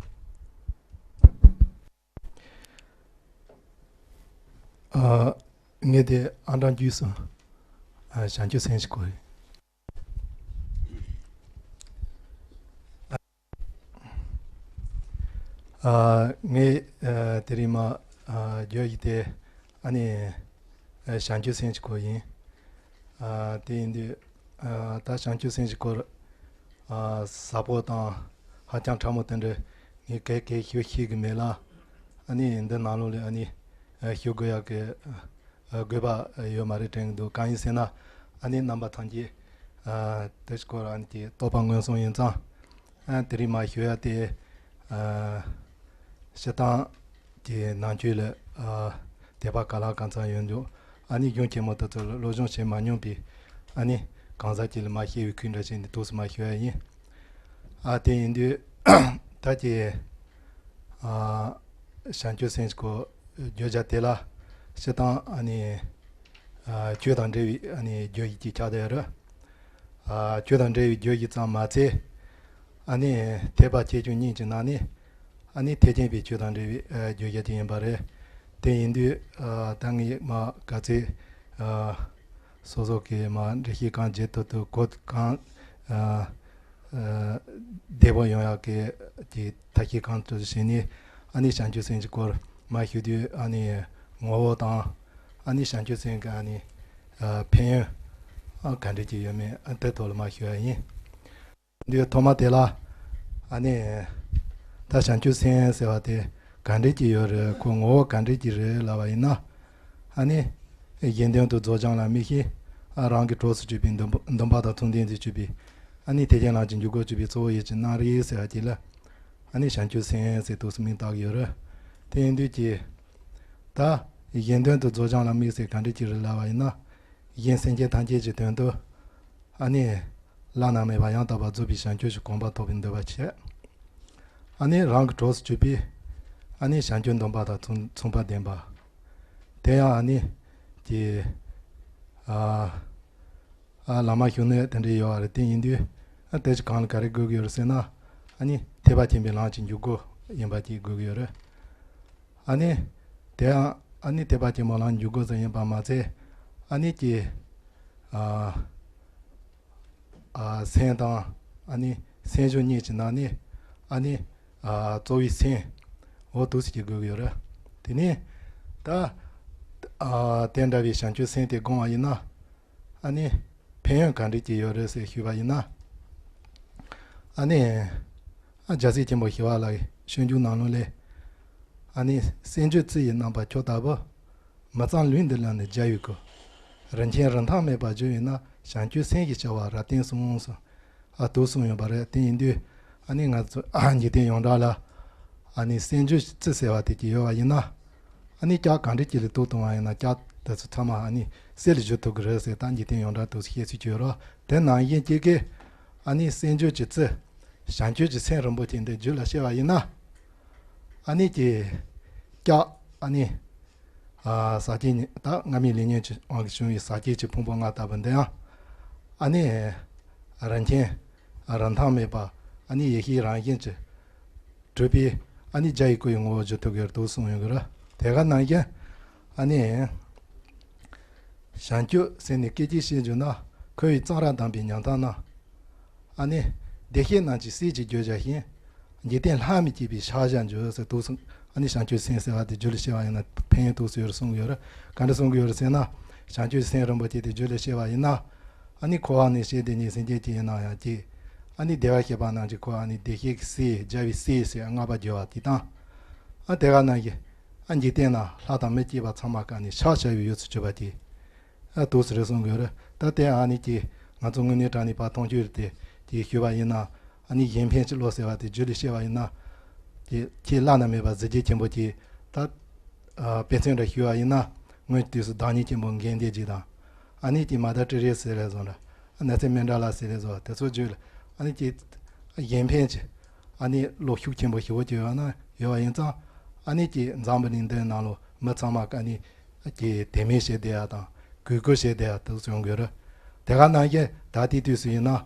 ཨ། ངས་དེ་ཨང་གྲངས་བརྒྱུད་སོང་། ཨ། བྱང་ཆུབ་སེམས་ཞིག་གོ། ཨ། ངས་ཨ་དེ་རིང་མ་ཨ་བརྗོད་ཡིག་དེ་ཨ་ནི་ཨ་བྱང་ཆུབ་སེམས་ཞིག་གོ་ཡིན། ཨ། དེ་ཡིན་དུས་ཨ་ད་བྱང་ཆུབ་སེམས་ཞིག་སྐོར་ཨ་ཟབ་པོ་དང་ཧ་ཅང་ཕྲ་མོ་དེ་འདྲ་ངས་གས་གས་ཞུ་ཤེས་ཀྱི་མེད་ལ། ཨ་ནི་འདི་ནང་ལོགས་ལ་ཨ་ནི་ཨ་ཞུ་དགོས་ཡག་གི་ཨ་དགོས་པ་ཡོད་མ་རེད་དྲན་གྱི་འདུག་གང་ཡིན་ཟེར་ན། ཨ་ནི་རྣམ་པ་ཐམས་ཅད་ཨ་དེ་སྐོར་ཨ་ནི་ཀྱི་རྟོགས་པ་མངོན་སུམ་ཡིན་ཙང་། ཨ་དེ་རིང་མ་ཞུ་ཡ་དེ་ཨ་སྤྱིར་བཏང་གི་ནང་ཆོས་ལ་ཨ་དད་པ་ག་ལ་གང་འཚམ་ཡོད་འདུག་ཨ་ནི་གཞུང་ཆེན་མོ་དེ་ཚོ་ལ་སློབ་སྦྱོང་བྱེད་མ་མྱོང་པའི་ཨ་ནི་གང་ཟག་ཅིག་ལ་མ་ཤེས་པའི་ཁུལ་འདྲ་བྱས་ནས་ཏོག་ཙམ་མ་ཞུ་ཡ་ཡིན། ཨ་དེ་ཡིན་དུས་ད་ཀྱི་ཨ་བྱང་ཆུབ་སེམས་སྐོར་བརྗོད་བྱ་དེ་ལ་སྤྱིར་བཏང་ཨ་ནི་ཨ་ཆོས་དང་འབྲེལ་བའི་ཨ་ནི་བརྗོད་གཞི་ཅིག་ཆགས་བསྡད་ཡོད་རེད། ཨ་ཆོས་དང་འབྲེལ་བའི་བརྗོད་གཞི་ཙམ་མ་ཚད། ཨ་ནི་ཐེག་པ་ཆེ་ཆུང་གཉིས་ཀྱི་ནང་ནས་ཨ་ནི་ཐེག་ཆེན་པའི་ཆོས་དང་འབྲེལ་བའི་ཨ་བརྗོད་བྱ་ཅིག་ཡིན་པ་རེད། དེ་ཡིན་དུས་ཨ་ད་ངས་མ་ག་ཚོད་ཨ་སོ་སོ་གི་མ་འགྲེལ་བཤད་གང་བྱེད་ཐུབ་ཐུབ་གོ་གང་ཨ་ཨ་བདེ་པོ་ཡོང་ཡག་གི་ཀྱི་ཐབས་ཤེས་གང་ཐུབ་བྱས་ནས་ཨ་ནི་བྱང་ཆུབ་སེམས་ཀྱི་སྐོར་མ་ཞུ་དུས་ཨ་ནི་ངོ་བོ་དང་ཨ་ནི་བྱང་ཆུབ་སེམས་ཀྱི་ཨ་ནི་ཨ་ཕན་ཡོན་ཨ་ག་འདྲ་ཅིག་ཡོད་མེད་ཨ་དེ་ཐོག་ལ་མ་ཞུ་ཡ་ཡིན། འདིའི་ཐོག་མ་དེ་ལ་ཨ་ནི་ད་བྱང་ཆུབ་སེམས་ཟེར་བ་དེ་ག་འདྲ་ཅིག་ཡོད་རེད། ཁོ་ངོ་བོ་ག་འདྲ་ཅིག་རེད་ལབ་པ་ཡིན་ན། ཨ་ནི་གཞན་དོན་དུ་རྫོགས་བྱང་ལ་དམིགས་ཤིང་། ཨ་རང་གི་གྲོགས་སུ་གྱུར་པའི་འདུན་པ་འདུན་པ་དང་མཚུངས་ལྡན་དུ་གྱུར་པའི་ཨ་ནི་ཐེག་ཆེན་ལམ་གྱི་འཇུག་སྒོ་གཅིག་པའི་གཙོ་བོ་ཡིད་ཀྱི་རྣམ་རིག་ཟེར་བ་ཅིག་ལ་ཨ་ནི་བྱང་ཆུབ་སེམས་ཟེར་ཏོག་ཙམ་མིང་བཏགས་ཡོད་རེད། དེ་ཡིན་དུས་ཀྱི་ད་གཞན་དོན་དུ་རྫོགས་བྱང་ལ་དམིགས་ཟེར་ག་འདྲ་ཅིག་རེད་ལབ་པ་ཡིན་ན། གཞན་སེམས་ཅན་ཐམས་ཅད་ཀྱི་དོན་དུ་ཨ་ནི་བླ་ན་མེད་པ་ཡང་དག་པར་རྫོགས་པའི་བྱང་ཆུབ་ཀྱི་གོ་འཕང་ཐོབ་པའི་འདོད་པ་བྱེད། ཨ་ནི་རང་གི་གྲོགས་སུ་གྱུར་པའི་ཨ་ནི་བྱང་ཆུབ་འདུན་པ་དང་མཚུངས་མཚུངས་པ་ལྡན་པ། དེ་ཡང་ཨ་ནི་ཀྱི་ཨ་ཨ་བླ་མ་ཞུ་ནས་དེ་འདྲ་ཡོད་པ་རེད། དེ་ཡིན་དུས་ཨ་དེ་ཅི་གང་ལ་ག་རེ་དགོས་ཀྱི་ཡོད་རེད་ཟེར་ན། ཨ་ནི་ཐེག་པ་ཆེན་པོའི་ལམ་གྱི་འཇུག་སྒོ་ཡིན་པ་ཅིག་དགོས་ཀྱི་ཡོད་རེད། ཨ་ནི་དེ་ཡང་ཨ་ནི་ཐེག་པ་ཆེན་པོའི་ལམ་འཇུག་སྒོ་ཙམ་ཡིན་པ་མ་ཚད། ཨ་ནི་ཀྱི་ཨ་ཨ་སེམས་དང་ཨ་ནི་སེམས་བྱུང་གཉིས་ཀྱི་ནང་ནས་ཨ་ནི་ཨ་གཙོ་བོའི་སེམས་འོ་འདུག་སེ་ཅིག་དགོས་ཀྱི་ཡོད་རེད། དེ་ནས་ད་ཨ་དེ་འདྲ་བའི་བྱང་ཆུབ་སེམས་དེ་བསྒོམ་པ་ཡིན་ན། ཨ་ནི་ཕན་ཡོན་ག་འདྲ་ཅིག་ཡོད་རེད་ཟེར་ཞུས་པ་ཡིན་ན། ཨ་ནི། ཨ་རྒྱལ་སྲས་ཆེན་པོ་ཞི་བ་ལྷ་ཡི་སྤྱོད་འཇུག་ནང་ལོགས་ལས། ཨ་ནི་སྲན་ཆུ་རྩི་ཡི་རྣམ་པ་ཁྱོད་ལྟ་བུ། མི་གཙང་ལུས་འདི་ལ་ནི་རྒྱལ་བའི་སྐུ། རིན་ཆེན་རིན་ཐང་མེད་པར་བརྗོད་ཡིན་ན། བྱང་ཆུབ་སེམས་ཀྱི་བྱ་བ་རབ་བརྟན་གསུངས་སོ། ཨ་དུ་གསུངས་ཡོད་པ་རེད། དེ་ཡིན་དུས་ཨ་ནི་ང་ཚོ་ཨ་འཇིག་རྟེན་ཡོངས་གྲགས་ལ་ཨ་ནི་སྲན་ཆུ་རྩི་ཟེར་བ་དེ་ཅིག་ཡོད་པ་ཡིན་ན། ཨ་ནི་ལྕགས་གང་འདྲ་ཅིག་ལ་དུག་བཏང་བ་ཡིན་ན་ལྕགས་དེ་ཚོ་ཚང་མ་ཨ་ནི་གསེར་ལ་བསྒྱུར་ཐུབ་ཀྱི་རེད་ཟེར། ད་འཇིག་རྟེན་ཡོངས་གྲགས་དུ་བཤད་སྲོལ་ཅིག་ཡོད་རེད། དེ་ནང་བཞིན་གཅིག་གིས་ཨ་ནི་སྲན་ཆུ་གི་རྩི། བྱང་ཆུབ་ཀྱི་སེམས་རིན་པོ་ཆེ་འདི་རྒྱུད་ལ་སྐྱེ་བ་ཡིན་ན། ཨ་ནི་ཀྱི་ལྕགས་ཨ་ནི་ཨ་ཟག་བཅས་ཉིད་ད་སྔ་མའི་ལས་ཉོན་གྱི་དབང་གིས་བྱུང་བའི་ཟག་བཅས་ཀྱི་ཕུང་པོ་ལྔ་ལྟ་བུ་འདི་ཡང་ཨ་ནི་རིན་ཆེན་རིན་ཐང་མེད་པ་ཨ་ནི་ཡེ་ཤེས་རང་བཞིན་གྱི་གྲུབ་པའི་ཨ་ནི་རྒྱལ་བའི་སྐུ་ཡི་ངོ་བོ་བརྗོད་ཐུབ་ཡོད་དུ་གསུངས་ཡོད་ཀྱི་རེད། དེ་ག་ནང་བཞིན་ཨ་ནི་བྱང་ཆུབ་སེམས་ནི་སྐད་ཅིག་བཤད་འཇུག་ན། འཁོར་བའི་གཙང་རབ་དམ་པའི་ཉམས་ཐག་ན། ཨ་ནི་བདེ་གཤེགས་རྣམས་ཀྱི་སྲས་ཀྱི་རྒྱུད་བྱ་ཞིང་། འཇིག་རྟེན་ལྷ་མིར་སྐྱེས་པའི་ཕྱག་བྱར་འགྱུར་ཟེར་དུ་གསུངས། ཨ་ནི་བྱང་ཆུབ་སེམས་ཟེར་བ་དེ་རྒྱུད་ལ་སྐྱེ་བ་ཡིན་ན་ཕན་ཡོན་དུ་གསུངས་ཡོད་རེད་གསུངས་ཡོད་རེད། ག་འདྲ་གསུང་གི་ཡོད་རེད་ཟེར་ན། བྱང་ཆུབ་སེམས་རིན་པོ་ཆེ་དེ་རྒྱུད་ལ་སྐྱེ་བ་ཡིན་ན། ཨ་ནི་འཁོར་བ་ནས་བྱས་ཏེ་ནི་སེམས་ཅན་གྱི་ཡིན་ན་ཡང་སྐྱེ། ཨ་ནི་བདེ་བར་གཤེགས་པ་རྣམས་ཀྱི་འཁོར་བ་ནི་བདེ་གཤེགས་ཀྱི་སྲས་རྒྱལ་བའི་སྲས་ཟེར་བསྔགས་པ་བརྗོད་པ་དེ་དང་། ཨ་དེ་ག་ནང་བཞིན་ཨ་འཇིག་རྟེན་ན་ལྷ་དང་མིར་སྐྱེས་པ་ཚང་མ་ག་ནི་ཕྱག་བྱ་བའི་ཡུལ་དུ་གྱུར་པ་དེ། ཨ་དུ་ཟེར་གསུང་གི་ཡོད་རེད། ད་དེ་ཨ་ནི་ཀྱི་ང་ཚོ་དངོས་གནས་དྲང་གནས་ཕར་མཐོང་ཆོས་དེ་དེ་ཞུས་པ་ཡིན་ན། ཨ་ནི་གཞན་ཕན་གྱི་བློ་ཟེར་བ་དེ་རྒྱུད་ལ་སྐྱེ་བ་ཡིན་ན། དེ་ཁྱེད་བླ་ན་མེད་པ་གཟི་བརྗིད་ཆེན་པོ་ཀྱི་ད་ཨ་དཔེ་མཚོན་འདྲ་ཞུས་པ་ཡིན་ན། སྔོན་གྱི་དུས་སུ་བདག་ཉིད་ཆེན་པོ་མགོན་སྡེ་བརྒྱད་དང་། ཨ་ནི་ཀྱི་མ་དར་ཏྲི་རེ་ཟེར་རེ་བཟོ་འདྲ། ཨ་ནི་ཚེ་མཎྜལ་ཟེར་རེ་བཟོ་དེ་ཚོ་བརྗོད་ལ། ཨ་ནི་ཀྱི་གཞན་ཕན་གྱི་ཨ་ནི་བློ་ཤུགས་ཆེན་པོ་ཞེ་པོ་ཅིག་ཡོད་ན་ཡོད་པ་ཡིན་ཙང་། ཨ་ནི་ཀྱི་འཛམ་བུ་གླིང་འདིའི་ནང་ལོ་མི་ཚང་མ་ཨ་ནི་ཀྱི་དད་མོས་བྱེད་བསྡད་ཡ་དང་གུས་བཀུར་བྱེད་བསྡད་ཡ་དེ་ཚོ་ཡོང་གི་ཡོད་རེད། དེ་ག་ནང་བཞིན་ད་ལྟའི་དུས་སུ་ཡིན་ན།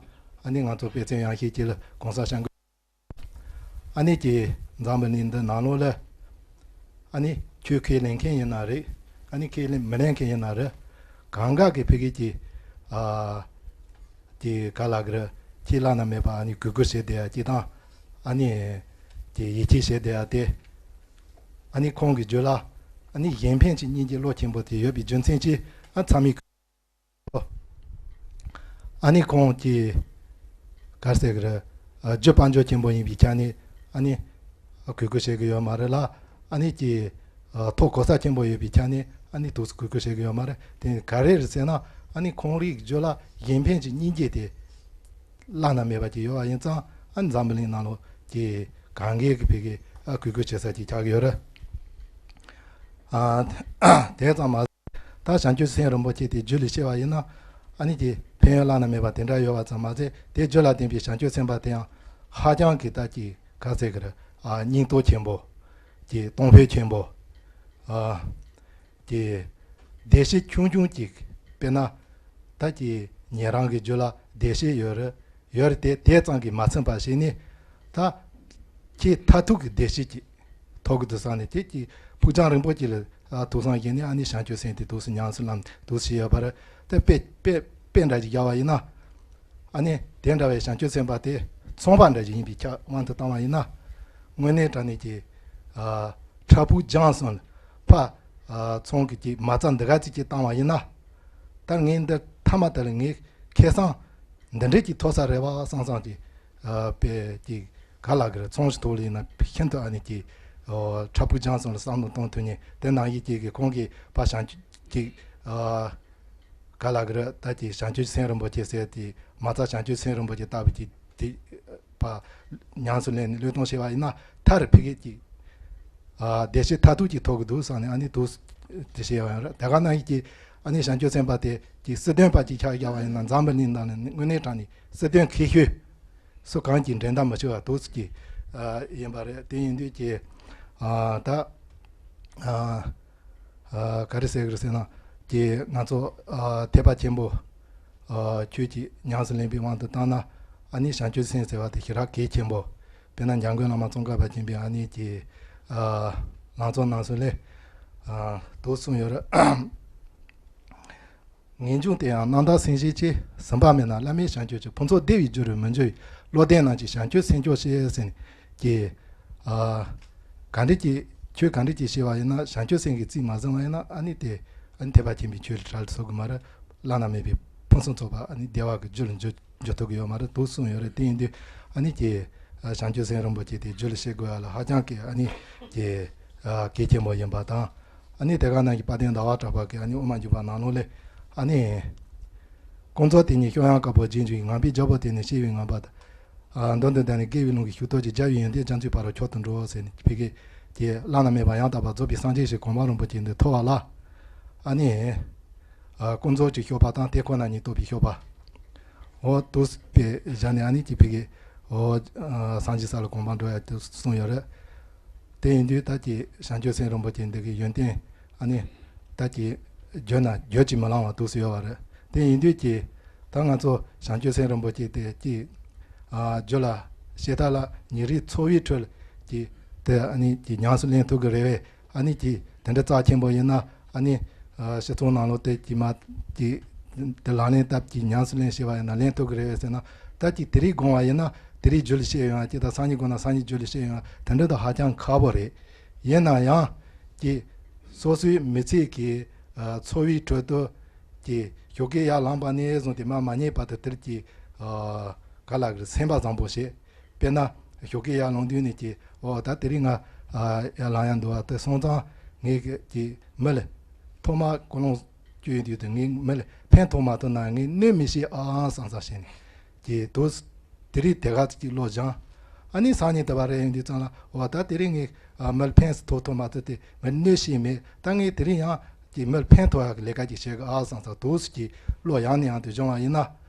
ཨ་ནི་ང་ཚོ་དཔེ་མཚོན་ཡང་ཤེས་ཀྱི་ལ་གོང་ས་སྐྱབས་མགོན། ཨ་ནི་ཀྱི་འཛམ་བུ་གླིང་འདི་ནང་ལོགས་ལ། ཨ་ནི་ཆོས་ཁས་ལེན་མཁན་ཡིན་ན་རེད། ཨ་ནི་ཁས་ལེན་མི་ལེན་མཁན་ཡིན་ན་རེད། གང་ག་གི་ཕ་གི་ཀྱི་ཨ་ཀྱི་ག་ལ་གི་རེད། ཁྱེད་བླ་ན་མེད་པ་ཨ་ནི་གུས་བཀུར་བྱེད་བསྡད་ཡ་ཀྱི་དང་། ཨ་ནི་ཀྱི་ཡིད་ཆེས་བྱེད་བསྡད་ཡ་དེ། ཨ་ནི་ཁོང་གི་རྒྱུད་ལ་ཨ་ནི་གཞན་ཕན་གྱི་སྙིང་རྗེ་བློ་ཆེན་པོ་དེ་ཡོད་པའི་རྒྱུ་མཚན་གྱིས། ཨ་ཚང་མས། ཨ་ནི་ཁོང་གིས་ག་རེ་ཟེར་གི་རེད། ཨ་རྒྱུ་དཔལ་འབྱོར་ཆེན་པོ་ཡིན་པའི་ཆ་ནས་ཨ་ནི་གུས་བཀུར་བྱེད་གི་ཡོད་མ་རེད་ལ། ཨ་ནི་ཀྱི་ཨ་ཐོབ་གོ་ས་ཆེན་པོ་ཡོད་པའི་ཆ་ནས་ཨ་ནི་དུས་སུ་གུས་བཀུར་བྱེད་གི་ཡོད་མ་རེད། དེ་ག་རེ་རེད་ཟེར་ན། ཨ་ནི་ཁོང་རའི་རྒྱུད་ལ་གཞན་ཕན་གྱི་སྙིང་རྗེ་དེ་བླ་ན་མེད་པ་ཅིག་ཡོད་པ་ཡིན་ཙང་། ཨ་ནི་འཛམ་བུ་གླིང་ནང་ལོགས་ཀྱི་གང་གའི་གི་ཕ་གི་ཨ་གུས་བཀུར་བྱེད་ས་ཅིག་ཆགས་ཀྱི་ཡོད་རེད། ཨ་དེ་ཙམ་མ། ད་བྱང་ཆུབ་སེམས་རིན་པོ་ཆེ་དེ་རྒྱུད་ལ་སྐྱེ་བ་ཡིན་ན། ཨ་ནི་དེ་ཕན་ཡོན་བླ་ན་མེད་པ་དེ་འདྲ་ཡོད་པ་ཙམ་མ་ཟད། དེ་རྒྱུད་ལ་ལྡན་པའི་བྱང་ཆུབ་སེམས་དཔའ་དེ་ཡང་ཧ་ཅང་གི་ད་ཀྱི་ག་ཟེར་གི་རེད། ཨ་སྙིང་སྟོབས་ཆེན་པོ། ཀྱི་གཏོང་ཕོད་ཆེན་པོ། ཨ་ཀྱི་བདེ་སྐྱིད་ཆུང་ཆུང་ཅིག་དཔེར་ན། ད་ཀྱི་ཉན་རང་གི་རྒྱུད་ལ་བདེ་སྐྱིད་ཡོད་རེད། ཡོད་རེད་དེ་དེ་ཙམ་གྱིས་མ་ཚིམ་པ་ཞིག་ནི། ད་ཁྱེད་མཐར་ཐུག་གི་བདེ་སྐྱིད་ཅིག་ཐོབ་གི་འདུག་བསམ་ནས། ཁྱེད་ཀྱི་ཕུགས་རྒྱང་རིང་པོ་ཅིག་ལ་ཨ་ཐུགས་བསམ་བཞེས་ནས། ཨ་ནི་བྱང་ཆུབ་སེམས་དེ་དུས་སུ་ཉམས་སུ་ལེན་དུས་སུ་ཡོད་པ་རེད། དེ་དཔེ་དཔེ་དཔེ་འདྲ་ཅིག་བཞག་པ་ཡིན་ན། ཨ་ནི་དེ་འདྲ་བའི་བྱང་ཆུབ་སེམས་དཔའ་དེ་ཚོང་པ་འདྲ་ཅིག་ཡིན་པའི་ཆ་དབང་དུ་བཏང་བ་ཡིན་ན། དངོས་གནས་དྲང་གནས་ཀྱི་ཨ་ཕྲ་ཕུགས་རྒྱང་སོང་ལ་ཕ་ཨ་ཚོང་གི་ཀྱི་མ་རྩ་འདི་ག་ཅིག་ཅིག་བཏང་བ་ཡིན་ན། ད་ངས་འདི་མཐའ་མ་དེ་ལ་ངས་ཁེ་བཟང་འདི་འདྲས་ཀྱི་ཐོབ་ས་རེད་བ་བསམ་བསམ་གྱི་ཨ་དཔེ་ཀྱི་ག་ལ་གི་རེད། ཚོང་ཞིག་ཐོག་ལ་ཡིན་ན་ཤིན་ཏུ་ཨ་ནི་ཀྱི་ཨོ་ཕྲ་ཕུགས་རྒྱང་སོང་ལ་བསམ་བློ་གཏོང་ཐུབ་ནས། དེ་ནང་བཞིན་ཀྱི་གི་ཁོང་གི་ཕ་བྱང་ཆུབ་ཀྱི་ཨ་ག་ལ་གི་རེད། ད་ཀྱི་བྱང་ཆུབ་སེམས་རིན་པོ་ཆེ་ཟེར་དེ་མ་རྩ་བྱང་ཆུབ་སེམས་རིན་པོ་ཆེ་ལྟ་བུ་ཀྱི་དེ་ཕ་ཉམས་སུ་ལེན་ནས་བློས་གཏོང་བྱས་པ་ཡིན་ན། མཐར་ཕ་གི་ཀྱི་ཨ་བདེ་སྐྱིད་མཐར་ཐུག་ཅིག་ཐོབ་གི་འདུག་བསམ་ནས་ཨ་ནི་འདུག་དེ་བཤད་ཡོང་ཡ་རེད། དེ་ག་ནང་བཞིན་གྱི་ཨ་ནི་བྱང་ཆུབ་སེམས་དཔའ་དེ་ཀྱི་སྲིད་དོན་པ་ཅིག་ཆགས་བཞག་པ་ཡིན་ན། འཛམ་བུ་གླིང་ནང་ནས་དངོས་གནས་དྲང་ནས་སྲིད་དོན་མཁས་ཤོས་སུ་གང་གིས་འགྲན་ཟླ་མི་ཆོག་པ་འདུག་ཀྱི་ཨ་ཡིན་པ་རེད། དེ་ཡིན་དུས་ཀྱི་ཨ་ད་ཨ་ཨ་ག་རེ་ཟེར་གི་རེད་ཟེར་ན། ཀྱི་ང་ཚོ་ཨ་ཐེག་པ་ཆེན་པོ་ཨ་ཆོས་ཀྱི་ཉམས་སུ་ལེན་པའི་དབང་དུ་བཏང་ན། ཨ་ནི་བྱང་ཆུབ་སེམས་ཟེར་བ་དེ་ཞེ་དྲག་གལ་ཆེན་པོ། དཔེར་ན་འཇམ་མགོན་བླ་མ་ཙོང་ཁ་པ་ཆེན་པོས་ཨ་ནི་ཀྱི་ཨ་ལང་ཚོ་རྣམ་གསུམ་ལས་ཨ་འདུག་གསུངས་ཡོད་རེད། ངེས་འབྱུང་དེ་ཡང་རྣམ་དག་སེམས་བསྐྱེད་ཆེ། ཟིན་པ་མེད་ན་བླ་མེད་བྱང་ཆུབ་ཀྱི། ཕུན་ཚོགས་བདེ་བའི་རྒྱུ་རུ་མི་འགྱུར་བའི། བློ་ལྡན་རྣམས་ཀྱི་བྱང་ཆུབ་སེམས་སྐྱོང་ཞེས་ཟེར་ནས་ཀྱི། ཨ་ག་འདྲ་ཅིག་ཆོས་ག་འདྲ་ཅིག་བྱས་པ་ཡིན་ན། བྱང་ཆུབ་སེམས་ཀྱིས་རྩིས་མ་ཟིན་པ་ཡིན་ན། ཨ་ནི་དེ་ཨ་ནི་ཐེག་པ་ཆེན་པོའི་ཆོས་ལ་གྲལ་ལ་ཚུད་གི་མ་རེད། བླ་ན་མེད་པའི་ཕུན་སུམ་ཚོགས་པ་ཨ་ནི་བདེ་བ་གི་རྒྱུ་ལ་འགྱུར་འགྱུར་ཐུབ་ཀྱི་ཡོད་མ་རེད་འདུག་གསུངས་ཡོད་རེད། དེ་ཡིན་དུས་ ཨ་ནི་ཀྱི་བྱང་ཆུབ་སེམས་རིན་པོ་ཆེ་དེ་རྒྱུད་ལ་བཤད་དགོས་ཡ་ལ་ཧ་ཅང་གི་ཨ་ནི་ཀྱི་གལ་ཆེན་པོ་ཡིན་པ་དང་། ཨ་ནི་དེ་ག་ནང་གི་དཔལ་ལྡན་ཟླ་བ་གྲགས་པ་གི་ཨ་ནི་དབུ་མ་འཇུག་པ་ནང་ལོགས་ལས་ཨ་ནི། ཀུན་རྫོབ་དེ་ཉིད་བཤད་ཡང་དཀའ་བ་རྗེས་འཇུག་ཡིན། ངང་པའི་རྒྱལ་པོ་དེ་ནི་ཤེས་པའི་ངང་པ་དང་། མདོ་འདི་དག་ནི་དགེ་བའི་ལུང་གིས་ཞུགས་རྟོགས་ཀྱི། རྒྱལ་བའི་ཡོན་ཏན་རྒྱ་མཚོའི་ཕ་རོལ་མཆོག་ཏུ་འགྲོ་ཟེར་ནས་ཕ་གི་ཀྱི་བླ་ན་མེད་པ་ཡང་དག་པར་རྫོགས་པའི་སངས་རྒྱས་ཞེས་གོ་འཕང་རིན་པོ་ཆེ་འདི་ཐོབ་པ་ལ། ཨ་ནི། ཀུན་རྫོབ་ཀྱི་སྤྱོད་པ་དང་དེ་ཁོ་ན་ཉིད་རྟོགས་པའི་སྤྱོད་པ། འོ་དུ་པའི་བཞག་ནས་ཨ་ནི་ཀྱི་ཕ་གི་འོ་སངས་རྒྱས་ས་ལ་གོ་འཕང་འགྲོ་ཡ་དུ་གསུངས་ཡོད་རེད། དེ་ཡིན་དུས་ད་ཀྱི་བྱང་ཆུབ་སེམས་རིན་པོ་ཆེ་འདི་གི་ཡོན་ཏན་ཨ་ནི་ད་ཀྱི་བརྗོད་ན་བརྗོད་ཀྱིས་མི་ལང་བ་དུ་སུ་ཡོད་བ་རེད། དེ་ཡིན་དུས་ཀྱི་ད་ང་ཚོ་བྱང་ཆུབ་སེམས་རིན་པོ་ཆེ་དེ་ཀྱི་རྒྱུད་ལ་བཤད་ཐབས་ལ་ཉིན་རེའི་འཚོ་བའི་ཁྲོད་ཀྱི་དེ་ཨ་ནི་ཀྱི་ཉམས་སུ་ལེན་ཐུབ་གི་རེད་བས། ཨ་ནི་ཀྱི་དེ་འདྲ་རྩ་ཆེན་པོ་ཡིན་ན་ཨ་ནི་སྤྱི་ཚོགས་ནང་ལོགས་དེ་ཀྱི་མ་ཀྱི་དེ་ལག་ལེན་བསྟར་གྱི་ཉམས་སུ་ལེན་ཤེས་པ་ཡིན་ན་ལེན་ཐུབ་གི་རེད་བས་ཟེར་ན། ད་ཀྱི་དེ་རིགས་དགོངས་པ་ཡིན་ན་དེ་རིགས་རྒྱུད་ལ་བཤད་ཡོང་ཡ་ཀྱི་ད་སང་ཉིན་དགོངས་ན་སང་ཉིན་རྒྱུད་ལ་བཤད་ཡོང་ཡ་དེ་འདྲ་ད་ཧ་ཅང་ཁག་པོ་རེད། ཡིན་ན་ཡང་ཀྱི་སོ་སོའི་མི་ཚེ་གི་འཚོ་བའི་ཁྲོད་དུ་ཀྱི་ཞོགས་ཀས་ཡར་ལངས་པ་ནས་བཟུང་སྟེ་མར་མ་ཉལ་བར་དུ་དེར་ཀྱི་ག་ལ་གི་སེམས་པ་བཟང་པོ་བྱེད། དཔེར་ན་ཞོགས་ཀས་ཡར་ལངས་དུས་ནས་ཀྱི་འོ་ད་དེ་རིང་ང་ཡར་ལངས་ཡ་འདུག་བ་དེ་སོང་ཙང་ངས་ཀྱི་མི་ལ་ཐོག་མར་ཀུན་སློང་བསྐྱོད་ཡོང་དུས་དུ་ངས་མི་ལ་ཕན་ཐོགས་མ་ཐོགས་ན་ངས་གནོད་མི་བྱེད་ཨང་བསམ་བསམ་བྱས་ནས་ཀྱི་དུ་དེ་རིང་དེ་ག་ཅིག་བློ་སྦྱངས། ཨ་ནི་སང་ཉིན་དེ་བ་རེ་ཡོང་དུས་ཙང་ལ་འོ་ད་དེ་རིང་ངས་མི་ལ་ཕན་ཐོགས་ཐོགས་མ་ཐོགས་ཏེ་ངས་གནོད་བྱས་མེད། ད་ངས་དེ་རིང་ཡང་ཀྱི་མི་ལ་ཕན་ཐོགས་ཡག་གི་ལས་ཀ་ཅིག་བྱེད་དགོས་ཨ་བསམ་བསམ་དུ་ཀྱི་བློ་ཡང་ནས་ཡང་དུ་སྦྱོང་བ་ཡིན་ན།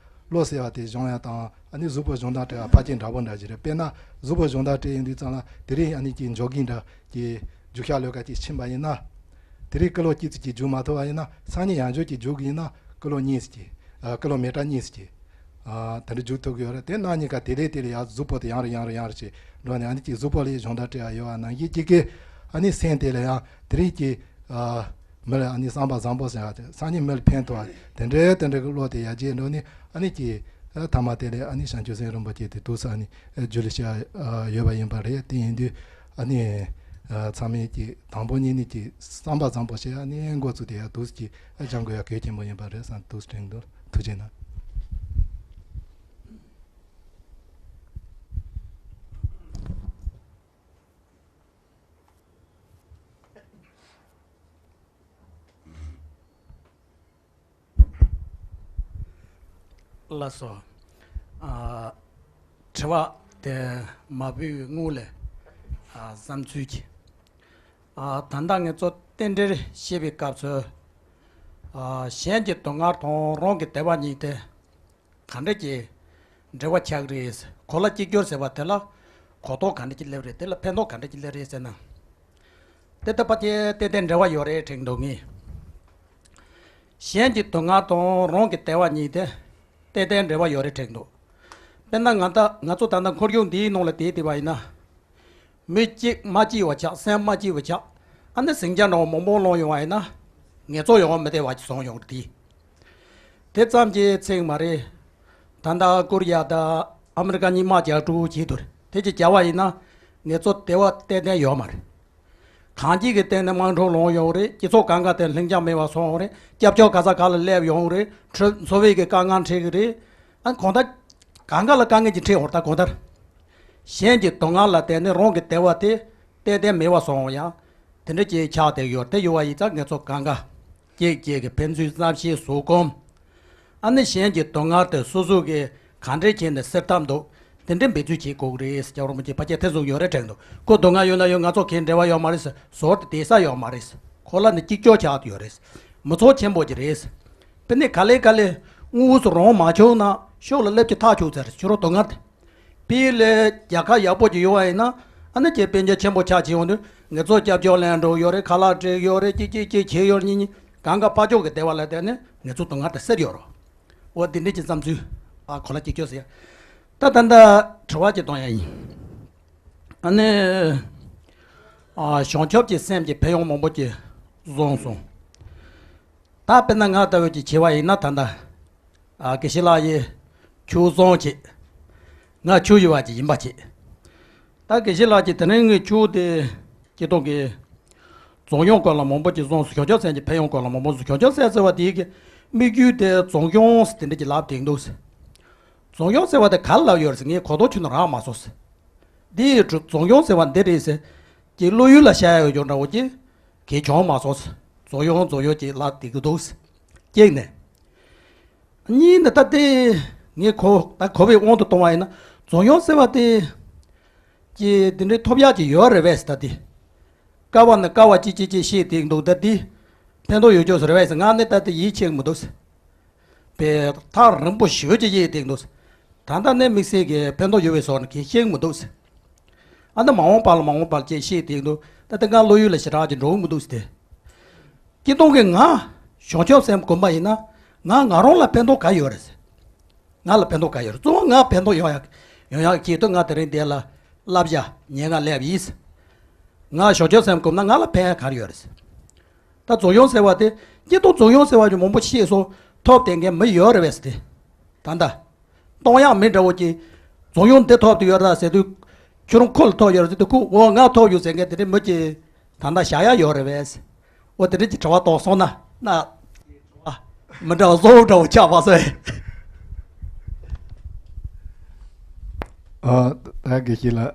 བློ་གསལ་བ་དེ་སྦྱོང་ཡ་དང་ཨ་ནི་གཟུགས་པོ་སྦྱོང་སྟངས་བྲལ་བ་ཕལ་ཆེར་འདྲ་པོ་འདྲ་ཞིག་རེད། དཔེར་ན་གཟུགས་པོ་སྦྱོང་སྟངས་བྲལ་ཡོང་དུས་ཙང་ལ་དེ་རིང་ཨ་ནི་ཀྱི་འཇོག་གིན་འདྲ་ཀྱི་རྒྱུག་ཤར་ལོས་ཀ་ཅིག་ཕྱིན་པ་ཡིན་ན། དེ་རིང་ཀི་ལོ་གཅིག་ཙམ་ཅིག་རྒྱུག་མ་ཐུབ་པ་ཡིན་ན་སང་ཉིན་ཡང་འཇོག་ཅིག་རྒྱུག་གི་ཡིན་ན་ཀི་ལོ་གཉིས་ཙམ་ཅིག་ཀི་ལོ་མི་ཊར་གཉིས་ཙམ་ཅིག་དེ་འདྲ་རྒྱུག་ཐུབ་ཀྱི་ཡོད་རེད། དེ་གནངས་ཉིན་ཀ་དེ་ལས་དེ་ལས་ཡང་གཟུགས་པོ་དེ་ཡང་རེ་ཡང་རེ་ཡང་རེ་ཅིག་འགྲོ་ནས་ཨ་ནི་ཅིག་གཟུགས་པོ་ལ་སྦྱོང་བརྡར་སྤྲད་ཡ་ཡོད་པ་ནང་བཞིན་ཅིག་གི་ཨ་ནི་སེམས་དེ་ལ་ཡང་དེ་རིང་ཀྱི་མི་ལ་ཨ་ནི་བསམ་པ་བཟང་པོ་ཟེར་བ་དེ་སང་ཉིན་མི་ལ་ཕན་ཐོགས་པ་དེ་འདྲའི་དེ་འདྲའི་གི་བློ་དེ་ཡར་རྒྱས་འགྲོ་ནས་ཨ་ནི་ཀྱི་ཐ་མ་དེ་ལས་ཨ་ནི་བྱང་ཆུབ་སེམས་རིན་པོ་ཆེ་དེ་ཐུགས་སུ་ཨ་ནི་རྒྱུད་ལ་བཞག་ཡོད་པ་ཡིན་པ་རེད། དེ་ཡིན་དུས་ཨ་ནི་ཚང་མས་ཀྱི་དང་པོ་ཉིད་ནས་ཀྱི་བསམ་པ་བཟང་པོ་བྱས་ཨ་ནི་འགོ་ཚུགས་དེ་ཡར་ཐུགས་ཀྱི་ཨ་སྦྱང་དགོས་ཡ་གལ་ཆེན་པོ་ཡིན་པ་རེད་བསམ་ཐུགས་དྲན་འདུག་ཐུགས་རྗེ་གནང་། ལགས་སོ། ཨ། དྲི་བ་དེ་མ་ཕུལ་བའི་སྔོན་ལ། ཨ། བསམ་ཚུལ་གྱི། ཨ། ད་ལྟ་ང་ཚོ་རྟེན་འབྲེལ་བཤད་པའི་སྐབས་སུ། ཨ། གཞན་གྱི་སྡུག་བསྔལ་དང་རང་གི་བདེ་བ་གཉིས་དེ་ག་འདྲ་གྱི་འབྲེལ་བ་ཆགས་རེད། གོ་ལ་གཅིག་གྱུར་ཟེར་བ་དེ་ལ་གོ་རྟོགས་ག་འདྲ་གྱི་སླེབས་རེད། དེ་ལ་ཕན་ཐོགས་ག་འདྲ་གྱི་སླེབས་རེད་ཟེར་ན། དེ་ལྟ་བུ་དེ་ཏན་ཏན་འབྲེལ་བ་ཡོད་རེད་དྲན་འདུག་ངས། གཞན་གྱི་སྡུག་བསྔལ་དང་རང་གི་བདེ་བ་གཉིས་དེ་ཏན་ཏན་འབྲེལ་བ་ཡོད་རེད་དྲན་འདུག་དཔེར་ན་ང་ད་ང་ཚོ་ད་ལྟ་འཁོར་ཡུག་འདིའི་ནང་ལ་བསྡད་བསྡད་པ་ཡིན་ན། མི་གཅིག་མ་སྐྱིད་པ་ཆགས། སེམས་མ་སྐྱིད་པ་ཆགས། ཨ་ནི་ཟིང་ཆ་འདྲ་བོ་མང་པོ་སློང་ཡོང་བ་ཡིན་ན། ངེད་ཚོ་ཡོང་བ་མི་བདེ་བ་ཅིག་བཟོ་ཡོང་གི་རེད། དེ་ཙམ་གྱིས་ཚིག་མ་རེད། ད་ལྟ་ཀོ་རི་ཡ་དང་ཨ་མི་རི་ཀ་གཉིས་དམག་རྒྱག་དུས་བྱེད་དུས་དེ་ཅིག་བྱ་བ་ཡིན་ན། ངེད་ཚོ་བདེ་བ་ཏན་ཏན་ཡོད་མ་རེད། གང་ཅིའི་སྟེང་ནས་དམག་འཁྲུག་སློང་ཡོང་རེད། སྤྱི་ཚོགས་གང་ག་དེ་ལྷིང་འཇགས་མེད་པ་སོང་རེད། སྐྱབས་བཅོལ་ག་ས་ག་ལ་སླེབས་ཡོང་རེད། འཚོ་བའི་གི་དཀའ་ངལ་འཕྲད་གི་རེད། ཨ་གང་ལྟར་གང་ག་ལ་དཀའ་ངལ་ཅིག་འཕྲད་ཡོང་རེད། ད་གང་ལྟར་གཞན་གྱི་སྡུག་བསྔལ་ལ་བརྟེན་ནས་རང་གི་བདེ་བ་དེ་ཏན་ཏན་མེད་པ་སོང་ཡང་། དེ་འདྲ་ཅིག་ཆགས་བསྡད་ཡོད་རེད། དེ་ཡོད་པ་ཡིན་ཙང་ངེད་ཚོ་གང་ག་གཅིག་གཅིག་གི་ཕན་ཚུན་བསམ་ཤེས་བཟོ་སྒོམ། ཨ་ནི་གཞན་གྱི་སྡུག་བསྔལ་དེ་སོ་སོ་གིས་ག་འདྲས་བྱས་ནས་སེལ་ཐབས་འདུག་དེ་འདྲས་འབད་བརྩོན་བྱེད་དགོས་ཀྱི་རེད། སྐྱབས་རོང་པོ་ཆེ་ཕལ་ཆེར་ཐེ་ཚོམ་ཡོད་རེད་དྲན་འདུག་ཁོ་སྡུག་བསྔལ་ཡོད་ན་ཡོད། ང་ཚོ་གའི་འབྲེལ་བ་ཡོད་མ་རེད་ཟེར། ཟུར་དུ་བསྡད་ས་ཡོད་མ་རེད། ཁོ་ལ་ནི་གཅིག་ལྕོགས་ཆགས་ཡོད་རེད། མི་ཚོགས་ཆེན་པོ་ཅིག་རེད། དཔེར་ན་ག་ལེ་ག་ལེ་དངོས་སུ་རང་མ་བྱུང་ན་ཕྱོགས་ལ་སླེབས་ཀྱི་ཐག་ཆོད་ཚར། ཕྱི་རོལ་སྡུག་བསྔལ་དེ། དཔེ་ལ་རྒྱལ་ཁབ་ཡག་པོ་ཅིག་ཡོད་པ་ཡིན་ན། ཨ་ནི་ཁྱེད་དཔལ་འབྱོར་ཆེན་པོ་ཆགས་བྱས་ཡོང་དུས་ངེད་ཚོ་སྐྱབས་བཅོལ་ལེན་འགྲོ་ཡོད་རེད། ཁ་ལག་སྤྲད་ཡོད་རེད། ཅིག་ཅིག་ཅིག་བྱས་ཡོད་རེད། གཉིས་གཉིས་གང་ག་ཕར་ཕྱོགས་ཀྱི་བདེ་བ་ལ་བརྟེན་ནས་ངེད་ཚོ་སྡུག་བསྔལ་དེ་སེལ་ཡོད་རེད། འོ་དེ་འདྲ་ཅིག་བསམ་ཚུལ། ཨ་གོ་ལ་གཅིག་ལྕོགས་ཟེར་ཡ། ད་ད་ལྟ་དྲི་བ་ཅིག་གཏོང་ཡ་ཡིན། ཨ་ནི། ཨ་བྱང་ཆུབ་ཀྱི་སེམས་ཀྱི་ཕན་ཡོན་མང་པོ་ཅིག་གསུངས་སོང་། ད་དཔེར་ན་ང་ལྟ་བུ་ཅིག་བྱས་པ་ཡིན་ན་ད་ལྟ། ཨ་དགེ་བཤེས་ལགས་ཀྱིས་ཆོས་གསུངས་བྱས། ང་ཆོས་ཞུ་བ་ཅིག་ཡིན་པ་བྱས། ད་དགེ་བཤེས་ལགས་ཀྱིས་དེ་རིང་ངས་ཆོས་དེ་སྤྱིར་བཏང་གི་རྫོགས་བྱང་སྐོར་ལ་མང་པོ་ཅིག་གསུངས་སོང་། བྱང་ཆུབ་སེམས་ཀྱི་ཕན་ཡོན་སྐོར་ལ་མང་པོ་གསུངས་སོང་། བྱང་ཆུབ་སེམས་ཟེར་བ་དེའི་གི་དམིགས་ཡུལ་དེ་རྫོགས་བྱང་ཟེར་དེ་འདྲ་ཅིག་ལབ་བསྡད་འདུག་རྫོང་གཞུང་ཟེར་བ་དེ་ག་ལ་ལབ་ཡོད་རེད་ཟེར། ངས་གོ་རྟོགས་ཁྱོན་ནས་རག་མ་སོང་ཟེར། འདི་ཡི་གྲུ་རྫོང་གཞུང་ཟེར་བ་འདི་རེད་ཟེར། ཀྱི་བློ་ཡུལ་ལ་བཤད་ཡ་ཡོད་ཀྱང་འདྲ་བོ་ཅིག་གལ་བྱུང་མ་སོང་ཟེར། རྫོང་གཞུང་རྫོང་གཞུང་ཅིག་ལབ་བསྡད་ཀྱི་འདུག་ཟེར། གཅིག་ནས། གཉིས་ནས་ད་དེ་ངས་གོ་ད་གོ་བའི་དབང་དུ་གཏོང་བ་ཡིན་ན། རྫོང་གཞུང་ཟེར་བ་དེ་ཀྱི་འདི་འདྲའི་ཐོབ་ཡག་ཅིག་ཡོད་རེད་པས་ཟེར། ད་དེ་ཀ་བ་ནས་ཀ་བ་ཅིག་ཅིག་ཅིག་བཤད་བསྡད་འདུག་ད་དེ་ཕན་ཐོགས་ཡོད་ཀྱོག་ཟེར་བས་ཟེར། ང་ནི་ད་དེ་ཡིད་ཆེས་མི་འདུག་ཟེར། པའི་ཐག་རིང་པོ་ཞེ་པོ་ཅིག་གཡུགས་བསྡད་འདུག་ད་ལྟ་ནས་དམིགས་བསལ་གྱི་ཕན་ཐོགས་ཡོད་པའི་བཟོ་འདྲ་གང་ཤེས་མི་འདུག་ཨ་ནི་མ་འོངས་པ་ལ་མ་འོངས་པ་ལ་ཅིག་བཤད་བསྡད་འདུག་ད་ལྟ་ང་བློ་ཡུལ་ལ་ཞེ་དྲག་ཅིག་འགྲོ་གི་མི་འདུག་ཟེར་ཏེ། སྤྱིར་བཏང་གི་ང་བྱང་ཆུབ་སེམས་སྒོམ་པ་ཡིན་ན། ང་ང་རང་ལ་ཕན་ཐོགས་ག་ཡོད་རེད་ཟེར། ང་ལ་ཕན་ཐོགས་ག་ཡོད་རེད། གཙོ་བོ་ང་ཕན་ཐོགས་ཡོང་ཡག་ཡོང་ཡག་ཆེད་དུ་ང་དེ་རིང་འདི་ལ་བསླབ་བྱ་ཉེར་ལྔ་སླེབས་ཡིན་ཟེར། ང་བྱང་ཆུབ་སེམས་སྒོམ་ན་ང་ལ་ཕན་ཡག་ག་རེ་ཡོད་རེད་ཟེར། ད་རྫོང་གཞུང་ཟེར་བ་དེ་སྤྱིར་བཏང་རྫོང་གཞུང་ཟེར་བ་ཅིག་མང་པོ་ཤེས་སོང་། ཐོབ་བསྡད་མཁན་མི་ཡོད་རེད་པས་ཟེར་ཏེ། ད་ལྟ་གཏོང་ཡག་མི་འདྲ་བོ་ཅིག་རྫོང་གཞུང་འདི་ཐོབ་བསྡད་ཡོད་རེད་ཟེར་དུས། ཁྱོད་རང་ཁོ་ལ་ཐོབ་ཡོད་རེད་ཟེར་དུས། ཁོ་འོ་ང་ཐོབ་ཡོད་ཟེར་མཁན་དེ་འདྲའི་མི་ཅིག་ད་ལྟ་བཞག་ཡག་ཡོད་རེད་པས་ཟེར། འོ་དེ་འདྲ་ཅིག་དྲི་བ་གཏོང་སོང་ན་ན། མི་འདྲ་བ་གཙོ་བོ་འདྲ་བོ་ཆགས་པ་ཟེར། ཨ། ད་དགེ་བཤེས་ལགས།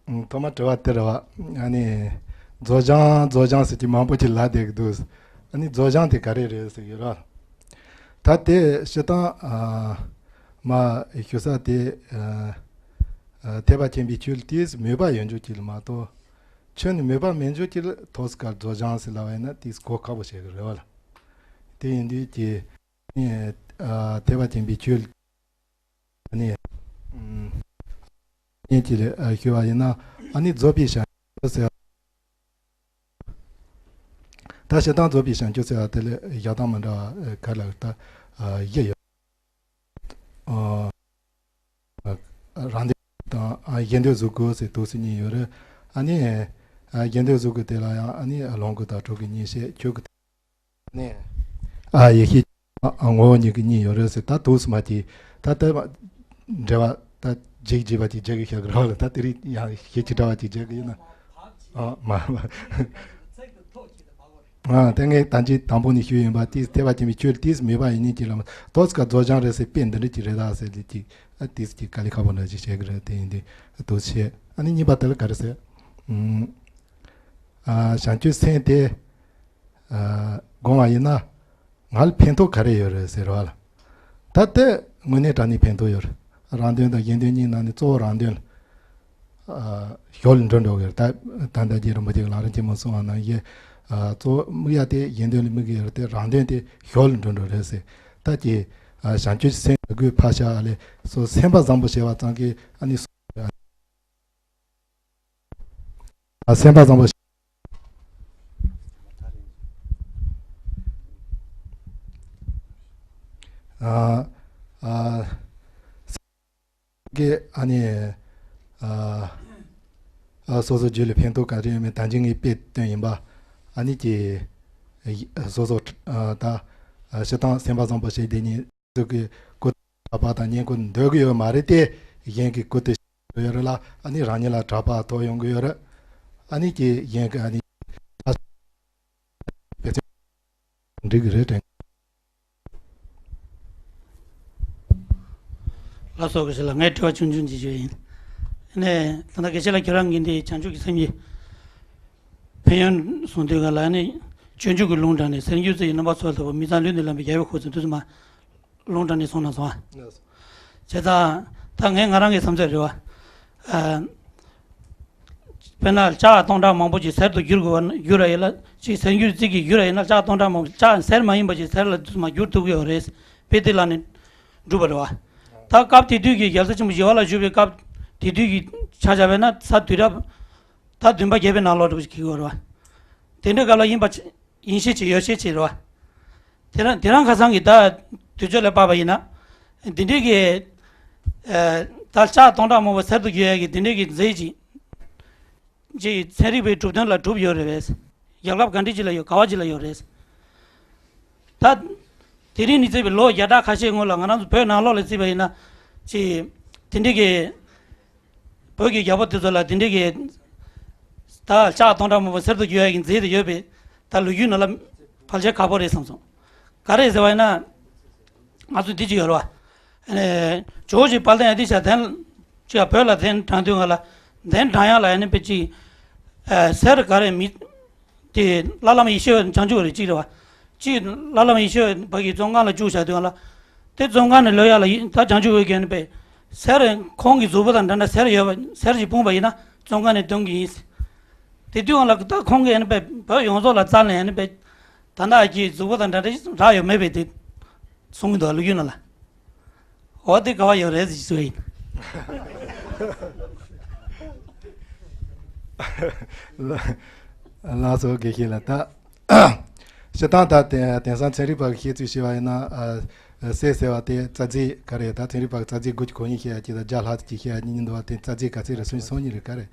ཨ། ཐོག་མ་དྲི་བ་དེ་རེད་བ། ཨ་ནི་རྫོང་གཞུང་རྫོང་གཞུང་ཟེར་གྱི་མང་པོ་ཅིག་ལབ་བསྡད་ཀྱི་འདུག་ཨ་ནི་རྫོང་གཞུང་དེ་ག་རེ་རེད་ཟེར་གྱི་རེད། ད་དེ་སྤྱིར་བཏང་། ཨ། མ་ཞུ་ས་དེ། ཨ། ཨ། ཐེག་པ་ཆེན་པོའི་ཆོས་ལ་ཏོག་ཙམ་མོས་པ་ཡོད་ཆོག་ཅིག་ལ་མ་གཏོགས། ཆོས་ནི་མོས་པ་མེད་ཆོག་ཅིག་ལ་ཐོག་ས་ཀ་རྫོང་གཞུང་ཟེར་ལབ་པ་ཡིན་ན་ཏོག་ཙམ་གོ་ཁག་པོ་བྱེད་ཀྱི་རེད་བ་ལ། དེ་ཡིན་དུས་ཀྱི། ཨ། ཐེག་པ་ཆེན་པོའི་ཆོས་ལ། ཨ་ནི། ཨུམ། ཡིན་གྱི་ལས་ཞུ་བ་ཡིན་ན། ཨ་ནི་རྫོགས་པའི་བྱང་ཆུབ་ཟེར་བ། ད་སྤྱིར་བཏང་རྫོགས་པའི་བྱང་ཆུབ་ཟེར་བ་དེ་ལས་བཞག་སྟངས་མི་འདྲ་བ་ག་ལ་ད་བཞི་ཡོད། ཨ། རང་དོན་དང་། ཨ། གཞན་དོན་གཟུགས་སྐུ་ཟེར་དུས་སུ་གཉིས་ཡོད་རེད། ཨ་ནི། ཨ། གཞན་དོན་གཟུགས་སྐུ་དེ་ལ་ཡང་ཨ་ནི་ལོངས་སྐུ་དང་སྤྲུལ་སྐུ་གཉིས་བཤད། ཆོས་སྐུ་དེ། ནས། ཨ། ཡེ་ཤེས། ཨ། ངོ་བོ་ཉིད་ཀྱི་གཉིས་ཡོད་རེད་ཟེར། ད་དུས་སུ་མ་གྱིས་ད་ལྟ་འགྲེལ་བ་ད་རྗེས་རྗེས་པ་ཅིག་རྗེས་ཀྱི་བཤད་ཀྱི་རོགས་ལ། ད་དེ་རིང་ཡང་ཞེ་ཅིག་འདྲ་བ་ཅིག་རྗེས་ཀྱི་ཡིན་ན། ཨ། མ། ཨ། དེ་ངས་ད་ཅི་དང་པོ་ནས་ཞུས་ཡིན་པ། ཏོག་ཙམ་ཐེག་པ་ཆེན་པོའི་ཆོས་ལ་ཏོག་ཙམ་མོས་པ་ཡིན་ནི་ཅིག་ལ་མ། ཐོག་ས་ཀ་རྫོང་གཞུང་རེད་ཟེར། དཔེ་འདི་འདྲ་ཅིག་རེད་ད་ཟེར་ལེ་ཅིག། ཨ། ཏོག་ཙམ་ཅིག་དཀའ་ལས་ཁག་པོ་འདྲ་ཅིག་བྱེད་ཀྱི་རེད། དེ་ཡིན་དུས་ཏོག་ཙམ་བཤད། ཨ་ནི་གཉིས་པ་དེ་ལ་ག་རེ་ཟེར། ཨུམ། ཨ། བྱང་ཆུབ་སེམས་དེ། ཨ། སྒོམ་པ་ཡིན་ན་ང་ལ་ཕན་ཐོགས་ག་རེ་ཡོད་རེད་ཟེར་བ་ལ། ད་ལྟ་དངོས་གནས་དྲང་གནས་ཕན་ཐོགས་ཡོད་རེད། རང་དོན་དང་གཞན་དོན་གཉིས་ནང་ནས་གཙོ་བོ་རང་དོན་ལ། ཨ། ཞོར་ལ་འགྲོ་འགྲོ་གི་རེད། ད་ད་ལྟ་རྗེ་རིན་པོ་ཆེ་གི་ལམ་རིམ་ཆེན་མོ་གསུངས་པ་ནང་བཞིན། ཨ། གཙོ་བོ་དམིགས་ཡ་དེ་གཞན་དོན་ལ་དམིགས་ཀྱི་ཡོད་རེད་དེ། རང་དོན་དེ་ཞོར་ལ་འགྲོ་འགྲོ་རེད་ཟེར། ད་ཀྱི། ཨ། བྱང་ཆུབ་སེམས་ལ་སྒོས་ཕར་བཞག་ལས་སོ། སེམས་པ་བཟང་པོ་བྱས་པ་ཙམ་གྱིས་ཨ་ནི། ཨ། སེམས་པ་བཟང་པོ། ཨ། ཨ། གི་ཨ་ནི། ཨ། ཨ། སོ་སོ་རྒྱུད་ལ་ཕན་ཐོགས་ག་རེ་ཡོད་མེད་ད་ཅི་ངས་དཔེ་བཏོན་ཡིན་པ། ཨ་ནི་ཀྱི། ཨ། སོ་སོ། ཨ། ད། ཨ། སྤྱིར་བཏང་སེམས་པ་བཟང་པོ་བྱས་དེ་ནི། སོ་སོ་གི་སྐུ་དྲག་པ་དང་བསྙེན་བཀུར་འདོད་ཀྱི་ཡོད་མ་རེད་དེ། གཞན་གྱི་སྐུ་དེ་ཡོད་རེད་ལ། ཨ་ནི་རང་ཉིད་ལ་གྲགས་པ་ཐོབ་ཡོང་གི་ཡོད་རེད། ཨ་ནི་ཀྱི་གཞན་གྱི་ཨ་ནི་འགྲིག་གི་རེད་དྲན། ལགས་སོ། དགེ་བཤེས་ལགས། ངས་དྲི་བ་ཆུང་ཆུང་ཅིག་ཞུ་ཡིན། ཨ་ནི་ད་ལྟ་དགེ་བཤེས་ལགས་ཁྱེད་རང་གིས་འདི་བྱང་ཆུབ་ཀྱི་སེམས་ཀྱི་ཕན་ཡོན་གསུང་དུས་ག་ལ། ཨ་ནི་སྤྱོད་འཇུག་གི་ལུང་དྲངས་ནས། གསེར་འགྱུར་རྩི་ཡི་རྣམ་པར་ཚོགས་ལྟ་བུ། མི་གཙང་ལུས་ནི་ལེན་པའི་རྒྱལ་བའི་འཁོར་ཟེར། དུས་སུ་མ། ལུང་དྲངས་ནས་སོང་ན་སོང་ཨ། བྱས་ཙང་ད་ངས་ང་རང་གི་བསམ་ཚུལ་རེད་བ། ཨ། དཔེར་ན་ལྕགས་སྟོང་ཕྲག་མང་པོ་ཅིག་གསེར་དུ་བསྒྱུར་དགོས་པ་ན། བསྒྱུར་བ་ཡིན་ན་ཅིག། གསེར་འགྱུར་རྩི་གིས་བསྒྱུར་བ་ཡིན་ན་ལྕགས་སྟོང་ཕྲག་མང་པོ། ལྕགས་གསེར་མ་ཡིན་པ་ཅིག་གསེར་ལ་དུས་སུ་མ་བསྒྱུར་ཐུབ་ཀྱི་ཡོད་རེད། དཔེ་དེ་ལ་ནི་གྲུབ་པ་རེད་བ། ད་སྐབས་དེ་དུས་ཀྱི་རྒྱལ་སྲས་ཆེན་པོ་ཞི་བ་ལྷ་བཞུགས་པའི་སྐབས་དེ་དུས་ཀྱི་ཆ་བཞག་པ་ཡིན་ན་ས་དུས་རབས་ད་བདུན་པ་བརྒྱད་པའི་ནང་ལོགས་འདྲ་པོ་ཞིག་གི་ཡོད་རེད་བ། དེ་འདྲའི་སྐབས་ལ་ཡིན་པ་ཡིན་ཤས་ཆེ། ཡོད་ཤས་ཆེ་རེད་བ། དེ་རང་དེ་རང་ཁ་སང་གི་ད་དུས་ཚོད་ལ་དཔག་པ་ཡིན་ན། འདི་འདྲའི་གི། ཨ། ད་ལྕགས་སྟོང་ཕྲག་མང་པོ་གསེར་དུ་བསྒྱུར་ཡ་གི་འདི་འདྲའི་གི་རྫས་ཅིག་ཅིག་ཚན་རིག་པའི་གྲུབ་དོན་ལ་གྲུབ་ཡོད་རེད་པས། རྒྱལ་ཁབ་ག་འདྲ་ཅིག་ལ་ཡོད། ག་བ་ཅིག་ལ་ཡོད་རེད། ད་དེ་རིང་ནས་བརྩིས་པའི་ལོ་བརྒྱ་ཕྲག་ཁ་ཤས་སྔོན་ལ་ང་རང་ཚོ་བོད་ནང་ལོགས་ལ་བརྩིས་པ་ཡིན་ན། ཅིག་དེ་འདྲའི་གི་བོད་ཀྱི་རྒྱལ་པོ་དེ་ཚོ་ལ་དེ་འདྲའི་གི་ད་ལྕགས་སྟོང་ཕྲག་མང་པོ་གསེར་དུ་བསྒྱུར་ཡ་གི་རྫས་དེ་ཡོད་པས། ད་ལོ་རྒྱུས་ནང་ལ་ཕལ་ཆེར་ཁག་པོ་རེད་བསམ་སོང་། ག་རེ་ཟེར་བ་ཡིན་ན། ང་ཚོ་འདི་ཅིག་ཡོད་རེད་བ། ཨ་ནི་ཇོ་བོ་རྗེ་དཔལ་ལྡན་ཨ་ཏི་ཤ་དེ་ཅིག་བོད་ལ་དེ་དྲངས་དུས་སྒང་ལ། དེ་དྲངས་ཡག་ལ་ཨ་ནི་དཔེ་ཅིག་ཨ་གསེར་ག་རེ་མི་དེ་ལྷ་ལམ་ཡེ་ཤེས་བྱང་ཆུབ་རེད་ཅིག་རེད་བ། ཅིག་ལྷ་ལམ་ཡེ་ཤེས་བ་གི་བཙོན་ཁང་ལ་བཅུག་བཞག་དུས་སྒང་ལ། དེ་བཙོན་ཁང་ནས་ལོག་ཡག་ལ་ཡིན་ད་བྱང་ཆུབ་འོད་ཀྱིས་ཨ་ནི་དཔེ་གསེར་ཁོང་གི་གཟུགས་པོ་དང་འདྲ་འདྲ་གསེར་ཡོད་པ་གསེར་ཞིག་སྤུངས་པ་ཡིན་ན་བཙོན་ཁང་ནས་འདོན་གྱི་ཡིན། དེ་དུས་སྒང་ལ་ད་ཁོང་གིས་ཨ་ནི་དཔེ་བོད་ཡོངས་རྫོགས་ལ་བཙལ་ནས་ཨ་ནི་དཔེ་ད་ལྟ་ཨ་ཀྱི་གཟུགས་པོ་དང་འདྲ་འདྲ་རག་ཡོད་མེད་པའི་དེ་གསུང་གི་འདུག་ལོ་རྒྱུས་ནང་ལ། འོ་དེ་ག་བ་ཡོད་རེད་ཟེར་ཞུ་ཡིན། ལགས་སོ་དགེ་བཤེས་ལགས། ད་སྤྱིར་བཏང་ད་དེང་དེང་སང་ཚན་རིག་པ་གི་བཤད་ཚུལ་བཤད་པ་ཡིན་ན། ཨ་ཨ་སྲས་ཟེར་བ་དེ་རྩ་རྫས་ག་རེ། ད་ཚན་རིག་པ་གི་རྩ་རྫས་དགུ་གི་གོ་ཡིན་བཤད་ཡ་ཅིག་དང་བརྒྱ་ལྷག་ཅིག་བཤད་ཡ་གཉིས་གཉིས་འདུག་བ། དེ་རྩ་རྫས་ག་ཚད་རེད། སུམ་ཅུ་སོ་གཉིས་རེད། ག་རེ་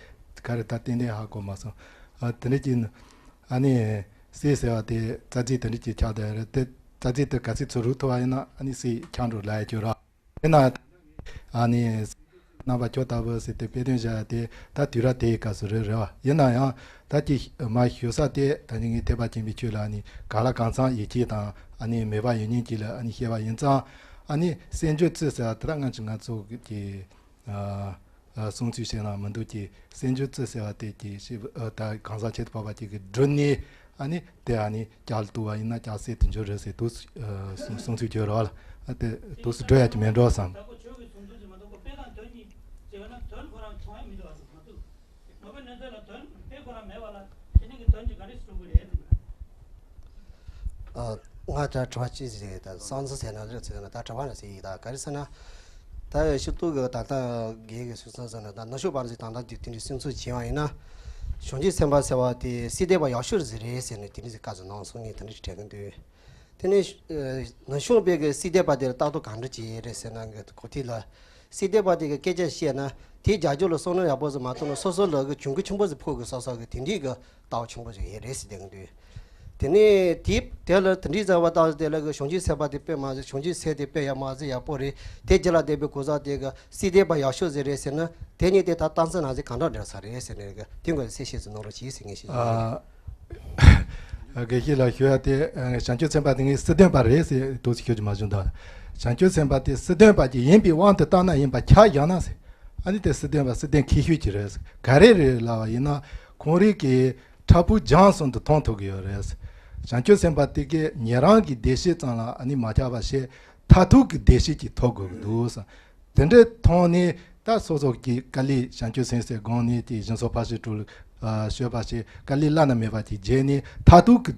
ག་རེ་ད་ཏན་ཏན་ཧ་གོ་མ་སོང་། ཨ་དེ་འདྲ་ཅིག་ཨ་ནི་སྲས་ཟེར་བ་དེ་རྩ་རྫས་དེ་འདྲ་ཅིག་ཆགས་བསྡད་ཡོད་རེད། དེ་རྩ་རྫས་དེ་ག་ཚད་ཚུར་རུག་ཐུབ་པ་ཡིན་ན་ཨ་ནི་སྲས་ཆགས་འགྲོ་ལབ་ཡ་ཅིག་ཡོད་རེད། དེ་ན་ཨ་ནི་རྣམ་པ་ཁྱོད་ལྟ་བུ་ཟེར་དེ་དཔེ་སྟོན་བྱ་ཡ་དེ་ད་དུས་རབས་དེའི་སྐབས་སུ་རེད་རེད་བ། ཡིན་ན་ཡང་ད་ཀྱི་མ་ཞུ་ས་དེ་ད་ནི་ངས་ཐེག་པ་ཆེན་པོའི་ཆོས་ལ་ཨ་ནི་གང་ལ་གང་འཚམ་ཡིད་ཆེས་དང་ཨ་ནི་མོས་པ་ཡོད་མཁན་ཅིག་ལ་ཨ་ནི་བཤད་པ་ཡིན་ཙང་། ཨ་ནི་སྲས་མཆོག་རྩི་ཟེར་བ་དེ་ད་སྔ་ཕྱི་ང་ཚོ་གི་ཨ་ཨ་གསུང་ཚུལ་བཤད་ན་མི་འདུག་ཅེས། སྲས་མཆོག་རྩི་ཟེར་བ་དེ་ཀྱི་ཤི་ཨ་ད་གང་ཟག་ཁྱད་དུ་འཕགས་པ་ཅིག་གིས་བསྒྲུབས་ནས་ཨ་ནི་དེ་ཨ་ནི་སྐྱབས་ལ་བཏུལ་བ་ཡིན་ན་སྐྱབས་སྲས་དེ་འབྱོར་རེད་ཟེར་འདུག། ཨ་གསུང་གསུང་ཚུལ་བརྗོད་རོགས་ལ། ཨ་དེ་འདུག་སེ་འགྲོ་ཡ་ཅིག་མེད་འགྲོ་བསམ། ད་ཁོ་ཆོས་ཀྱི་གསུང་ཚུལ་ཅིག་མ་གཏོགས་ཁོ་དཔེ་དང་དོན་གཉིས་བྱས་པ་ན་དོན་ཁོ་རང་བྱུང་ཡ་མི་འདུག་བ་ཟེར་མ་གཏོགས། ངོ་བོའི་གནས་ཚུལ་ལ་དོན་དཔེ་ཁོ་རང་མེད་པ་ལ་དེ་ནས་ཀྱི་དོན་གྱི་ག་རེ་སྲུང་གི་རེད་ཟེར་གི་རེད། ཨ། ང་ད་དྲི་བ་གཅིག་ཟེར་ད་སང་ཚ་ཟེར་ན་རེད་ཟེར་ན་ད་དྲི་བ་ན་ཟེར་ཡིག་ད་ག་རེ་ཟེར་ན། ད་ཡ་ཤི་ཏུ་གི་ད་ལྟ་རྒན་གི་སུ་སང་ཟེར་ན་ད་ན་ཤོ་པར་ཟེར་ད་ལྟ་དེ་དེ་འདྲའི་སེམས་ཚོར་བྱེད་བ་ཡིན་ན། གཞུང་ཆེན་སེམས་དཔའ་ཟེར་བ་དེ་སྲིད་དེ་པ་ཡག་ཤོས་ཟེར་རེད་ཟེར་ནས་དེ་འདྲའི་ཟེར་བཀའ་ཟེར་གནང་སོང་ངས་དེ་འདྲའི་དྲན་གི་འདུག། དེ་ནས་ན་ཤོ་པའི་གི་སྲིད་དེ་པ་དེ་ལ་ལྟ་རྟོག་གང་འདྲ་བྱེད་ཡས་རེད་ཟེར་ན་གི་གོ་ཐིག་ལ། སྲིད་དེ་པ་དེ་གི་སྐད་ཆ་བཤད་ན་དེའི་རྒྱབ་ལྗོངས་ལ་བསམ་བློ་ཡག་པོ་ཟིག་མ་གཏོང་ན་སོ་སོ་ལ་གི་གྱོང་གུད་ཆེན་པོ་ཟིག་ཕོག་གི་བསམ་བསམ་གི་དེ་འདྲའི་གི་ལྟ་བ་ཆེན་པོ་ཟིག་ཡོད་རེད་ཟེར་བསྡད་གི་འདུག། དེ་ནས་དེ་དེ་ལ་དེ་འདྲའི་བཟའ་བ་བཏང་དེ་ལ་གི་གཞུང་ཆེན་སེམས་དཔའ་དེ་དཔེ་མ་ཟིག། གཞུང་ཆེན་སྲས་དེ་དཔེ་ཡག་མ་ཟིག་ཡག་པོ་རེད། དེ་རྗེས་ལ་བསྡད་པའི་གོ་ས་དེ་གི་སྲིད་དེ་པ་ཡག་ཤོས་ཟིག་རེད་ཟེར་ན་དེ་གཉིས་དེ་ད་གཏམ་ཚིག་ནང་ཚིག་གང་འདྲ་འདྲ་ས་རེད་ཟེར་ནས་གི་དེ་འགོ་གསལ་བཤད་ཟིག་གནང་རོགས་གྱིས་ཟེར་ངས་ཞུ་ཡིན། ཨ། དགེ་བཤེས་ལགས་ཞུ་ཡ་དེ། ཨ། བྱང་ཆུབ་སེམས་དཔའ་དེ་ངས་སྲིད་དོན་པ་རེད་ཟེར་འདུག་ཟེར་ཁྱོད་ཀྱིས་མ་གཞུང་དང་། བྱང་ཆུབ་སེམས་དཔའ་དེ་སྲིད་དོན་པ་ཅིག་ཡིན་པའི་དབང་དུ་བཏང་ན་ཡིན་པ་ཁྱབ་བཞག་ན་ཟེར། ཨ་ནི་དེ་སྲིད་དོན་པ་སྲིད་དོན་མཁས་ཤོས་ཅིག་རེད་ཟེར། ག་རེ་རེད་ལབ་པ་ཡིན་ན་ཁོང་རང་གི་ཕྲག་ཕུག་རྒྱང་གསུམ་དུ་མཐོང་ཐུབ་ཀྱི་ཡོད་རེད་ཟེར། བྱང་ཆུབ་སེམས་དཔའ་དེ་གིས་ཉན་རང་གི་བདེ་སྐྱིད་ཙམ་ལ་ཨ་ནི་མ་ཁྱབ་པ་བྱས་མཐར་ཐུག་གི་བདེ་སྐྱིད་ཅིག་ཐོབ་དགོས་ཀྱི་འདུག་ཟེར། དེ་འདྲའི་ཐོག་ནས་ད་སོ་སོ་གི་དཀའ་ལས་བྱང་ཆུབ་སེམས་སའི་སྒོ་ནས་ཀྱི་སྦྱིན་སོགས་ཕར་ཕྱིན་དྲུག་ལ་སྤྱོད་པ་བྱས་དཀའ་ལས་བླ་ན་མེད་པ་ཅིག་བརྒྱབ་ནས་མཐར་ཐུག་གི་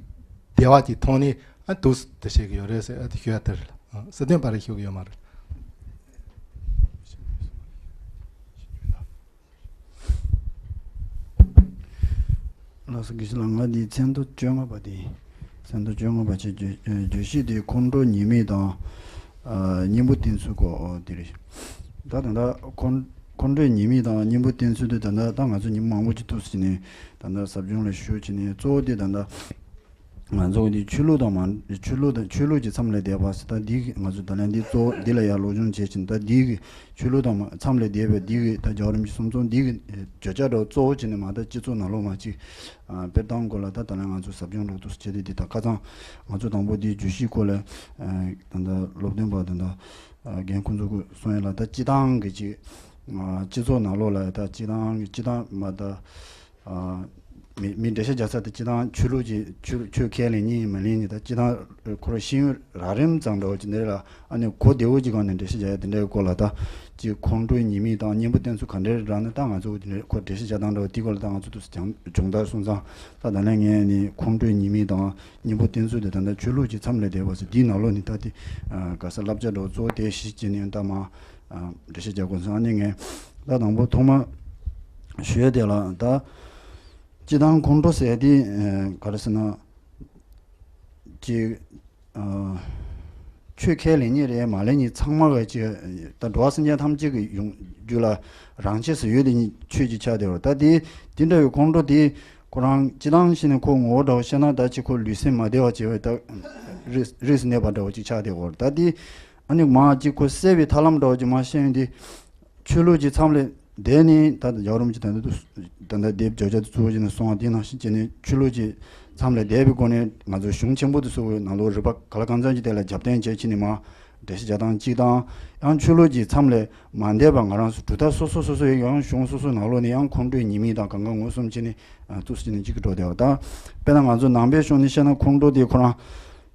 བདེ་བ་ཅིག་ཐོབ་ནས། ཨ། འདུག་སེ་དེ་བཤད་ཀྱི་ཡོད་རེད་ཟེར། ཨ། དེ་ཞུ་ཡ་དེ་རེད། ཨ། སྲིད་དོན་པ་རེད་ཞུ་གི་ཡོད་མ་རེད། ལགས་སོ། དགེ་བཤེས་ལགས། ང་འདི་ཚན་ཐོ་བཅོ་ལྔ་པ་དེ། ཚན་ཐོ་བཅོ་ལྔ་པ་བྱས་བརྗོད་བརྗོད་གཞི་དེ་ཁོང་ཁྲོ་ཉེས་དམིགས་དང་། ཨ། གཉེན་པོ་བསྟེན་ཚུལ་སྐོར་དེ་རེད། ད་ད་ལྟ་ཁོང་ཁོང་ཁྲོའི་ཉེས་དམིགས་དང་གཉེན་པོ་བསྟེན་ཚུལ་དེ་ད་ལྟ་ད་ང་ཚོ་ཉིན་མང་པོ་ཅིག་འདུག་སེ་བྱས་ནས་ད་ལྟ་ཟབ་སྦྱོང་ལ་ཞུགས་བྱས་ནས་གཙོ་བོ་དེ་ད་ལྟ་ང་ཚོ་འདི་ཆོས་ལུགས་དང་མ་ཆོས་ལུགས་དང་ཆོས་ལུགས་ཀྱི་མཚམས་ལས་འདས་པ་ཟེར། ད་འདི་གི་ང་ཚོ་ད་ལན་འདི་གཙོ་བོ་འདི་ལ་ཡར་སློབ་སྦྱོང་བྱས་བྱས་ནས་ད་འདི་གི་ཆོས་ལུགས་དང་མ་མཚམས་ལས་འདས་པའི་འདི་གི་ད་རྒྱལ་བ་རིན་པོ་ཆེ་གསུང་རྩོམ་འདི་གི་བརྗོད་བྱ་འདྲ་བོ་གཙོ་བོ་བྱས་ནས་མ་ད་སྤྱི་ཚོགས་ནང་ལོགས་མ་ཅིག་ཨ། དཔེར་བཏང་དགོས་ལ་ད་ད་ལན་ང་ཚོ་ཟབ་སྦྱོང་ལ་འདུག་སེ་བྱས་ཏེ་འདི་ད་ཁ་སང་ང་ཚོ་དང་པོ་འདིའི་བརྗོད་གཞིའི་སྐོར་ལ་ཨ། ད་ལྟ་སློབ་སྟོན་པ་ད་ལྟ་ཨ། རྒན་ཁོང་ཚོ་གིས་གསུང་ཡ་ལ་ད་སྤྱི་བཏང་གི་ཅིག་ཨ། སྤྱི་ཚོགས་ནང་ལོགས་ལ་ད་སྤྱི་བཏང་གི་སྤྱི་བཏང་མ་ད་ཨ། མི་མི་འགྲེལ་བཤད་རྒྱག་ས་དེ་སྤྱི་བཏང་ཆོས་ལུགས་ཀྱི་ཆོས་ཆོས་ཁས་ལེན་མཁན་མ་ལེན་མཁན་ད་སྤྱི་བཏང་ཁོ་རང་ཤེས་ཡོན་རགས་རིམ་ཙམ་འདྲ་བོ་ཅིག་འདི་ལ་ཨ་ནི་གོ་བདེ་བོ་ཅིག་སྒང་ནས་འགྲེལ་བཤད་རྒྱག་ཡ་དེ་འདྲའི་སྐོར་ལ་ད་ཅིག་ཁོང་ཁྲོའི་ཉེས་དམིགས་དང་གཉེན་པོ་བསྟེན་ཚུལ་ག་འདྲ་རག་ན་ད་ང་ཚོ་དེ་འདྲའི་ཁོ་འགྲེལ་བཤད་རྒྱག་སྟངས་འདྲ་བོ་དེ་སྐོར་ལ་ད་ང་ཚོ་འདུག་སེ་སྦྱོང་སྦྱོང་བརྡར་གསུང་ཙང་ད་ད་ལན་ངས་ནི་ཁོང་ཁྲོའི་ཉེས་དམིགས་དང་གཉེན་པོ་བསྟེན་ཚུལ་དེ་ད་ལྟ་ཆོས་ལུགས་ཀྱི་མཚམས་ལས་འདས་པ་ཟེར་འདིའི་ནང་ལོགས་ནས་ད་དེ་ག་ས་བསླབ་བྱ་འདྲ་བོ་གཙོ་བོ་དེ་གཞི་བྱས་ནས་ད་མ་འགྲེལ་བཤད་རྒྱག་དགོས་སོང་། ཨ་ནི་ངས་ད་དང་པོ་ཐོག་མ་ཞུ་ཡ་དེ་ལ་ད། སྤྱི་བཏང་ཁོང་ཁྲོ་ཟེར་དེ་ག་རེ་ཟེར་ན། ཅིག་ཆོས་ཁས་ལེན་མཁན་རེད་མ་ལེན་མཁན་ཚང་མ་ག་ཅིག་ད་འགྲོ་བ་སེམས་ཅན་ཐམས་ཅད་ཀྱི་ཡོང་རྒྱུ་ལ་རང་ཆས་སུ་ཡོད་དེ་ཆོས་ཅིག་ཆགས་བསྡད་པ་ད་དེ་དེ་འདྲ་བའི་ཁོང་ཁྲོ་དེ་ཁོ་རང་སྤྱི་བཏང་བྱས་ནས་ཁོ་ངོ་བོ་འདྲ་བོ་བཤད་ན་ད་ཅིག་ཁོ་ལུས་སེམས་མ་བདེ་བ་བྱེད་པའི་ད་རིས་རིས་སུ་གནས་པ་འདྲ་བོ་ཅིག་ཆགས་བསྡད་པ་ད་དེ་ཨ་ནི་མ་ཅིག་ཁོ་སད་པའི་ཐབས་ལམ་འདྲ་བོ་ཅིག་མ་ཤེས་ཡོང་དེ། ཆོས་ལུགས་ཀྱི་མཚམས་ལས་འདས་ནས་ད་ལྟ་རྒྱལ་བ་རིན་པོ་ཆེ་ད་ལྟ་དུ་ད་ལྟ་དེབ་བརྗོད་བྱ་དུ་གཙོ་བོ་བྱས་ནས་གསུངས་པ་དེ་ནང་བཞིན་བྱས་ནས་ཆོས་ལུགས་ཀྱི་མཚམས་ལས་འདས་པའི་སྒོ་ནས་ང་ཚོ་གཞུང་ཆེན་པོ་དེ་ཚོ་གི་ནང་ལོགས་རིགས་པ་ག་ལ་གང་འཚམ་ཅིག་དེ་ལ་རྒྱབ་རྟེན་བྱས་ཕྱིན་ནས་མ་ འགྲེལ་བཤད་རྒྱག་སྟངས་གཅིག་དང་། ཡང་ཆོས་ལུགས་ཀྱི་མཚམས་ལས་མ་འདས་པ་ང་རང་ཚོ་གྲུབ་མཐའ་སོ་སོ་སོ་སོ་ཡང་གཞུང་སོ་སོའི་ནང་ལོགས་ནས་ཡང་ཁོང་ཁྲོའི་ཉེས་དམིགས་དང་གང་ག་ངོས་བཟུང་བྱས་ནས་ཨ་ཏོག་ཙམ་ཅིག་འགྲོ་བསྡད་པ་དང་། དཔེར་ན་ང་ཚོ་ནང་པའི་ཕྱོགས་ནས་བཤད་ན་ཁོང་ཁྲོ་དེ་ཁོ་རང་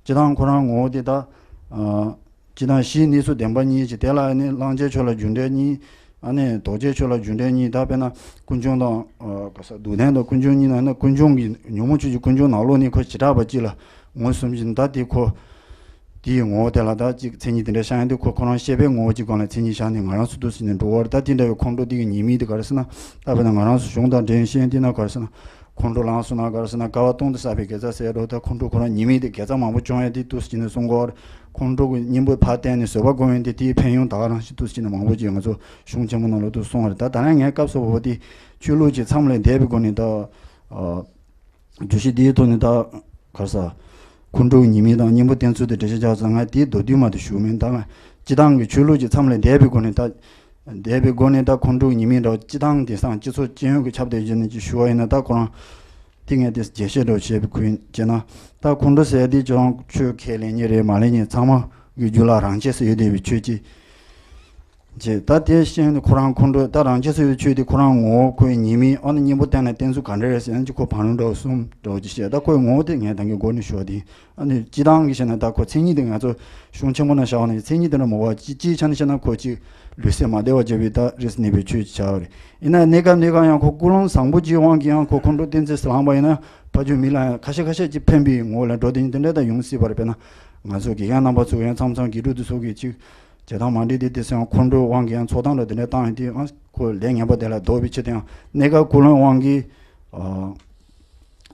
སྤྱིར་བཏང་ཁོ་རང་ངོ་བོ་དེ་ད་ཨ། སྤྱིར་བཏང་གཞིའི་གནས་ཚུལ་བདེན་པ་གཉིས་ཀྱི་དེ་ལ་ནི་བླང་བྱའི་ཆོས་ལ་རྒྱུ་འབྲས་གཉིས། ཨ་ནི་ལྡོག་བྱའི་ཆོས་ལ་རྒྱུ་འབྲས་གཉིས། ད་དཔེར་ན་ཀུན་འབྱུང་དང་། ཨ་ག་ས་སྡུག་བདེན་དང་ཀུན་འབྱུང་གཉིས་ནང་ན་ཀུན་འབྱུང་གི་ཉོན་མོངས་ཆོས་ཀྱི་ཀུན་འབྱུང་ནང་ལོགས་ནས་ཁོ་བྱེ་བྲག་པ་གཅིག་ལ་ངོས་བཟུང་བཞིན་ད་དེ་ཁོ་དེའི་ངོ་བོ་དེ་ལ་ད་ཅིག་མཚན་ཉིད་དེ་འདྲ་བཞག་ཡང་དེ་ཁོ་ཁོ་རང་ཤེས་པའི་ངོ་བོ་གཅིག་སྒང་ལ་མཚན་ཉིད་བཞག་ནས་ང་རང་ཚོ་འདུག་ཟེར་ནས་འགྲོ་བར། ད་དེ་འདྲ་བའི་ཁོང་ཁྲོ་དེ་གི་ཉེས་དམིགས་དེ་ག་རེ་ཟེར་ན། ད་དཔེར་ན་ང་རང་ཚོ་གཞུང་དང་འབྲེལ་བཤད་དེ་ན་ག་རེ་ཟེར་ན། ཁོང་ཁྲོ་ལངས་སོང་ན་ག་རེ་ཟེར་ན་དགའ་བ་གཏོང་དུ་བསགས་པའི་དགེ་རྩ་ཟེར་འགྲོ། ད་ཁོང་ཁྲོ་ཁོ་རང་ཉེས་དམིགས་དེ་དགེ་རྩ་མང་པོ་བྱུང་ཡ་དེ་འདུག་ཟེར་ནས་གསུང་གོ། ཁོང་ཁྲོ་གི་གཉེན་པོ་ཕར་བསྟན་ནས་བཟོད་པ་སྒོམ་ཡོང་དེ་དེའི་ཕན་ཡོན་ད་ག་རང་ཞིག་འདུག་ཟེར་ནས་མང་པོ་ཅིག་ང་ཚོ་གཞུང་ཆེན་པོ་ནང་ལ་འདུག་གསུངས་པ་རེད། ད་ད་རང་ངའི་སྐབས་སུ་བབ་པ་དེ་ཆོས་ལུགས་ཀྱི་མཚམས་ལས་འདས་པའི་སྒོ་ནས་ད་ཨ། བརྗོད་གཞི་འདིའི་ཐོག་ནས་ད་ག་རེ་ཟེར། ཁོང་ཁྲོ་གི་ཉེས་དམིགས་དང་གཉེན་པོ་བསྟེན་ཚུལ་དེ་འགྲེལ་བཤད་རྒྱག་ཙང་ང་དེའི་མདོར་བསྡུས་མ་དེ་ཞུ་མིན། ད་ང་སྤྱིར་བཏང་གི་ཆོས་ལུགས་ཀྱི་མཚམས་ལས་འདས་པའི་སྒོ་ནས་ད། འདས་པའི་སྒོ་ནས་ད་ཁོང་ཁྲོ་གི་ཉེས་དམིགས་འདྲ་བོ་སྤྱིར་བཏང་དེང་སང་སྤྱི་ཚོགས་སྤྱི་ཡོངས་ཀྱི་ཁྱབ་བསྡད་ཀྱི་ནས་ཅིག་ཞུ་བ་ཡིན་ན། ད་ཁོ་རང་དེ་ངས་དེ་རྒྱས་བཤད་འདྲ་བོ་བྱས་པའི་ཁུལ་བྱས་ན། ད་ཁོང་ཁྲོ་ཟེར་དེ་ཁྱོད་རང་ཆོས་ཁས་ལེན་མཁན་རེད་མ་ལེན་མཁན་ཚང་མ་གི་རྒྱུད་ལ་རང་ཆས་སུ་ཡོད་བསྡད་པའི་ཆོས་ཅིག་བྱས། ད་དེ་བཤད་ནས་ཁོ་རང་ཁོང་ཁྲོ་ད་རང་ཆས་སུ་ཡོད་ཆོས་དེ་ཁོ་རང་ངོ་བོ་ཁོའི་ཉེས་དམིགས། ཨ་ནི་གཉེན་པོ་བསྟེན་ན་བསྟེན་ཚུལ་ག་འདྲ་རེད་ཟེར་ན། ཅིག་ཁོ་བང་རིམ་འདྲ་བོ་གསུམ་འདྲ་བོ་ཅིག་བཤད། ད་ཁོའི་ངོ་བོ་དེ་ངས་ད་གིན་འགོ་ནས་ཞུ་བ་དེ། ཨ་ནི་སྤྱིར་བཏང་གི་བཤད་ན་ད་ཁོ་མཚན་ཉིད་དེ་ང་ཚོ་གཞུང་ཆེན་པོ་ནང་བཞག་པ་ན་མཚན་ཉིད་དེ་འདྲ་མ་བ་ཅི་ཅིའི་ཆ་ནས་བཤད་ན་ཁོ་ཅིག་ལུས་སེམས་མ་བདེ་བ་བྱེད་པའི་ད་རིས་གནས་པའི་ཆོས་ཅིག་ཆགས་པ་རེད། ཡིན་ན་གནས་སྐབས་གནས་སྐབས་ཡང་ཁོ་ཀུན་སློང་བཟང་པོ་ཅིག་དབང་གིས་ཡང་ཁོ་ཁོང་ཁྲོ་བསྟེན་ཚེ་ལངས་པ་ཡིན་ན་ཕ་ཆོས་མི་ལ་ཡང་ཁ་ཤས་ཁ་ཤས་ཅིག་ཕན་པའི་ངོ་བོ་ལ་འགྲོ་དེ་ཡིན། དེ་འདྲ་ད་ཡོང་སྲིད་པ་རེད། དཔེར་ན་ང་ཚོ་དགེ་རྒན་རྣམ་པ་ཚོ་ཡང་མཚམས་མཚམས་དགེ་ཕྲུག་དེ་ཚོ་གིས་ཅིག་བྱེད་སྟངས་མ་འགྲིག་དེ་དེ་ཚོ་ཡང་ཁོང་ཁྲོའི་དབང་གིས་ཡང་ཚོགས་སྟངས་འདྲ་དེ་འདྲ་བཏང་ཡོང་དུས་ཡང་ཁོ་ལས་ངན་པ་དེ་ལ་ལྡོག་པའི་ཕྱིར་དུ་ཡང་གནས་སྐབས་ཀུན་སློང་དབང་གིས། ཨ།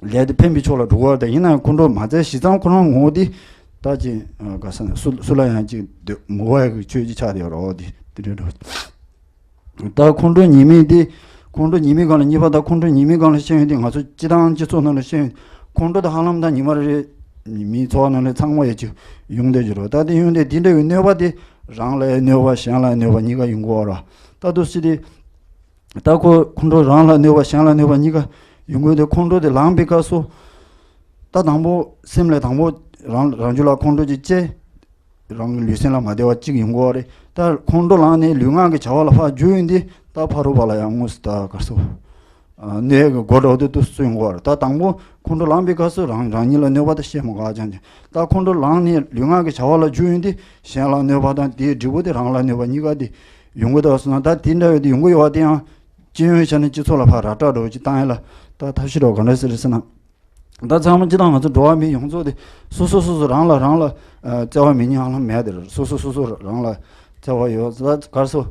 ལས་དེ་ཕན་པའི་ཕྱོགས་ལ་འགྲོ་བ་དང་། ཡིན་ནའང་ཁོང་ཁྲོ་མ་བཙལ་ཞིང་ཙམ་ཁོ་རང་ངོ་བོ་དེ་ད་ཅི་ག་ས་ན་སུ་སུ་ལ་ཡང་ཅིག་འདོད་མི་དགའ་ཡ་གི་ཆོས་ཅིག་ཆགས་བསྡད་ཡོད་རེད། འོ་དེ་དེ་འདྲ་འགྲོ། ད་ཁོང་ཁྲོ་ཉེས་དམིགས་དེ། ཁོང་ཁྲོ་ཉེས་དམིགས་སྒང་ལ་གཉིས་པ། ད་ཁོང་ཁྲོ་ཉེས་དམིགས་སྒང་ལ་བཤད་ཡོང་དུས་ང་ཚོ་སྤྱིར་བཏང་སྤྱི་ཚོགས་ནང་ལ་བཤད་ཡོང་དུས་ཁོང་ཁྲོ་དེ་ཧ་ལམ་ད་ཉི་མ་རེ་རེ་མིའི་འཚོ་བ་ནང་ལ་ཚང་མ་ཡོད་ཀྱི་ཡོང་བསྡད་ཀྱི་རེད། ད་དེ་ཡོང་དུས་དེ་འདྲ་བའི་གནོད་པ་དེ་རང་ལ་གནོད་པ་གཞན་ལ་གནོད་པ་གཉིས་ཀ་ཡོང་གི་ཡོད་རེད། ད་དུ་སྲིད་དེ། ད་ཁོ་ཁོང་ཁྲོ་རང་ལ་གནོད་པ་གཞན་ལ་གནོད་པ་གཉིས་ཀ་ཡོང་གི་ཡོད་དུས་ཁོང་ཁྲོ་དེ་ལངས་པའི་སྐབས་སུ། ད་དང་པོ་སེམས་ལ་དང་པོ་རང་རང་རྒྱུད་ལ་ཁོང་ཁྲོ་ཅིག་སྐྱེས། རང་གི་ལུས་སེམས་ལ་མ་བདེ་བ་གཅིག་ཡོང་གི་ཡོད་རེད། ད་ཁོང་ཁྲོ་ལངས་ནས་ལུས་ངག་གི་བྱ་བ་ལ་ཕར་འཇུག་ཡོང་དུས་ད་ཕ་རོལ་པོ་ལ་ཡང་དངོས་སུ་ད་ག་རེ་ཟེར། ཨ། གནོད་ཡག་གི་སྒོ་འདྲ་བོ་དེ་དུས་སུ་ཡོང་གི་ཡོད་རེད། ད་དང་པོ་ཁོང་ཁྲོ་ལངས་པའི་སྐབས་སུ་རང་རང་ཉིད་ལ་གནོད་པ་དེ་བཤད་མི་དགོས་ཀྱང་། ད་ཁོང་ཁྲོ་ལངས་ནས་ལུས་ངག་གི་བྱ་བ་ལ་འཇུག་ཡོང་དུས་གཞན་ལ་གནོད་པ་དང་དེའི་འབྲས་བུ་དེ་རང་ལ་གནོད་པ་གཉིས་ཀ་དེ་ཡོང་གི་འདུག་ཟེར་ན། ད་དེ་འདྲ་བའི་དེ་ཡོང་གི་ཡོད་པ་དེ་ཡང་སྤྱི་ཡོངས་ཆ་ནས་སྤྱི་ཚོགས་ལ་ཕར་ར་སྤྲོད་འདྲ་བོ་ཅིག་བཏང་ཡ་ལ་ད་ཐབས་ཤེས་འདྲ་བོ་ག་འདྲ་ཟེར་ཟེར་ན། ད་ཚང་མ་སྤྱིར་བཏང་ང་ཚོ་འགྲོ་བ་མི་ཡོངས་རྫོགས་དེ་སོ་སོ་སོ་སོ་རང་ལ་རང་ལ་ཨ་བརྩེ་བ་མེད་མཁན་ཧ་ལམ་མེད་དེ་རེད། སོ་སོ་སོ་སོ་རང་ལ་བརྩེ་བ་ཡོད། ད་ག་རེ་ཟེར།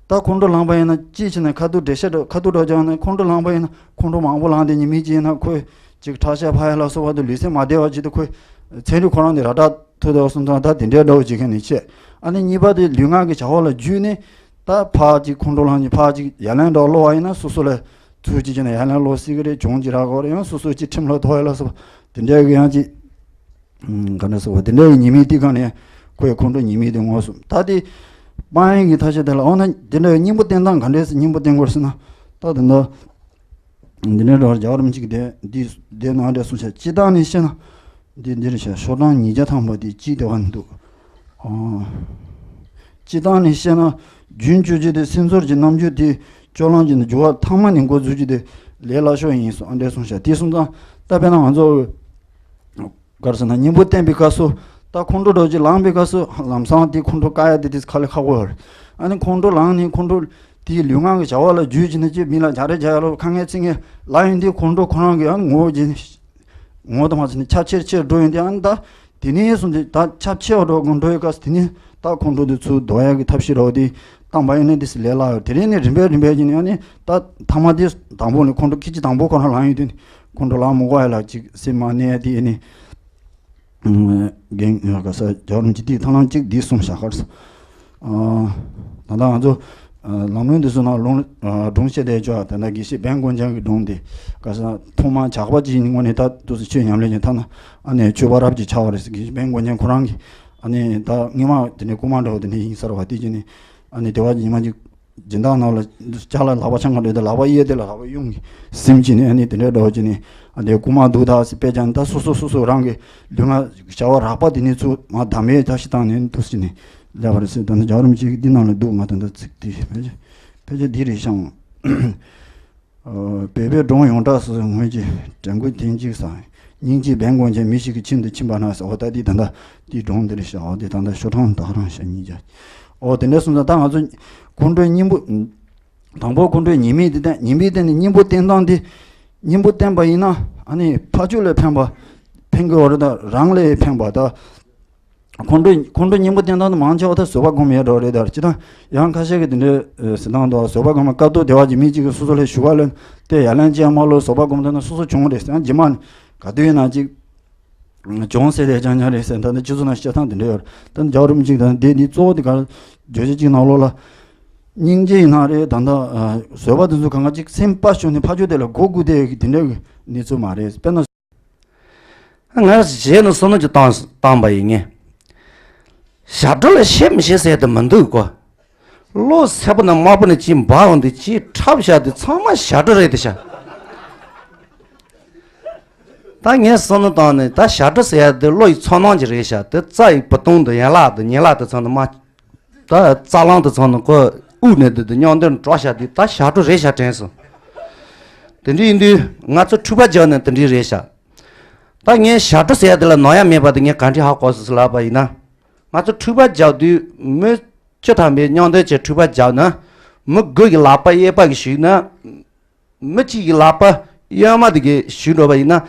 ད་ཁོང་ཁྲོ་ལངས་པ་ཡིན་ན་ཅིའི་ཕྱིར་ན་ཁ་ཐུག་འགྲེལ་བཤད་འདྲ་ཁ་ཐུག་འདྲ་བོ་རྒྱག་ན། ཁོང་ཁྲོ་ལངས་པ་ཡིན་ན་ཁོང་ཁྲོ་མང་པོ་ལངས་དེ་ཉི་མའི་རྗེས་ན་ཁོས་ཅིག་ཁྲག་ཤེད་འཕར་ཡ་ལ་སོགས་པ་དང་ལུས་སེམས་མ་བདེ་བ་ཅིག་དང་ཁོས་ཚན་རིག་ཁོ་རང་དེ་ར་སྤྲོད་ཐུབ་འདུག་གསུངས་ཙང་ད་དེ་འདྲའི་འདྲ་བོ་བྱེད་མཁན་ནི་བྱས། ཨ་ནི་གཉིས་པ་དེ་ལུས་ངག་གི་བྱ་བ་ལ་འཇུས་ནས་ད་ཕར་ཅིག་ཁོང་ཁྲོ་ལངས་ནས་ཕར་ཅིག་ཡ་ལན་འདྲ་བོ་སློག་པ་ཡིན་ན་སོ་སོ་ལ་ཚུར་ཅིག་བྱས་ན་ཡ་ལན་སློག་སྲིད་ཀྱི་རེད། གྱོང་ཅིག་རག་གི་རེད། ཡང་སོ་སོ་ཅིག་ཁྲིམས་ལ་ཐོགས་ཡ་ལ་སོགས་པ་དེ་འདྲའི་གི་ཡང་ཅིག་ཨུམ། ག་འདྲ་ཟེར་བ། དེ་འདྲ་བའི་ཉེས་དམིགས་དེ་གང་ནས་ཁོས་ཁོང་ཁྲོ་ཉེས་དམིགས་དེ་ངོས་བཟུང་། ད་དེ་སྤང་ཡག་གི་ཐབས་ཤེས་དེ་ལ་འོ་ན་དེ་འདྲ་བའི་གཉེན་པོ་བསྟེན་སྟངས་ག་འདྲས་སེ་གཉེན་པོ་བསྟེན་དགོས་ཟེར་ན། ད་དེ་འདྲ་འདི་འདྲའི་འགྲོ་བར་རྒྱལ་བ་རིན་པོ་ཆེ་གིས་དེ་འདི་འདི་ནང་འདྲ་གསུངས་ཤག་སྤྱིར་བཏང་ནས་བཤད་ན། འདི་འདིར་བཤད། ཤོག་གྲངས་ཉིས་བརྒྱ་ཐམ་པ་དེ་ཅིག་དེ་བ་འདུག་ཨོ། སྤྱིར་བཏང་ནས་བཤད་ན། རྒྱུན་གཅོད་བྱེད་དེ་སེམས་ཚོར་གྱི་རྣམ་འགྱུར་དེ་སྐྱོ་ལམ་གྱི་འགྱུར་བ་ཐ་མ་ནས་འགོ་འཛུགས་རྒྱུ་དེ་ལས་སླ་ཤོས་ཡིན་གསུངས། ཨ་འདྲས་གསུངས་ཤག་དེ་གསུངས་ཙང་ད་དཔེར་ན་ང་ཚོ། ག་རེ་ཟེར་ན་གཉེན་པོ་བསྟེན་པའི་སྐབས་སུ། ད་ཁོང་ཁྲོ་འདྲ་ཅིག་ལངས་པའི་སྐབས་སུ་ལམ་སང་དེ་ཁོང་ཁྲོ་བཀག་ཡ་དེ་དེ་ཁ་ལས་ཁག་པོ་ཡོད་རེད། ཨ་ནི་ཁོང་ཁྲོ་ལངས་ནས་ཁོང་ཁྲོ་དེའི་ལུས་ངག་གི་བྱ་བ་ལ་འཇུས་བྱས་ནས་ཅིག་མི་ལ་རྒྱག་རེས་རྒྱག་ཡ་ལ་ཁ་ངན་ཚིག་ངན་ལབ་ཡོང་དུས་ཁོང་ཁྲོ་ཁོ་རང་གི་ཨ་ནི་ངོ་བོ་ཅིག་ངོ་དང་མ་ཟིན་ནས་ཁྱབ་ཆེར་ཆེར་འགྲོ་ཡོང་དུས། ཨ་ནི་ད་དེ་ནས་སོང་སྟེ་ད་ཁྱབ་ཆེ་བ་འགྲོ་དགོས་འགྲོ་ཡོད་སྐབས་སུ་དེ་ནས་ད་ཁོང་ཁྲོ་དེ་ཚུར་ཟློག་ཡ་གི་ཐབས་ཤེས་རོགས་དེ་བཏང་པ་ཡིན་ན་དེ་སུ་ལས་སླ་ཡོད། དེ་རིང་ནས་རིམ་པས་རིམ་པས་ཀྱི་ནས་ཨ་ནི་ད་ཐ་མ་དེ་དང་པོ་ནས་ཁོང་ཁྲོ་ཁྱི་གཅིག་དང་པོ་ཁོ་རང་ལངས་ཡོང་དུས་ནས་ཁོང་ཁྲོ་ལངས་མི་དགོས་ཡ་ལ་ཅིག་སེམས་མ་གནས་ཡ་དེ་ཨ་ནི། རྒན་ག་ས་རྒྱལ་བ་རིན་པོ་ཆེ་དེའི་ཐབས་ལམ་གཅིག་འདི་གསུངས་བཞག་གར་སོང་། ད་ལྟ་ང་ཚོ་ལམ་རིམ་འདི་ཚོ་ནང་ལུང་སྒྲུང་བཤད་བསྡད་ཆོག་ད་ལྟ་དགེ་བཤེས་བན་དཀོན་མཆོག་གི་སྒྲུང་འདི་ག་ས་ཐོག་མར་ཇག་པ་ཅིག་ཡིན་ངོ་ནས་ད་དུས་སུ་ཆོས་ཉམས་ལེན་གྱི་ཐ་ན་ཨ་ནི་ཆོས་པ་རབ་ཀྱི་ཆགས་པ་རེད་ཟེར། དགེ་བཤེས་བན་དཀོན་མཆོག་ཁོ་རང་གིས་ཨ་ནི་ད་སྔོན་མ་དེ་ནས་རྐུན་མ་འདྲ་བོ་དེ་འདྲ་ཡིན་ས་རེད་བ། དེ་ཅིག་ནས་ཨ་ནི་དེ་བ་ཉི་མ་གཅིག་ སྦྱིན་བདག་རྣམས་ལ་ཅ་ལག་ལག་པ་འཆང་ག་འགྲོ་དུས་ལག་པ་གཡས་དེ་ལ་ལག་པ་གཡོན་གྱིས་ཟིན་བྱས་ནས། ཨ་ནི་དེ་འདྲའི་འགྲོ་བྱས་ནས། ཨ་དེ་རྐུ་མ་འདུག་ད་ཟེར་དཔེ་ཀྱང་ད་སོ་སོ་སོ་སོ་རང་གི་ལུས་ངག་བྱ་བ་རགས་པ་དེ་ནས་ཚུར་མར་བདག་མེད་ད་ཞིག་བཏང་ནས་འདུག་ཟེར་ནས་སླེབས་པ་རེད་ཟེར། ད་ནི་རྒྱལ་བ་རིན་པོ་ཆེ་གིས་འདི་ནང་ལ་འདུག་ང་ད་ད་ཚིག་དེ་ཕལ་ཆེར་ཕལ་ཆེར་འདི་རེད་ཤག་བོད་པའི་འབྲོང་ཡོངས་གྲགས་སུ་ངོས་ཀྱི་དྲན་སྐུལ་དོན་གཅིག་ཟེར། སྙིང་རྗེའི་བན་དགོན་ཆེན་མི་ཞིག་གི་ཁྱིམ་དུ་ཕྱིན་པ་ན་ཟེར། འོ་ད་འདི་ད་ལྟ་འདི་སྒྲུང་འདི་རེད་ཤག་འོ་དེ་ད་ལྟ་ཤོག་གྲངས་ད་ག་རང་ཤག་གཉིས་བརྒྱ། འོ་དེ་འདྲ་སོང་ཙང་ད་ང་ཚོ་ཁོང་ཁྲོའི་སྙིང་པོ། དང་པོ་ཁོང་ཁྲོའི་ཉེས་དམིགས་དེ་བསྟན། ཉེས་དམིགས་བསྟན་ནས་སྙིང་པོ་བསྟན་སྟངས་དེ། སྙིང་པོ་བསྟན་པ་ཡིན་ན་ཨ་ནི་ཕ་ཕྱོགས་ལ་ཕན་པ་ཕན་གྱི་ཡོད་རེད། ད་རང་ལ་ཕན་པ་ད། ཁོང་ཁྲོ་ཁོང་ཁྲོ་སྙིང་པོ་བསྟན་སྟངས་དེ་མང་ཆེ་བ་ད་བཟོད་པ་སྒོམ་ཡས་འགྲོ་རེད། ད་སྤྱིར་བཏང་ཡང་ཁ་ཤས་ཀྱིས་དེ་འདྲའི་ཟེར་སྟངས་འདུག་བཟོད་པ་སྒོམ་པ་སྐབས་ཐོག་དེ་བ་གི་མི་གཅིག་གིས་སོ་སོ་ལ་ཞུ་བ་ལོན་ཏེ་ཡ་ལན་ཅི་ཡང་མ་ལོ་བཟོད་པ་སྒོམ་ཐུབ་ན་སོ་སོ་བྱུང་རེད་ཟེར། ཡང་རྗེས་མ་ནས་ག་དུས་ཡིན་ན་ཅིག་བྱུང་ཟེར་དེ་ཅང་ཉག་རེད་ཟེར། ད་ནི་སྤྱི་ཚོགས་ནང་བཤད་སྟངས་དེ་འདྲ་ཡོད་རེད། ད་ནི་རྒྱལ་བ་རིན་པོ་ཆེ་ད་ནི་དེ་ནི་གཙོ་བོ་དེ་ག་བརྗོད་བྱ་གཅིག་ནང་ལོགས་ལ་སྙིང་རྗེ་ཡིན་ན་རེད། ད་ལྟ་བཟོད་པ་དེ་ཚོ་གང་ག་ཅིག་སེམས་དཔའ་ཞུ་ནས་ཕ་ཆོས་དེ་ལ་མགོ་སྒུར་དེ་དེ་འདྲ་གི་གནས་ཚུལ་མ་རེད། དཔེར་ན། ང་རྗེས་ནས་བསམ་བློ་ཅིག་བཏང་བཏང་པ་ཡིན་ངེས། ཞབས་བྲོ་ལ་ཤེས་མི་ཤེས་ཟེར་དེ་མི་འདུག་གོ། བློ་གསལ་པོ་ན་དམར་པོ་ན་ཅིག་འབར་འོང་དུས་ཅིག་འཁྲབ་བཞག་དེ་ཚང་མ་ཞབས་བྲོ་རེད་དེ་ཤག་ད་ངས་བསམ་བློ་བཏང་ནས་ད་ཞབས་བྲོ་ཟེར་ཡ་དེ་བློ་ཡི་ཚོར་སྣང་ཅིག་རེད་ཤག་དེ་རྩ་ཡི་བུ་སྟོང་དང་ཡན་ལག་དང་ཉིང་ལག་དེ་ཚང་དུ་མ། ད་རྩ་རླུང་དེ་ཚང་ནི་ཁོ་དབུགས་ནས་དེ་དེ་མཉམ་དུ་འགྲོ་ཤག་དེ་ད་ཞབས་བྲོ་རེད་ཤག་དྲན་སོང་། དེ་འདྲ་ཡིན་དུས་ང་ཚོ་འཁྲུལ་པ་རྒྱག་ནས་དེ་འདྲ་རེད་ཤག་ད་ངས་ཞབས་བྲོ་ཟེར་ཡ་དེ་ལ་ནོར་ཡ་མེད་པ་དེ་ངས་ག་འདྲ་ཧ་གོ་སོང་ཟེར་ལབ་པ་ཡིན་ན། ང་ཚོ་འཁྲུལ་པ་རྒྱག་དུས་མི་བཅུ་ཐམ་པའི་མཉམ་དུ་བྱས་འཁྲུལ་པ་རྒྱག་ན། མི་དགུ་གི་ལག་པ་གཡས་པ་གིས་གཞུས་ན། མི་གཅིག་གི་ལག་པ་གཡོན་མ་དེ་གིས་གཞུས་འགྲོ་བ་ཡིན་ན།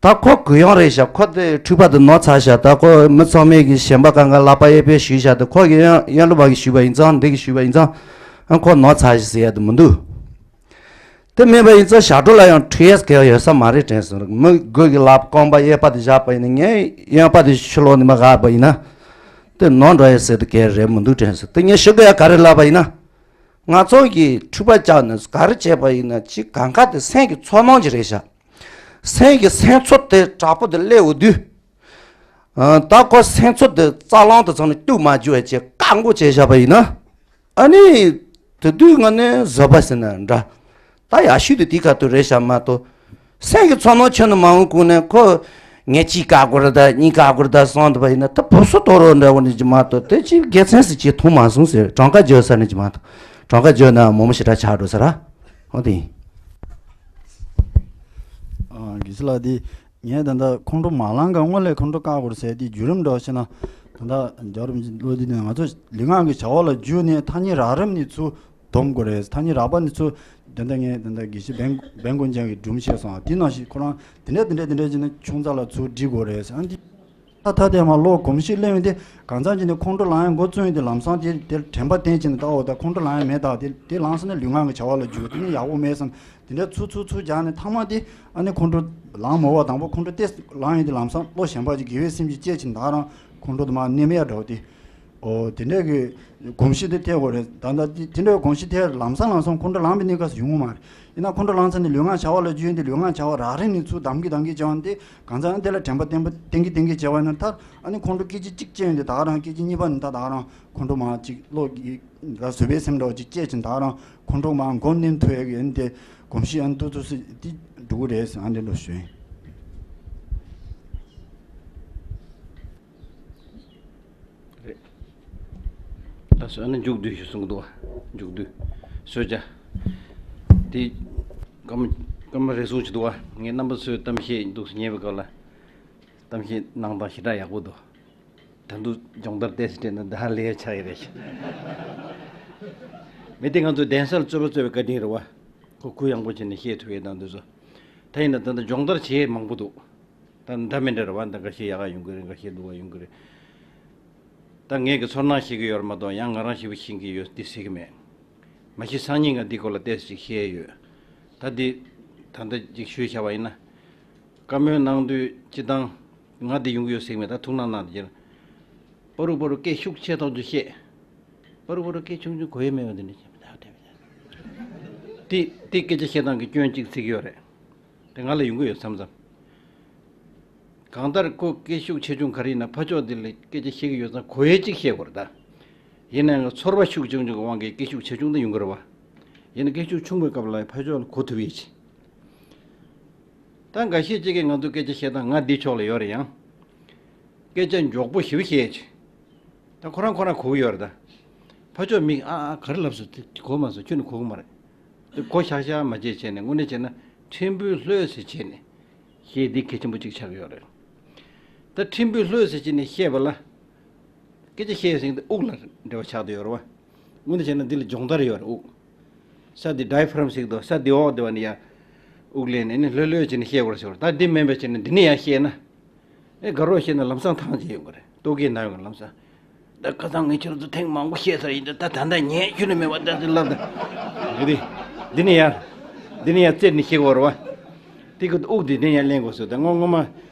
ད་ཁོ་གུ་ཡངས་རེད་ཤག་ཁོ་དེ་འཁྲུལ་པ་དེ་ནོར་ཚར་ཤག་ད་ཁོ་མི་ཚང་མས་གི་གཞན་པ་གང་ག་ལག་པ་གཡས་པས་གཞུས་ཤག་ད་ཁོ་གི་གཡོན་གཡོན་ལུ་མ་གིས་གཞུས་པ་ཡིན་ཙང་། འདི་གིས་གཞུས་པ་ཡིན་ཙང་། ཨ་ཁོ་ནོར་ཚར་ཤག་ཟེར་ཡ་དེ་མི་འདུག་དེ་མེད་པ་ཡིན་ཙང་ཞབས་བྲོ་ལ་ཡང་འཁྲུལ་ཡས་གལ་ཡོད་ས་མ་རེད་དྲན་སོང་། མི་དགུ་གི་ལག་པ་རྐང་པ་གཡས་པ་དེ་བཞག་པ་ཡིན་ན། ངས་གཡོན་པ་དེ་ཕྱི་ལོགས་ནས་མ་བཞག་པ་ཡིན་ན། དེ་ནོར་འགྲོ་ཡས་ཟེར་དེ་གལ་རེད་མི་འདུག་དྲན་སོང་། དེ་ངས་ཞུ་དགོས་ཡ་ག་རེ་ལབ་པ་ཡིན་ན། ང་ཚོ་གིས་འཁྲུལ་པ་བཅག་ནས་ག་རེ་བྱས་པ་ཡིན་ན་ཅིག་གང་ག་དེ་སེམས་ཀྱི་ཚོར་སྣང་ཅིག་རེད་ཤག་སེམས་ཀྱི་སེམས་ཚོར་དེ་དྲག་པོ་དེ་སླེབས་འོང་དུས། ཨ་ད་ཁོ་སེམས་ཚོར་དེ་རྩ་རླུང་དེ་ཚང་ནས་གཏུག་མ་བཅུག་པ་བྱས་བཀག་འགོག་བྱས་བཞག་པ་ཡིན་ན། ཨ་ནི། དེ་དུས་ང་ནི་བཟོད་པ་ཟེར་ན་འདྲ། ད་ཡག་ཤོས་དེ་དེ་ག་དུས་རེད་ཤག་མ་གཏོགས། སེམས་ཀྱི་ཚོར་སྣང་ཁྱོན་ནས་མ་འོང་གོང་ནས་ཁོ། ངས་གཅིག་བཀག་དགོས་རེད་ད་གཉིས་བཀག་དགོས་རེད་ད་གསུངས་འདུག་པ་ཡིན་ན་ད་བུ་སུ་གཏོར་རོགས་འདྲ་བོ་ནི་ཅི་མ་གཏོགས་དེ་ཅིག་དགེ་མཚན་ཟེར་ཅིག་མཐོང་མ་སོང་ཟེར། གྲངས་ཀ་བརྗོད་ས་ནི་ཅི་མ་གཏོགས། གྲངས་ཀ་བརྗོད་ན་མོ་མོ་ཞེ་དྲག་ཆགས་འགྲོ་ས་ར། འོ་དེ་ཡིན། ཨ་དགེ་བཤེས་ལགས་དེ། ངས་ད་ལྟ་ཁོང་ཁྲོ་མ་ལངས་ག་སྔོན་ལ་ཁོང་ཁྲོ་བཀག་དགོས་ཟེར་དེ་བརྒྱུད་རིམ་འདྲ་བོ་བཤད་ན། ད་ལྟ་རྒྱལ་བ་རིན་པོ་ཆེ་བློ་དེ་ནས་ང་ཚོ་ལུས་ངག་གི་བྱ་བ་ལ་བརྒྱུས་ནས་ཐ་སྙད་རགས་རིམ་ནས་ཚུར་སྡོམ་དགོས་རེད། ཐ་སྙད་རགས་པ་ནས་ཚུར། དེ་འདྲ་ངས་དེ་འདྲ་དགེ་བཤེས་བན་བན་དགོན་ཆེན་གྱི་སྒྲུང་བཤད་སོང་། དེ་ནང་བཞིན་ཁོ་རང་དེ་འདྲ་དེ་འདྲ་དེ་འདྲ་བྱས་ན་ཆུང་ཙག་ལ་ཚུར་འབྲི་དགོས་རེད་ཟེར། ཨ་འདི་ད་ཐ་དད་མ་ལོག་གོམས་གཤིས་སླེབས་ཡོང་དུས་གང་ཙམ་བྱས་ནས་ཁོང་ཁྲོ་ལངས་ཡ་འགོ་བཙུགས་ཡོང་དུས་ལམ་སང་དེ་དེར་དྲན་པ་བསྟེན་བྱས་ནས་ད་འོ་ད་ཁོང་ཁྲོ་ལངས་ཡ་མེད། ད་དེ་དེ་ལངས་སོང་ན་ལུས་ངག་གི་བྱ་བ་ལ་འཇུག་དེ་ནི་ཡག་པོ་མེད་བསམ། དེ་འདྲ་ཚུར་ཚུར་ཚུར་རྒྱག་ནས་མཐའ་མ་དེ་ཨ་ནི་ཁོང་ཁྲོ་ལངས་མ་བ་དང་པོ་ཁོང་ཁྲོ་ཏོག་ཙམ་ལངས་ཡོང་དུས་ལམ་སང་བློ་གཞན་པ་ཅིག་དགེ་བའི་སེམས་ཅིག་སྐྱེས་བྱས་ནས་ད་རང་ཁོང་ཁྲོ་དེ་མར་ནེམ་ཡ་འདྲ་བོ་དེ། ཨོ་དེ་འདྲའི་གི་གོམས་གཤིས་དེ་ཐེབས་དགོས་རེད། ད་ལྟ་དེ་དེ་འདྲའི་གོམས་གཤིས་ཐེབས་ལམ་སང་ལམ་སང་ཁོང་ཁྲོ་ལངས་པའི་གནས་སྐབས་སུ་ཡོང་གི་མ་རེད། ཡིན་ན་ཁོང་ཁྲོ་ལངས་ཚར་ནས་ལུས་ངག་བྱ་བ་ལ་འཇུག་ཡོང་དུས་ལུས་ངག་བྱ་བ་རགས་རིམ་ནས་ཚུར་གདམ་གི་གདམ་གི་བྱས་པ་ནི་དེ་གང་ཙམ་ཡང་དེ་ལ་དྲན་པ་བསྟེན་པ་བསྟེན་གི་བསྟེན་གི་བྱས་པ་ཡིན་ན་མཐར་ཨ་ནི་ཁོང་ཁྲོ་སྐད་ཅིག་གཅིག་སྐྱེས་ཡོང་དུས་ད་ག་རང་སྐད་ཅིག་གཉིས་པ་ནས་ད་ད་ག་རང་ཁོང་ཁྲོ་མར་ཅིག་བློ་གི་ལ་བཟོད་པའི་སེམས་འདྲ་བོ་ཅིག་སྐྱེས་ཕྱིན་ད་ག་རང་ཁོང་ཁྲོ་མར་མགོ་མནན་ཐུབ་ཡག་གི་ཨ་ནི་དེ་གོམས་གཤིས་ཨ་ནི་ཏོག་ཙམ་ཙམ་དེ་འགྲོ་གི་རེད་ཟེར་ཨ་འདྲ་འདྲ་ཞུ་ཡིན། རེད། ད་སོ་ནི་མཇུག་བསྡུ་ཞུ་གསུང་གི་འདུག་བ། མཇུག་བསྡུ། སོ་བྱ། དེ་སྐར་མ་སྐར་མ་རེ་ཟུང་ཅིག་འདུག་བ། ངས་རྣམ་པ་ཚོའི་གཏམ་བཤད་འདུག་སེ་ཉན་པའི་སྐབས་ལ། གཏམ་བཤད་གནང་སྟངས་ཞེ་དྲག་ཡག་པོ་འདུག་ད་དུང་སྦྱོང་བརྡར་ཏོག་ཙམ་སྤྲད་ན་ད་ལས་ཆགས་ཀྱི་རེད་ཤག་མི་དེ་ང་ཚོའི་གདན་ས་ལ་རྩོད་པ་རྩོད་པའི་བཀའ་དྲིན་རེད་བ། ཁོ་གུ་ཡངས་པོ་བྱས་ནས་བཤད་ཐུབ་ཡས་དང་འདི་ཚོ། ད་ཡིན་ན་ད་ལྟ་སྦྱོང་བརྡར་བྱེད་ཡས་མང་པོ་འདུག་ད་འདྲ་མི་འདྲ་རེད་བ། འདི་འགའ་ཤས་ཡག་ག་ཡོང་གི་རེད། འགའ་ཤས་སྡུག་ག་ཡོང་གི་རེད། ད་ངས་ཀྱི་ཚོར་སྣང་ཤེས་ཀྱི་ཡོད་རེད་མ་གཏོགས་ཡང་ང་རང་ཞེ་པོ་ཤེས་ཀྱི་ཡོད་འདི་ཟེར་གྱི་མེད། མ་གཞི་སང་ཉིན་ང་འདི་སྐོར་ལ་ཏོག་ཙམ་ཅིག་བཤད་ཡོད། ད་འདི་ད་ལྟ་ཅིག་ཞུས་བཞག་པ་ཡིན་ན། བཀའ་མོལ་གནང་དུས་སྤྱི་བཏང་ང་འདི་ཡོང་གི་ཡོད་ཟེར་གྱི་མེད། ད་ཐུགས་སྣང་གནང་དེ་ཅིག་པ་རུ་པ་རུ་སྐད་ཤུགས་ཆེ་ཐོག་ཏུ་བཤད། པ་རུ་པ་རུ་སྐད་ཆུང་ཆུང་གོ་ཡས་མེད་པ་འདི་འདྲ་བྱས་མི་ད་དེ་དེ་སྐད་ཆ་བཤད་སྟངས་ཀྱི་སྐྱོན་གཅིག་ཚིག་ཡོད་རེད། དེ་ང་ལ་ཡོང་གི་ཡོད་མཚམས་མཚམས། གང་ལྟར་ཁོ་སྐད་ཤུགས་ཆེ་ཆུང་ག་རེ་ཡིན་ན་ཕ་ཕྱོགས་འདི་ལ་སྐད་ཆ་བཤད་ཀྱི་ཡོད་ཙང་གོ་ཡས་གཅིག་བཤད་དགོས་རེད་ད། ཡིན་ནའང་ཚོར་བ་ཤུགས་ཆུང་ཆུང་གི་དབང་གིས་སྐད་ཤུགས་ཆེ་ཆུང་དུ་ཡོང་གི་རེད་བ། ཡིན་ན་སྐད་ཤུགས་ཆུང་བའི་སྐབས་ལ་ཕར་ཕྱོགས་ལ་གོ་ཐུབ་ཡས་ཀྱི། ད་འགའ་ཤས་ཅིག་གིས་ང་ཚོ་སྐད་ཆ་བཤད་སྟངས་ང་འདི་ཕྱོགས་ལ་ཡོད་རེད་ཡང་། སྐད་ཆ་མགྱོགས་པོ་ཞེ་པོ་བཤད་ཀྱི། ད་ཁོ་རང་ཁོ་རང་གོ་གི་ཡོད་རེད་ད། ཕར་ཕྱོགས་མིག་ཨ་ཨ་ག་རེ་ལབ་སོང་དེ་གོ་མ་སོང་ཁྱོད་ནི་གོ་གི་མ་རེད། དེ་གོ་ཤག་ཤག་མ་བྱེད་བྱས་ནས་དངོས་གནས་བྱས་ན་ཕྲན་བུ་ལྷོད་ཟེར་བྱས་ནས་བཤད་འདི་གལ་ཆེན་པོ་ཅིག་ཆགས་ཀྱི་ཡོད་རེད། ད་ཕྲན་བུ་ལྷོད་ཟེར་བྱས་ནས་བཤད་པ་ལ། སྐད་ཆ་བཤད་ཟིན་ཏེ་དབུགས་ལ་འབྲེལ་བ་ཆགས་བསྡད་ཡོད་རེད་བ། དངོས་གནས་བྱས་ན་འདི་ལ་སྦྱོང་བརྡར་ཡོད་རེད་དབུགས། ས་འདི་ཌའི་ཕ་རམ་ཟེར་གི་འདུག་ས་འདི་འོག་འདི་བ་ནི་ཡ། དབུགས་ལེན་ནས་ནི་ལྷོད་ལྷོད་བྱས་ནས་བཤད་དགོས་རེད་ཟེར་བ་ད་འདི་མིན་པ་བྱས་ནས་འདི་ནས་ཡར་བཤད་ན། ཨེ་དགའ་རོགས་བཤད་ན་ལམ་སང་ཐང་ཆད་ཡོང་གི་རེད་ལྟོ་གོས་ན་ཡོང་གི་ལམ་སང་། ད་ཁ་སང་ངས་ཁྱོད་ཚོ་ཐེངས་མང་པོ་བཤད་ཚར་ཡིན་ད་ད་ད་ལྟ་ཉན་ཁྱོད་ནི་མེད་པ་ད་འདི་ལབ་ད། འདི་འདི་ནས་ཡར། འདི་ནས་ཡར་རྩེར་ནས་བཤད་དགོས་རེད་བ། དེ་གི་དབུགས་འདི་ནས་ཡར་ལེན་དགོས་ཟེར་ད་སྔོན་སྔོན་མ།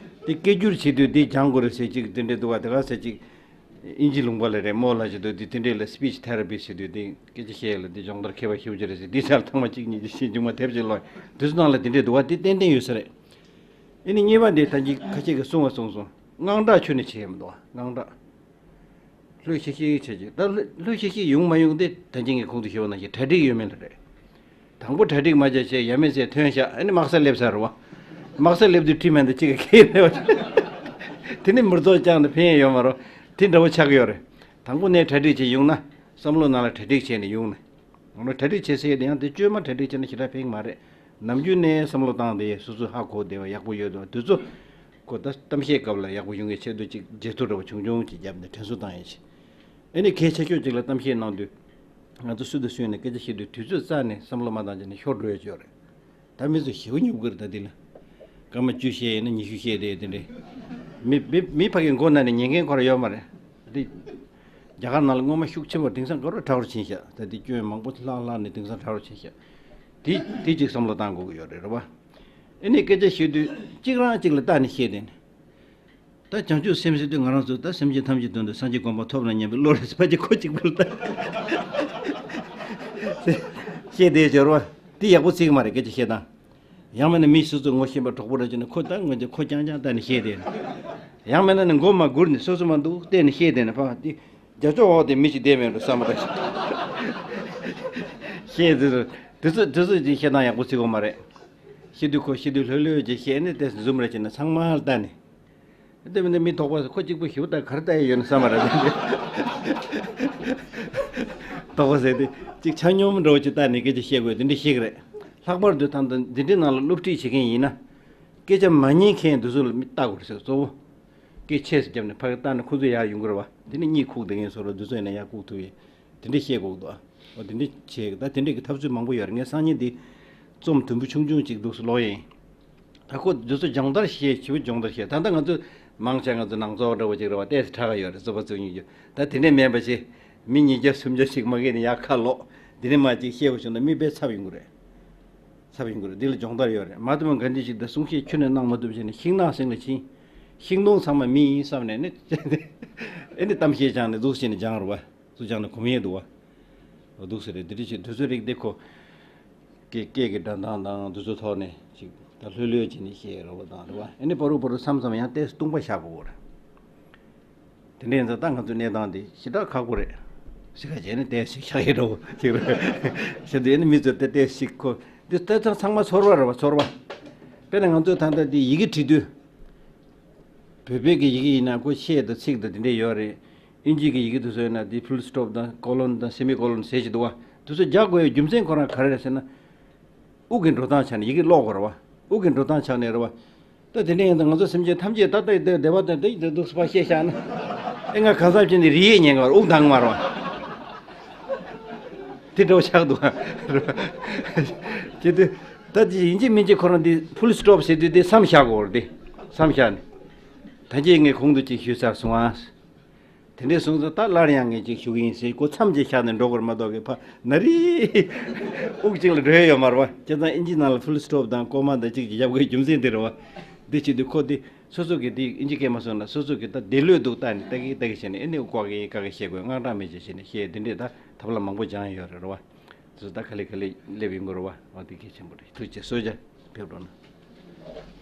དེ་སྐད་སྒྱུར་བྱེད་དུས་འདི་སྦྱང་དགོས་རེད་ཟེར་ཅིག་དེ་འདྲས་འདུག་བ་དེ་ག་ཟེར་ཅིག་ཨིན་ཇི་ལུང་པ་ལ་རེད་མོ་ལ་ཞིག་འདུག་དེ་དེ་འདྲས་ལ་སི་པི་ཆི་ཐེ་ར་པི་ཟེར་དུས་དེ་སྐད་ཆ་བཤད་ཡ་ལ་དེ་སྦྱོང་བརྡར་མཁས་པ་ཞེ་པོ་ཅིག་རེད་ཟེར་དེ་ཚར་ཐེངས་མ་གཅིག་གཉིས་ཀྱི་ཤེས་འཇུག་མ་ཐེབས་ཅིག་ལོ་དུས་ཚོད་ནང་ལ་དེ་འདྲས་འདུག་བ་དེ་ཏན་ཏན་ཡོད་ས་རེད། ཨེ་ནི་གཉིས་པ་འདི་ད་གིན་ཁ་ཤས་ཀྱིས་གསུངས་བ་གསུངས་སོང་དངངས་སྐྲག་ཁྱོན་ནས་བྱས་མི་འདུག་བ་དངངས་སྐྲག་ལྷོད་ཤིག་ཤིག་བྱས་ཀྱི་ད་ལྷོད་ལྷོད་ཤིག་ཤིག་ཡོང་མ་ཡོང་དེ་ད་གིན་གྱི་གོང་དུ་ཞུས་པ་ནང་བཞིན་གྲ་སྒྲིག་ཡོད་མེད་ལ་རེད། དང་པོ་གྲ་སྒྲིག་མ་བྱས་བྱས་ཡ་མེད་ཚེ་ཐོན་ཤག་ཨ་ནི་དམག་སར་སླེབས་ཚར་རེད་བ། དམག་སར་སླེབས་དུས་ཁྲིད་མེད་འདི་གཅིག་གི་ཁེལ་རེད་བ། དེ་ནི་མི་རྫོགས་ཀྱང་ནི་ཕན་ཡོན་ཡོད་མ་རེད། དེ་འདྲ་བོ་ཆགས་ཀྱི་ཡོད་རེད། དང་པོ་ནས་གྲ་སྒྲིག་བྱས་ཡོང་ན་བསམ་བློ་ནང་ལ་གྲ་སྒྲིག་བྱས་ནས་ཡོང་ནས། འོ་ན་གྲ་སྒྲིག་བྱས་ཟེར་ཡ་དེ་ཡང་དེ་བཅོས་མ་གྲ་སྒྲིག་བྱས་ན་ཞེ་དྲག་ཕན་གྱི་མ་རེད། ནམ་རྒྱུན་ནས་བསམ་བློ་བཏང་དེ་སོ་སོ་ཧ་གོ་བདེ་བ་ཡག་པོ་ཡོད་དོ་དུས་ཚོད། ཁོ་ད་གཏམ་བཤད་སྐབས་ལ་ཡག་པོ་ཡོང་གི་ཆེད་དུ་ཅིག་བརྗེད་ཐོ་འདྲ་བོ་ཆུང་ཆུང་ཅིག་བརྒྱབ་ནས་དྲན་གསོ་བཏང་ཡིན་ཞིང་། ཨེ་ནི་གལ་ཆེ་ཤོས་ཅིག་ལ་གཏམ་བཤད་གནང་དུས། ང་ཚོ་སུ་དང་སུ་ཡིན་ན་སྐད་ཆ་བཤད་དུས་དུས་ཚོད་རྩ་ནས་བསམ་བློ་མ་བཏང་བྱས་ནས་ཤོར་འགྲོ་ཡ་ཅིག་ཡོད་རེད། ད་མི་ཚོ་ཞེ་པོ་ཉོབ་གི་རེད་ད་འདི་ལ། སྐར་མ་བཅུ་བཤད་ཡིན་ན་ཉི་ཤུ་བཤད་དེ་དེ་འདྲས། མི་མི་མི་ཕ་གི་མགོ་ན་ནས་ཉན་མཁན་ཁོ་ར་ཡོད་མ་རེད། འདི། རྒྱ་གར་ནང་ལ་སྔོན་མ་ཤུགས་ཆེན་པོ་དེང་སང་དགའ་རབ་དྲག་རུ་ཕྱིན་ཤག་ད་འདི་སྐྱོན་མང་པོ་ལྷག་ལྷག་ནས་དེང་སང་དྲག་རུ་ཕྱིན་ཤག་དེ་དེ་ཅིག་བསམ་བློ་བཏང་དགོས་ཀྱི་ཡོད་རེད་རེད་བ། ཨེ་ནས་སྐད་ཆ་བཤད་དུས་གཅིག་རང་གཅིག་ལ་བལྟ་ནས་བཤད་དེ་ནས། ད་བྱང་ཆུབ་སེམས་ཟེར་དུས་ང་རང་ཚོ་ད་སེམས་ཅན་ཐམས་ཅད་དོན་དུ་སངས་རྒྱས་གོ་འཕང་ཐོབ་ན་སྙམ་པའི་བློ་རེད་ཕ་གི་ཁོ་གཅིག་པུར་ད། བཤད་དེ་སྦྱོར་བ་འདི་ཡག་པོ་ཚིག་མ་རེད་སྐད་ཆ་བཤད་སྟངས། ཡང་མིན་ན་མི་སོ་སོ་ངོ་ཤེས་པ་གྲོགས་པོ་རེ་བྱུང་ན་ཁོ་ད་ངོ་ཅི་ཁོ་རྐྱང་རྐྱང་བལྟས་ནས་བཤད་དེ། ཡང་མིན་ན་ནི་མགོ་མ་སྒུར་ནས་སོ་སོ་མ་འདུག་བལྟས་ནས་བཤད་དེ་ནི་ཕ་འདི། རྒྱ་ཕྱོགས་འོག་དེ་མི་ཞིག་བསྡད་མེད་འགྲོ་བསམ་པ་རེད། བཤད་དེ་ཚོ་དེ་ཚོ་དེ་ཚོ་ཅིག་བཤད་སྟངས་ཡག་པོ་ཚིག་གོ་མ་རེད། བཤད་དུས་ཁོ་བཤད་དུས་ལྷོད་ལྷོད་ཅིག་བཤད་ནས་ཏེ་འཛུམ་རེ་བྱས་ནས་ཚང་མ་ལ་བལྟས་ནས། དེ་མིན་ན་མི་དོགས་པ་ཁོ་གཅིག་པུ་ཞིབ་ལྟ་གར་ལྟ་ཡི་ཡོད་ན་བསམ་པ་རེད། དོགས་པ་ཟེར་ཏེ་གཅིག་ཆ་སྙོམས་འགྲོ་ཅིག་ལྟ་ནས་སྐད་ཆ་བཤད་དགོས་དེ་འདྲ་ཤེས་ཀྱི་རེད། ལྷག་པར་དུ་ད་ལྟ་འཛིན་གྲྭའི་ནང་ལ་སློབ་ཁྲིད་བྱེད་མཁན་ཡིན་ན། སྐད་ཆ་མ་ཉན་མཁན་དེ་ཚོ་ལ་མི་ལྟ་དགོས་རེད་ཟེར་གཙོ་བོ། སྐད་ཆེ་ཙམ་བརྒྱབ་ནས་ཕ་གི་ལྟ་ན་ཁོ་ཚོ་ཡར་ཡོང་གི་རེད་བ། དེ་ནི་གཉིད་ཁུག་བསྡད་མཁན་ཚོ་ལ་དུས་ཚོད་ཡིན་ན་ཡར་ཁུག་ཐུབ་ཡས། དེ་འདྲས་བཤད་དགོས་འདུག་ཨ། འོ་དེ་འདྲས་བྱས་ད་དེ་འདྲས་ཀྱི་ཐབས་ཚུལ་མང་པོ་ཡོད་རེད། ངས་སང་ཉིན་འདི་རྩོམ་དུམ་བུ་ཆུང་ཆུང་ཅིག་འདུག་སེ་ཀློག་ཡིན། ད་ཁོ་འདི་ཚོ་སྦྱོང་བརྡར་བྱས་བྱིའུ་སྦྱོང་བརྡར་བྱས་ད་ལྟ་ང་ཚོ་མང་ཆེ་ང་ཚོ་ནང་ཚོགས་འདྲ་བོ་ཅིག་རེད་བ་ཏོག་ཙམ་ཕྲ་ག་ཡོད་རེད་རྩོད་པ་རྩོད་ཉེས་ཀྱི་ད་དེ་འདྲས་མེད་པ་བྱས་མི་ཉིས་བརྒྱ་སུམ་བརྒྱ་ཞིག་མ་གིས་ནས་ཡར་ཁ་ལོག་འདི་ནས་མ་ཅིག་བཤད་པ་བྱུང་ན་མི་དཔེ་ཚབ་ཡོང་གི་རེད། ཚབ་ཡོང་གི་རེད་འདི་ལ་སྦྱོང་བརྡར་ཡོད་རེད་མ་ཐུབ་པ་འགའ་འདི་ཞིག་ད་གསུང་བཤད་ཁྱོན་ནས་གནང་མ་ཐུབ་བྱས་ནས་ཤིང་ནགས་སེང་ལ་ཕྱིན། ཤིང་སྡོང་ཚང་མ་མི་ཡིན་བསམ་ནས་ནི་ཨེ་ནི་གཏམ་བཤད་སྦྱངས་ནས་འདུག་སེ་བྱས་ནས་སྦྱངས་རེད་བ། སུ་སྦྱངས་ནས་གོམས་ཡས་འདུག་བ། འོ་འདུག་སེ་རེད་འདི་འདྲ་ཞིག་དུས་ཚོད་རིག་འདི་ཁོ། སྐད་སྐད་ཀྱི་སྒྲ་གདངས་དང་འདི་ཚོ་ཐོག་ནས་ཅིག་ད་ལྷོད་ལྷོད་བྱས་ནས་བཤད་རོགས་དང་རེད་བ་ཨེ་ནི་པ་རུ་པ་རུ་མཚམས་མཚམས་ཡང་ཏོག་ཙམ་སྟོང་པ་བཞག་དགོས་རེད། དེ་འདྲ་ཡིན་ཙང་ད་ང་ཚོའི་གནས་སྟངས་འདི་ཞེ་དྲག་ཁག་པོ་རེད། ཟེར་ཁ་བྱས་ནས་ཏོག་ཙམ་བཞག་ཡས་འགྲོ་ཅིག་རེད། བྱས་དུས་ཨེ་ནི་མི་ཚོ་ཏོག་ཙམ་ཁོ་འདི་ལྟ་ཚང་ཚང་མ་ཚོར་བ་རེད་བ་ཚོར་བ། དཔེར་ན་ང་ཚོས་ད་ལྟ་འདི་ཡི་གེ་བྲིས་དུས། བོད་པའི་གི་ཡི་གེ་ཡིན་ན་ཁོ་ཤད་དང་ཚིག་དང་དེ་འདྲས་ཡོད་རེད། ཨིན་ཇི་གི་ཡི་གེ་དེ་ཚོ་ཡིན་ན་དེ་ཕུལ་སི་ཊོབ་དང་ཀོ་ལོན་དང་སེ་མི་ཀོ་ལོན་ཟེར་གྱི་འདུག་བ། དེ་ཚོ་རྒྱག་དགོས་ཡའི་རྒྱུ་མཚན་ཁོ་རང་ག་རེ་རེད་ཟེར་ན། དབུགས་ཀྱི་འགྲོ་སྟངས་ཆགས་ནས་ཡི་གེ་ཀློག་དགོས་རེད་བ། དབུགས་ཀྱི་འགྲོ་སྟངས་ཆགས་ནས་རེད་བ། ད་དེ་འདྲས་ཡིན་ཙང་ང་ཚོ་སེམས་ཅན་ཐམས་ཅད་ད་ལྟ་ཡི་དེ་བདེ་བ་དང་དེ་ཡི་དེ་སྡུག་སུ་ཕར་བཤད་བཞག་ན། ཨེ་ང་གང་ཟག་ཅན་དེ་རིག་ཡས་ཉན་ག་བར་དབུགས་འདང་མ་རེད་བ། དེ་འདྲ་བོ་ཆགས་འདུག་བ། ཅི་དེ། ད་དེ་ཡིན་གཅིག་མིན་གཅིག་ཁོ་རང་དེ་ཕུལ་སི་ཊོབ་ཟེར་དུས་དེ་མཚམས་བཞག་དགོས་རེད་དེ། མཚམས་བཞག་ནས། ད་ཅི་ངས་གོང་དུ་ཅིག་ཞུས་ཚར་སོང་ཨ། དེ་འདྲས་སོང་ཙང་ད་སླར་ཡང་ངས་ཅིག་ཞུ་གི་ཡིན་ཟེར་ཁོ་མཚམས་ཅིག་བཞག་ནས་འགྲོ་དགོས་རེད་མ་གཏོགས་གི་ཕ་ན་རི། དབུགས་གཅིག་ལ་འགྲོ་ཡས་ཡོད་མ་རེད་བ། བྱས་ཙང་ཨིན་ཇི་ནང་ལ་ཕུལ་སི་ཊོབ་དང་ཀོ་མ་དང་ཅིག་ཅིག་བཞག་དགོས་རྒྱུ་མཚན་དེ་རེད་བ། འདི་བྱེད་དུས་ཁོ་དེ་སོ་སོ་གི་དེ་ཨིན་ཇི་སྐད་མ་སོང་ན་སོ་སོ་གི་ད་བདེ་ལོས་འདུག་ལྟ་ནས་ལྟ་གི་ལྟ་གི་བྱས་ནས་ཨེ་ནི་ཀོ་གི་ཀ་གི་བཤད་དགོས་དངངས་སྐྲག་མེད་ཅེས་བྱས་ནས་བཤད་དེ་འདྲས་ད་ཐབས་ལམ་མང་པོ་སྦྱངས་ཡོད་རེད་རེད་བ། དེ་ཚོ་ད་ག་ལེ་ག་ལེ་སླེབས་ཡོང་གི་རེད་བ། འོ་དེ་གལ་ཆེན་པོ་རེད། ཐུགས་རྗེ་ཆེ། གསོལ་ཇ་ཕེབས་རོགས་གནང་།